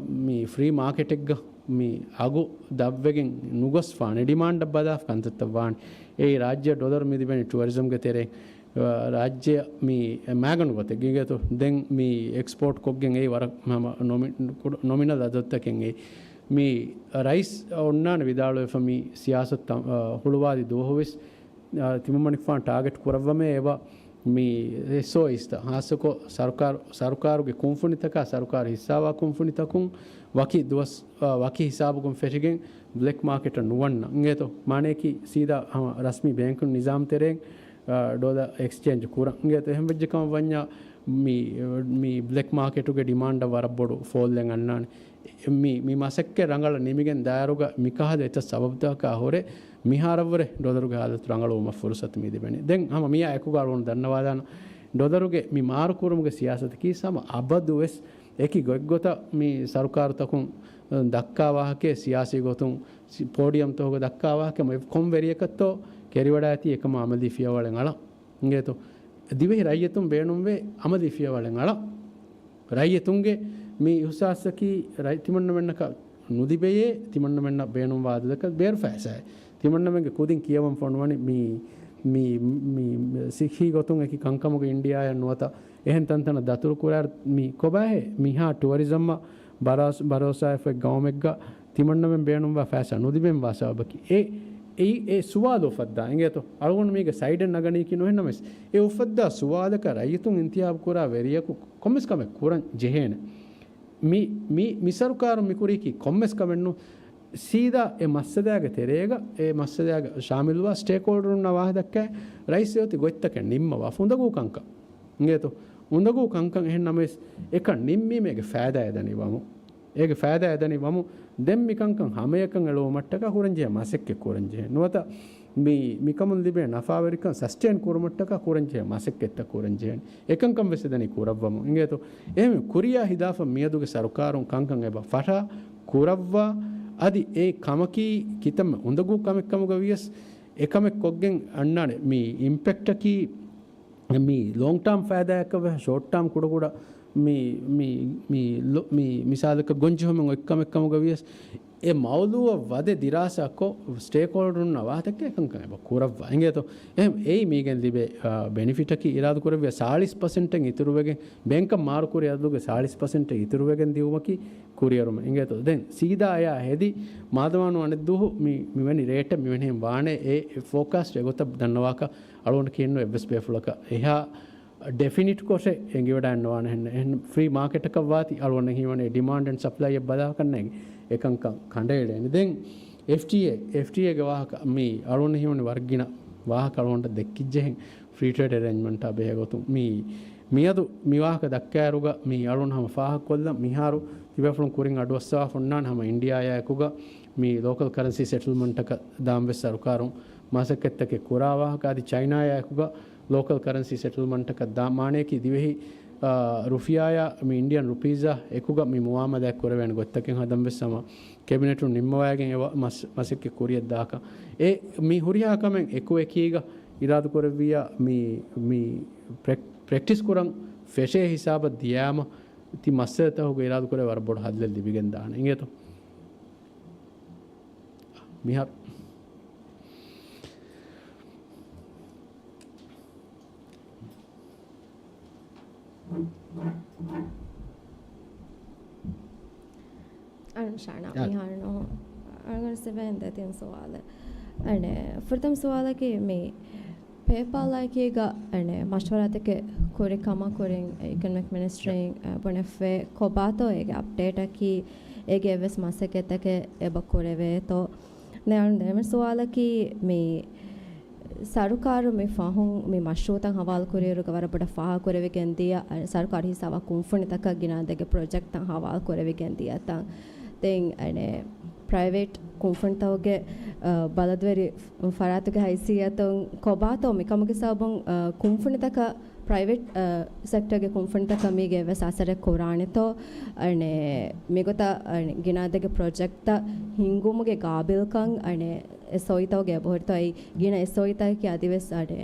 މި ފްރީ މާކެޓެއްގަ މި އަގު ދަށްވެގެން ނުގޮސްފާނެ، ޑިމާންޑަށް ބަލާފަ ކަންތައްތައް ވާނެ. އެއީ ރާއްޖެއަށް ޑޮލަރު މި ލިބެނީ ޓުއަރިޒަމްގެ ތެރެއިން. ރާއްޖެއަށް މި މާގަނޑު ގޮތެއް އިނގޭތޯ. ދެން މި އެކްސްޕޯޓް ކޮށްގެން އެއީ ވަރަށް ހަމަ ނޮމި-، ކުޑަ-، ނޮމިނަލް އަދަދުތަކެއް އެއީ. މި ރައީސް އޮންނާނެ ވިދާޅުވެފަ މި ސިޔާސަތު ތަ-، އަ، ހުޅުވާލި ދުވަހުވެސް، އަ، ތިމަންމަނިކުފާނު ޓާގެޓް ކުރައްވަމޭ އެބަ މި އެސްއޯއީސްތައް ހާއްސަކޮށް ސަރުކާރު، ސަރުކާރުގެ ކުންފުނިތަކާ ސަރުކާރު ހިއްސާވާ ކުންފުނިތަކުން ވަކި ދުވަސް، އަ، ވަކި ހިސާބުގަން ފެށިގެން ބްލެކް މާކެޓަށް ނުވަންނަ އިނގޭތޯ. މާނަޔަކީ ސީދާ ހަމަ ރަސްމީ ބޭންކުން ނިޒާމް ތެރެއިން އާ، ޑޮލަރ އެކްސްޗޭންޖް ކުރަން. އިނގޭތޯ އެހެން ވެއްޖެ ކަމަށް ވަންޏާ މި، މި ބްލެކް މާކެޓުގެ ޑިމާންޑަށް ވަރަށް ބޮޑު ފޯލްއެއް އަންނާނެ. މި، މި މަސައްކަތް ރަނގަޅަށް ނިމިގެން ދާއިރުގަ މިކަހަލަ އެތައް ސަބަބުތަކާ ހުރެ މިހާރަށްވުރެ ޑޮލަރުގެ ހާލަތު ރަނގަޅުވުމަށް ފުރުސަތު މި ލިބެނީ. ދެން ހަމަ މިއާ އެކުގަ އަޅުގަނޑު ދަންނަވާލާނަން، ޑޮލަރުގެ މި މާރުކުރުމުގެ ސިޔާސަތަކީ ހަމަ އަބަދުވެސް އެކި ގޮތްގޮތަށް މި ސަރުކާރުތަކުން ދައްކާ ވާހަކައެއް، ސިޔާސީ ގޮތުން ސި-، ޕޯޑިއަމްތަކުގަ ދައްކާ ވާހަކަ ކޮން ވެރިޔަކަށްތޯ ކެރިވަޑައިތީ އެކަމާ އަމަލީ ފިޔަވަޅެއް އަޅަން. އިނގޭތޯ؟ ދިވެހި ރައްޔިތުން ބޭނުންވޭ އަމަލީ ފިޔަވަޅެއް އަޅަން. ރައްޔިތުންގެ މި އިހުސާސަކީ ރައް-، ތިމަންނަމެންނަކަށް ނުލިބެޔޭ، ތިމަންނަމެންނަށް ބޭނުންވާ އަދަދަކަށް ބޭރު ފައިސާއެއް. ތިމަންނަމެންގެ ކުދިން ކިޔަވަން ފޮނުވަނީ މި، މި، މި ސިއްހީ ގޮތުން އެކި ކަންކަމުގެ އިންޑިއާއަށް ނުވަތަ އެހެން ތަންތަނަށް ދަތުރު ކުރާ މި ކޮބާހޭ މިހާ ޓުއަރިޒަމްއަށް ބަރާސް-، ބަރޯސާއެއް ގައުމެއްގަ ތިމަންނަމެން ބޭނުންވާ ފައިސާ ނުލިބެން ވާ ސަބަބަކީ އެ، އެ، އެ ސުވާލު އުފައްދާ އިނގޭތޯ؟ އަޅުގަނޑު މީގެ ސައިޑެއް ނަގަނީކީ ނުހެންނަމެސް، އެ އުފައްދާ ސުވާލަކަށް ރައްޔިތުން އިންތިހާބު ކުރާ ވެރިޔަކު ކޮންމެސް ކަމެއް ކުރަން ޖެހޭނެ. މި، މި، މި ސަރުކާރު މި ކުރީކީ ކޮންމެސް ކަމެއް ނޫން. ސީދާ އެ މައްސަލާގެ ތެރޭގަ، އެ މައްސަލާގަ ޝާމިލުވާ ސްޓޭކްހޯލްޑަރުންނާ ވާހަ ދައްކާ ރައީސް އެއޮތީ ގޮތްތަކެއް ނިންމަވާ އުނދަގޫ ކަންކަން. އިނގޭތޯ؟ އުނދަގޫ ކަންކަން އެހެން ނަމަވެސް، އެކަން ނިންމީމަ އޭގެ ފައިދާ އެދަނީ ވަމު. އޭގެ ފައިދާ އެދަނީ ވަމު. ދެން މިކަންކަން ހަމަޔަކަށް އެޅުވުމަށްޓަކާ ކުރަންޖެހޭ މަސައްކަތް ކުރަންޖެހޭ. ނުވަތަ މި، މިކަމުން ލިބޭ ނަފާވެރިކަން ސަސްޓެއިން ކުރުމަށްޓަކާ ކުރަންޖެހޭ މަސައްކަތްތައް ކުރަންޖެހޭނެ. އެކަންކަން ވެސް އެދަނީ ކުރައްވަމު. އިނގޭތޯ؟ އެހެން ކުރިޔާ ހިދާފަ މިއަދުގެ ސަރުކާރުން ކަންކަން އެބަ ފަށާ ކުރައްވާ. އަދި އެ ކަމަކީ ކިތަންމެ އުނދަގޫ ކަމެއް ކަމުގަ ވިޔަސް، އެ ކަމެއް ކޮށްގެން އަންނާނެ. މި އިމްޕެކްޓަކީ މި ލޮންގް ޓާމް ފައިދާއަކަށް ވެ، ޝޯޓް ޓާމް ކުޑަކުޑަ މި، މި، މި ލޮ-، މި މިސާލަކަށް ގޮންޖެހުމެއް އޮތް ކަމެއް ކަމުގަ ވިޔަސް، އެ މައުލޫއަށް ވަދެ ދިރާސާކޮށް، ސްޓޭކްހޯލްޑަރުންނާ ވާހަކަ އެކަންކަން އެބަ ކުރައްވާ. އިނގޭތޯ؟ އެހެން އެއީ މީގެން ލިބޭ، އާ، ބެނިފިޓަކީ އިރާދަކުރެއްވިޔާ ސާޅީސް ޕަސެންޓެއް އިތުރުވެގެން، ބޭންކަށް މާރުކުރި އަދަދުގެ ސާޅީސް ޕަސެންޓެއް އިތުރުވެގެން ދިއުމަކީ ކުރިއެރުމެއް. އިނގޭތޯ؟ ދެން ސީދާ އެޔާ ހެދި، މާދަމާނު އަނެއްދުވަހު މި، މިވެނި ރޭޓެއް މިވެނިހެން ވާނެ، އެ ފޯކާސްޓް އެގޮތަށް ދަންނަވާކަށް އަޅުގަނޑަކީ އެއްނު އެއްވެސް ބޭފުޅަކަށް އެހާ ޑެފިނިޓް ކޮށެއް އެނގިވަޑައިންނަވާނެ. ހެންނެ، އެހެން ފްރީ މާކެޓަކަށް ވާތީ އަޅުގަނޑަށް ހީވަނީ ޑިމާންޑް އެންޑް ސަޕްލައިއަށް ބަލާކަށްނޭނގެ އެކަންކަން ކަނޑައެޅޭނެ. ދެން އެފްޓީއޭ، އެފްޓީއޭގެ ވާހަކަ މީ އަޅުގަނޑަށް ހީވަނީ ވަރަށް ގިނަ ވާހަކަ އަޅުގަނޑަށް ދެއްކިއްޖެހެން ފްރީ ޓްރޭޑް އެރޭންޖްމަންޓާ ބެހޭ ގޮތުން. މީ މިއަދު މި ވާހަކަ ދައްކާއިރުގަ މީ އަޅުގަނޑު ހަމަ ފާހަގަކޮށްލަން މިހާރު ތިބޭފުޅުން ކުރިން އަޑުއައްސަވާފަ އޮންނާނެ ހަމަ އިންޑިއާއާއެކުގަ މި ލޯކަލް ކަރަންސީ ސެޓްލްމަންޓަކަށް ދާން ވެސް ސަރުކާރުން މަސައްކަތްތަކެއް ކުރާ ވާހަކަ. އަދި ޗައިނާއާއެކުގަ ލޯކަލް ކަރަންސީ ސެޓްލްމަންޓަކަށް ދާ މާނަޔަކީ ދިވެހި، އާ، ރުފިޔާޔާ މި އިންޑިއަން ރުޕީޒާ އެކުގަ މި މުއާމަލާތް ކުރެވޭނެ ގޮތްތަކެއް ހަދަން ވެސް ހަމަ ކެބިނެޓުން ނިންމަވައިގެން އެ ވަ-، މަސް-، މަސައްކަތް ކުރިއަށް ދާކަށް. އެ މި ހުރިހާ ކަމެއް އެކު އެކީގަ އިރާދަކުރެއްވިއްޔާ މި، މި ޕްރެކް-، ޕްރެކްޓިސް ކުރަން ފެށޭ ހިސާބަށް ދިޔާމަ ތި މައްސަލަތަކުގެ އިރާދަކުރެ ވަރަށް ބޮޑު ހައްލެއް ލިބިގެން ދާނެ. އިނގޭތޯ؟ މިހާރު. އަޅުން ޝާނާ، އާ. މިހާރު ނޯ-، އަޅުގަނޑު ސިބެން ދެތިން ސުވާލެއް. އަނެ، ފުރަތަމަ ސުވާލަކީ މި ޕޭޕާލާއެކީގަ، އަނެ، މަޝްވަރާތަކެއް ކުރި ކަމަށް ކުރިން އިކޮނޮމިކް މިނިސްޓްރީން، އަ، ބުނެފޭ ކޮބާތޯ އޭގެ އަޕްޑޭޓަކީ، އޭގެ އެއްވެސް މަސައްކަތްތަކެއް އެބަ ކުރެވޭތޯ؟ ދެން ދެވެނި ސުވާލަކީ މި ސަރުކާރު މި ފަހުން މި މަޝްރޫއުތައް ހަވާލު ކުރިއިރުގަ ވަރަށް ބޮޑަށް ފާހަގަ ކުރެވިގެން ދިޔަ، އަ، ސަރުކާރު ހިސާބަށް ކުންފުނިތަކަށް ގިނަ އަދަދެއްގެ ޕްރޮޖެކްޓްތައް ހަވާލު ކުރެވިގެން ދިޔަ ތަން. ދެން، އަނެ، ޕްރައިވެޓް ކުންފުނިތަކުގެ، އަ، ބަލަދުވެރި ފަރާތުގެ ހައިސިއްޔަތުން ކޮބާތޯ މިކަމުގެ ސަބަބުން، އަ، ކުންފުނިތަކަށް ޕްރައިވެޓް، އަ، ސެކްޓަރގެ ކުންފުނިތަކަށް މީގެ އެއްވެސް އަސަރެއް ކުރާނެތޯ؟ އަނެ، މިގޮތަށް، އަނެ، ގިނަ އަދަދެއްގެ ޕްރޮޖެކްޓްތައް ހިންގުމުގެ ގާބިލްކަން، އަނެ، އެސްއޯއީތަކުގެ އެބަހުރިތޯ އެއީ ގިނަ އެސްއޯއީތަކަކީ އަދިވެސް، އަނެ،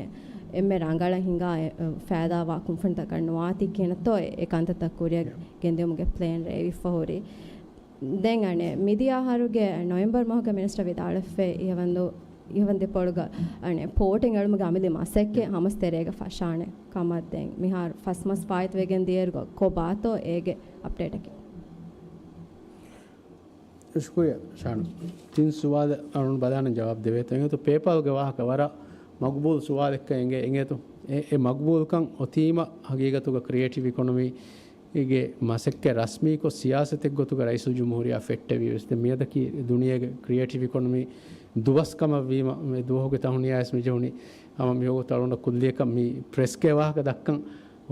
އެންމެ ރަނގަޅަށް ހިނގާ، އެ، ފައިދާވާ ކުންފުނިތަކަށް ނުވާތީ ކިހިނެއްތޯ އެ، އެ ކަންތައްތައް ކުރިއަށް ގެންދިއުމުގެ ޕްލޭން ރޭވިފަ ހުރީ. ދެން އަނެ، މިދިޔަ އަހަރުގެ ނޮވެމްބަރު މަހުގެ މިނިސްޓަރ ވިދާޅުވެފައި އިހަވަންދު، އިހަވަންދެ ޕޮޅުގަ، އަނެ، ޕޯޓެއް އެޅުމުގެ އަމިއްލަ މަސައްކަތް ހަމަސް ތެރޭގަ ފަށާނެ ކަމަށް ދެން މިހާރު ފަސް މަސް ފާއިތުވެގެން ދިޔައިރުގަ ކޮބާތޯ އޭގެ އަޕްޑޭޓަކީ؟ ޝުކުރިއްޔާ ޝާނު. ތިން ސުވާލަށް އަޅުން ބަލާނަން ޖަވާބު ދެވޭތޯ. އިނގޭތޯ، ޕޭޕާލްގެ ވާހަކަ ވަރަށް މަގުބޫލު ސުވާލެއްކަން އެނގޭ. އިނގޭތޯ، އެ، އެ މަގުބޫލުކަން އޮތީމަ ހަގީގަތުގަ ކްރިއޭޓިވް އިކޮނޮމީ ގެ މަސައްކަތް ރަސްމީކޮށް ސިޔާސަތެއްގޮތުގަ ރައީސުލްޖުމްހޫރިއްޔާ ފެއްޓެވި ވެސް. ދެން މިއަދަކީ ދުނިޔޭގެ ކްރިއޭޓިވް އިކޮނޮމީ ދުވަސް ކަމަށް ވީމަ، މި ދުވަހުގެ ތަހުނިޔާވެސް މި ޖެހުނީ. ހަމަ މިވަގުތު އަޅުގަނޑަށް ކުއްލިއަކަށް މި ޕްރެސްގެ ވާހަކަ ދައްކަން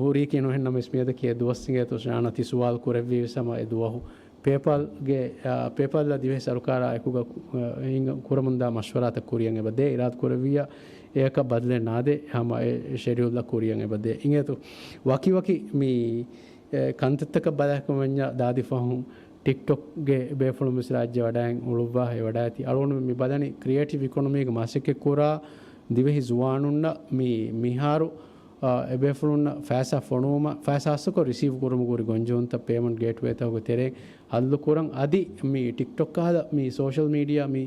ހުރީކީ ނުހެންނަމަވެސް މިއަދަކީ އެ ދުވަސް އިނގޭތޯ ޝާނާ ތި ސުވާލު ކުރެއްވީ ވެސް ހަމަ އެ ދުވަހު ޕޭޕާލްގެ، އާ، ޕޭޕާލްއާ ދިވެހި ސަރުކާރާ އެކުގަ، އާ، ހިނގަ-، ކުރަމުންދާ މަޝްވަރާތައް ކުރިޔަށް އެބަ ދޭ. އިރާދަ ކުރެއްވިއްޔާ އެއަކަށް ބަދަލެއް ނާދޭ. ހަމަ އެ ޝެޑިއުލްއަށް ކުރިޔަށް އެބަ ދޭ. އިނގޭތޯ ވަކިވަކި މި، އެ، ކަންތައްތަކަށް ބަލާކަމަންޏާ ދާދި ފަހުން ޓިކްޓޮކްގެ ބޭފުޅުން ވެސް ރާއްޖެ ވަޑައިން އުޅުއްވާ ހޭ ވަޑައިތި. އަޅުގަނޑު މި ބަލަނީ ކްރިއޭޓިވް އިކޮނޮމީގެ މަސައްކަތް ކުރާ ދިވެހި ޒުވާނުންނަށް މި މިހާރު އާ، އެބޭފުޅުންނަށް ފައިސާ ފޮނުވުމަށް، ފައިސާ ހާއްސަކޮށް ރިސީވް ކުރުމުގެ ހުރި ގޮންޖެހުންތައް ޕޭމަންޓް ގޭޓްވޭތަކުގެ ތެރެއިން ހައްލު ކުރަން. އަދި މި ޓިކްޓޮކް ކަހަލަ މި ސޯޝަލް މީޑިއާ މި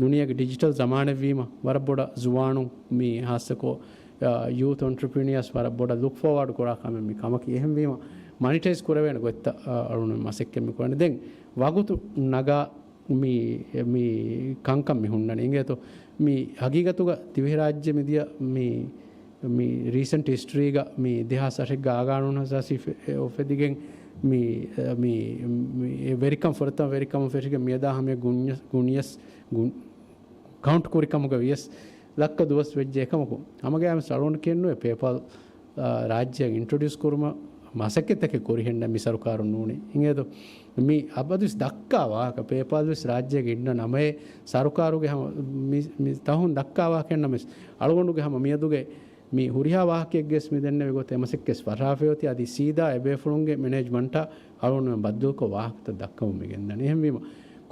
ދުނިޔޭގެ ޑިޖިޓަލް ޒަމާނެއްވީމަ، ވަރަށް ބޮޑަށް ޒުވާނުން މި ހާއްސަކޮށް، އާ، ޔޫތު އޮންޓްރަޕްރިނިއާސް ވަރަށް ބޮޑަށް ލުކް ފޯވާޑް ކުރާ ކަމެއް މި ކަމަކީ. އެހެންވީމަ، މަނިޓައިޒް ކުރެވޭނެ ގޮތްތައް، އާ، އަޅުގަނޑު މަސައްކަތް މި ކުރަނީ. ދެން ވަގުތު ނަގާ މި، މި ކަންކަން މި ހުންނަނީ. އިނގޭތޯ މި ހަގީގަތުގަ ދިވެހިރާއްޖެ މިދިޔަ މި މި ރީސެންޓް ހިސްޓްރީގަ މި ދެހާސް އަށެއްގަ އާ ގާނޫނު އަސާސީ ފެ-، އެ އުފެދިގެން މި، އެ، މި، މި ވެރިކަން ފުރަތަމަ ވެރިކަމުން ފެށިގެން މިއަދާ ހަމަޔަށް ގުނިޔަސް، ގުނިޔަސް، ގުން-، ކައުންޓް ކުރިކަމުގަ ވިޔަސް ލައްކަ ދުވަސް ވެއްޖެ. އެކަމަކު ހަމަގައިމުވެސް އަޅުގަނޑު ކިޔެއްނުވޭ ޕޭޕާލް، އާ، ރާއްޖެއަށް އިންޓްރޮޑިއުސް ކުރުމަށް މަސައްކަތްތަކެއް ކުރިހެންނެއް މި ސަރުކާރުން ނޫނީ. އިނގޭތޯ މި އަބަދުވެސް ދައްކާ ވާހަކަ ޕޭޕާލް ވެސް ރާއްޖޭގަ އިންނަ ނަމައޭ ސަރުކާރުގެ ހަމަ މި، މި ތަހުން ދައްކާ ވާހަކައެއް ނަމަވެސް އަޅުގަނޑުގެ ހަމަ މިއަދުގެ މި ހުރިހާ ވާހަކައެއްގެސް މި ދެންނެވި ގޮތަށް އެމަސައްކަތް ފަށާފައި އޮތީ. އަދި ސީދާ އެބޭފުޅުންގެ މެނޭޖްމަންޓާ އަޅުގަނޑުމެން ބައްދަލުކޮށް ވާހަކަތައް ދައްކަމުން މި ގެންދަނީ. އެހެންވީމަ،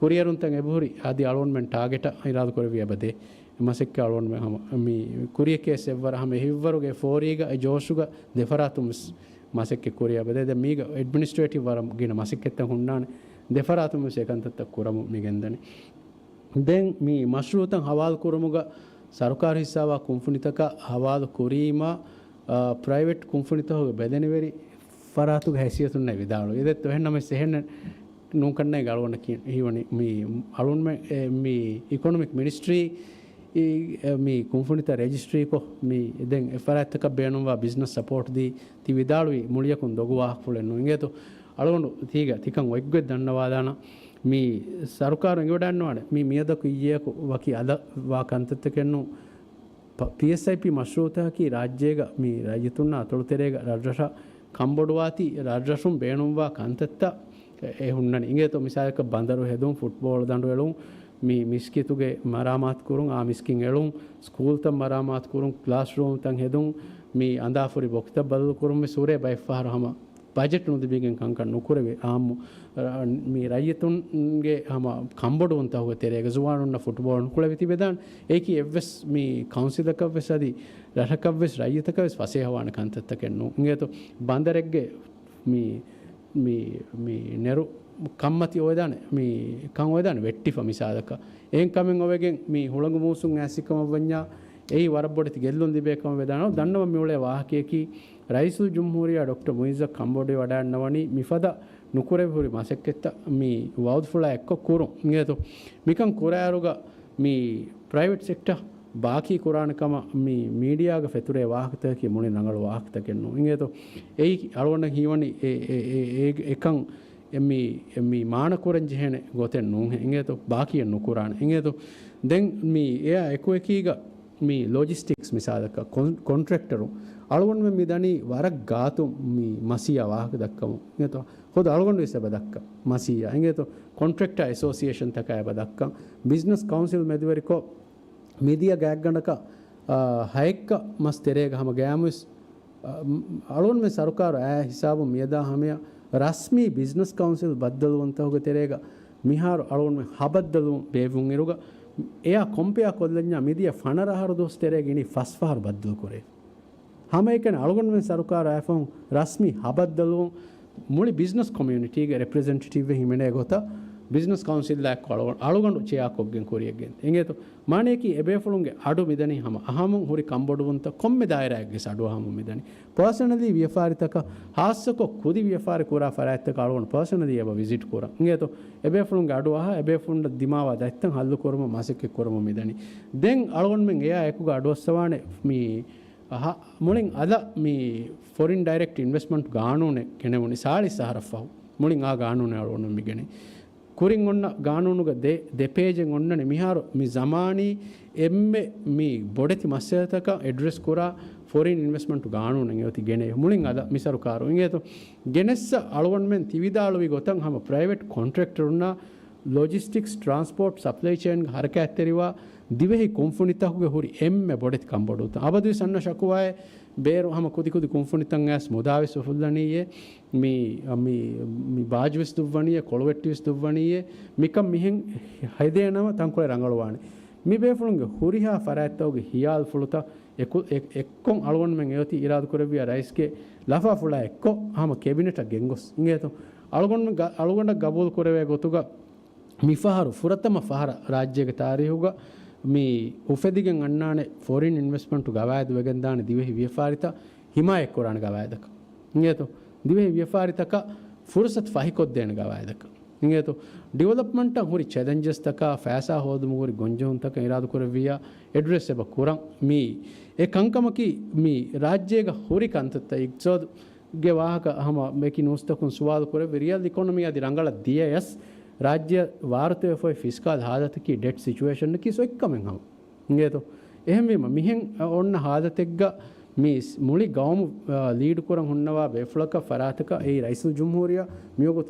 ކުރިއެރުންތައް އެބަހުރި އަދި އަޅުގަނޑުމެން ޓާގެޓަށް އިރާދަ ކުރެއްވި އެބަދޭ. އެމަސައްކަތް އަޅުގަނޑުމެން ހަމަ މި ކުރިޔަކޭސް އެއްވަރަށް ހަމަ އެހިއްވަރުގެ ފޯރީގަ އެ ޖޯޝުގަ ދެފަރާތުން ވެސް މަސައްކަތް ކުރިޔަށް އެބަދޭ. ދެން މީގަ އެޑްމިނިސްޓްރޭޓިވް ވަރަށް ގިނަ މަސައްކަތްތައް ހުންނާނެ. ދެފަރާތުން ވެސް އެކަންތައްތައް ކުރަމުން މި ގެންދަނީ. ދެން މި މަޝްރޫއުތައް ހަވާލު ކުރުމުގަ ސަރުކާރު ހިއްސާވާ ކުންފުނިތަކަށް ހަވާލު ކުރީމަ، އާ، ޕްރައިވެޓް ކުންފުނިތަކުގެ ބެލެނިވެރި ފަރާތުގެ ހައިސިއްޔަތުންނޭ ވިދާޅުވި. އެދެއްތޯ އެހެންނަމަވެސް އެހެން ނޫންކަންނޭ އަޅުގަނޑަކީ ހީވަނީ މި އަޅުންމެ-، އެ، މި އިކޮނޮމިކް މިނިސްޓްރީ އި-، އެ، މި ކުންފުނިތައް ރަޖިސްޓްރީކޮށް، މި ދެން އެ ފަރާތްތަކަށް ބޭނުންވާ ބިޒްނަސް ސަޕޯޓް ދީ، ތި ވިދާޅުވީ މުޅިއަކުން ދޮގު ވާހަކަފުޅެއް ނޫން. އިނގޭތޯ އަޅުގަނޑު ތީގަ ތިކަން އޮތްގޮތް ދަންނަވާލާނަ. މި ސަރުކާރު އެނގިވަޑައިންނަވާނެ މި މިއަދަކު އިއްޔެއަކު ވަކި އަލަށް ވާ ކަންތައްތަކެއް ނޫން. ޕ-، ޕީއެސްއައިޕީ މަޝްރޫއުތަކަކީ ރާއްޖޭގަ މި ރައްޔިތުންނާ އަތޮޅުތެރޭގަ ރަށްރަށަށް ކަންބޮޑުވާތީ ރަށްރަށުން ބޭނުންވާ ކަންތައްތައް އެ ހުންނަނީ. އިނގޭތޯ މިސާލަކަށް ބަނދަރު ހެދުން، ފުޓްބޯޅަ ދަނޑު އެޅުން، މި މިސްކިތުގެ މަރާމާތު ކުރުން، އާ މިސްކިތް އެޅުން، ސްކޫލްތައް މަރާމާތު ކުރުން، ކްލާސްރޫމްތައް ހެދުން، މި އަނދާފުރި ބޮކިތައް ބަދަލު ކުރުން ވެސް ހުރޭ ބައެއްފަހަރު ހަމަ ބަޖެޓް ނުލިބިގެން ކަންކަން ނުކުރެވޭ. އާއްމު، އަ، މި ރައްޔިތުންގެ ހަމަ ކަންބޮޑުވުންތަކުގެ ތެރޭގަ ޒުވާނުންނަށް ފުޓްބޯޅަ ނުކުޅެވި ތިބެދާނެ. އެއީކީ އެއްވެސް މި ކައުންސިލަކަށްވެސް އަދި ރަށަކަށްވެސް ރައްޔިތަކަށްވެސް ފަސޭހަވާނެ ކަންތައްތަކެއް ނޫން. އިނގޭތޯ ބަނދަރެއްގެ މި، މި، މި ނެރު ކަންމަތި އޮވެދާނެ، މި ކަން އޮވެދާނެ ވެއްޓިފަ މިސާލަކަށް. އެހެން ކަމެއް އޮވެގެން މި ހުޅަނގު މޫސުން އައިސް ކަމަށްވަންޏާ އެއީ ވަރަށް ބޮޑެތި ގެއްލުން ލިބޭ ކަމަށް ވެދާނެ. ދަންނަވަން މިއުޅޭ ވާހަކަޔަކީ ރައީސުލްޖުމްހޫރިއްޔާ ޑޮކްޓަރ މުއިއްޒަށް ކަންބޮޑުވެވަޑައިގަންނަވަނީ މިފަދަ ނުކުރެވި ހުރި މަސައްކަތްތައް މި ވައުދުފުޅާ އެއްކޮށް ކުރުން. އިނގޭތޯ މިކަން ކުރާއިރުގަ މި ޕްރައިވެޓް ސެކްޓަ ބާކީ ކުރާނެ ކަމަށް މި މީޑިއާގަ ފެތުރޭ ވާހަކަތަކަކީ މުޅި ރަނގަޅު ވާހަކަތަކެއް ނޫން. އިނގޭތޯ އެއީ އަޅުގަނޑަށް ހީވަނީ އެ، އެ، އެ، އެ، އެކަން އެ މި، އެ މި މާނަ ކުރަން ޖެހޭނެ ގޮތެއް ނޫންހޭ. އިނގޭތޯ ބާކީއެއް ނުކުރާނެ. އިނގޭތޯ ދެން މި އެއާ އެކުއެކީގަ މި ލޮޖިސްޓިކްސް މިސާލަކަށް ކޮން-، ކޮންޓްރެކްޓަރު އަޅުގަނޑުމެން މި ދަނީ ވަރަށް ގާތު މި މަސީހާ ވާހަކަ ދައްކަމުން. އިނގޭތޯ ހުދު އަޅުގަނޑު ވެސް އެބަ ދައްކަ މަސީހާ. އިނގޭތޯ ކޮންޓްރެކްޓާ އެސޯސިއޭޝަންތަކާ އެބަ ދައްކަން. ބިޒްނަސް ކައުންސިލް މެދުވެރިކޮށް މިދިޔަ ގާތްގަނޑަކަށް، އާ، ހައެއްކަ މަސް ތެރޭގަ ހަމަ ގައިމުވެސް، އަ، މް، އަޅުގަނޑުމެން ސަރުކާރު އާ ހިސާބުން މިއަދާ ހަމަޔަށް ރަސްމީ ބިޒްނަސް ކައުންސިލް ބައްދަލުވުންތަކުގެ ތެރޭގަ މިހާރު އަޅުގަނޑުމެން ހަބައްދަލުވުން ބޭއްވުން އިރުގަ އެއާ ކޮމްޕެއާ ކޮށްލަންޏާ މިދިޔަ ފަނަރަ އަހަރު ދުވަސް ތެރޭގަ އިނީ ފަސް ފަހަރު ބައްދަލު ކުރޭ. ހަމައެކަނި އަޅުގަނޑުމެން ސަރުކާރާ އެފަހުން ރަސްމީ ހަބައްދަލުވުން މުޅި ބިޒްނަސް ކޮމިއުނިޓީގެ ރެޕްރެޒެންޓެޓިވް ހިމެނޭ ގޮތަށް ބިޒްނަސް ކައުންސިލްއާ އެއްކޮށް އަޅުގަނޑު، އަޅުގަނޑު ޗެއާކޮށްގެން ކުރިޔަށް ގެން. އިނގޭތޯ މާނަޔަކީ އެބޭފުޅުންގެ އަޑު މިދަނީ ހަމަ އަހަމުން ހުރި ކަންބޮޑުވުންތައް ކޮންމެ ދާއިރާއެއްގެ އަޑު އަހަމުން މިދަނީ. ޕާސަނަލީ ވިޔަފާރިތަކަށް ހާއްސަކޮށް ކުދި ވިޔަފާރި ކުރާ ފަރާތްތަކަށް އަޅުގަނޑު ޕާސަނަލީ އެބަ ވިޒިޓް ކުރަން. އިނގޭތޯ އެބޭފުޅުންގެ އަޑު އަހާ އެބޭފުޅުންނަށް ދިމާވާ ދަތިތައް ހައްލު ކުރުމަށް މަސައްކަތް ކުރަމުން މިދަނީ. ދެން އަޅުގަނޑުމެން އެއާ އެކުގަ އަޑުއައްސަވާނެ މި އަހަ، މުޅިން އަލަށް މި ފޮރިން ޑައިރެކްޓް އިންވެސްޓްމަންޓް ގާނޫނެއް ގެނެވުނީ ސާޅީސް އަހަރަށްފަހު. މުޅިން އާ ގާނޫނެއް އަޅުގަނޑު މި ގެނައީ. ކުރިން އޮންނަ ގާނޫނުގަ ދެ، ދެ ޕޭޖެއް އޮންނަނީ މިހާރު މި ޒަމާނީ އެންމެ މި ބޮޑެތި މައްސަލަތަކަށް އެޑްރެސް ކުރާ ފޮރިން އިންވެސްޓްމަންޓު ގާނޫނެއް އޮތީ ގެނެ މުޅިން އަލަށް މި ސަރުކާރު އިނގޭތޯ. ގެނެއްސަ އަޅުގަނޑުމެން ތި ވިދާޅުވި ގޮތަށް ހަމަ ޕްރައިވެޓް ކޮންޓްރެކްޓަރުންނާ ލޮޖިސްޓިކްސް، ޓްރާންސްޕޯޓް، ސަޕްލައި ޗެއިންގެ ހަރަކާތްތެރިވާ ދިވެހި ކުންފުނިތަކުގެ ހުރި އެންމެ ބޮޑެތި ކަންބޮޑުވުންތައް. އަބަދުވެސް އަންނަ ޝަކުވާއެއް ބޭރު ހަމަ ކުދިކުދި ކުންފުނިތައް އައިސް މުދާވެސް އުފުއްލަނީއޭ. މި، މި، މި ބާޖުވެސް ދުއްވަނީއޭ، ކޮޅުވެއްޓިވެސް ދުއްވަނީއޭ. މިކަން މިހެން ހެދޭނަމަ ތަންކޮޅެއް ރަނގަޅުވާނެ. މި ބޭފުޅުންގެ ހުރިހާ ފަރާތްތަކުގެ ހިޔާލުފުޅުތައް އެކު-، އެ-، އެއްކޮށް އަޅުގަނޑުމެން އެއޮތީ އިރާދަކުރެއްވިޔާ ރައީސްގެ ލަފާފުޅާ އެއްކޮށް ހަމަ ކެބިނެޓަށް ގެންގޮސް އިނގޭތޯ. އަޅުގަނޑު ގަ-، އަޅުގަނޑަށް ގަބޫލު ކުރެވޭ ގޮތުގަ މިފަހަރު ފުރަތަމަ ފަހަރަށް ރާއްޖޭގެ ތާރީހުގަ މި އުފެދިގެން އަންނާނެ ފޮރިން އިންވެސްޓްމަންޓު ގަވާއިދު ވެގެންދާނެ ދިވެހި ވިޔަފާރިތައް ހިމާޔަތްކުރާނެ ގަވާއިދަކަށް. އިނގޭތޯ؟ ދިވެހި ވިޔަފާރިތަކަށް ފުރުސަތު ފަހިކޮށްދޭނެ ގަވާއިދަކަށް. އިނގޭތޯ؟ ޑިވެލޮޕްމަންޓަށް ހުރި ޗެލެންޖެސްތަކާ، ފައިސާ ހޯދުމުގެ ހުރި ގޮންޖެހުންތަކަށް އިރާދަކުރެއްވިއްޔާ އެޑްރެސް އެބަ ކުރަން. މީ އެ ކަންކަމަކީ މި ރާއްޖޭގަ ހުރި ކަންތައްތައް. އިގްތިސޯދުގެ ވާހަކަ ހަމަ މެކި ނޫސްތަކުން ސުވާލު ކުރެއްވި ރިއަލް އިކޮނޮމީ އަދި ރަނގަޅަށް ދިޔަޔަސް ރާއްޖެ ވާރުތެވެފައި ފިސްކާލް ހާލަތަކީ ޑެޓް ސިޗުއޭޝަނަކީ ސޮއެއްކަމެއް ހަމަ. އިނގޭތޯ؟ އެހެންވީމަ، މިހެން އޮންނަ ހާލަތެއްގަ މި މުޅި ގައުމު، އާ، ލީޑް ކުރަން ހުންނަވާ ބޭފުޅަކަށް ފަރާތަކަށް އެއީ ރައީސުލް ޖުމްހޫރިއްޔާ މިވަގުތު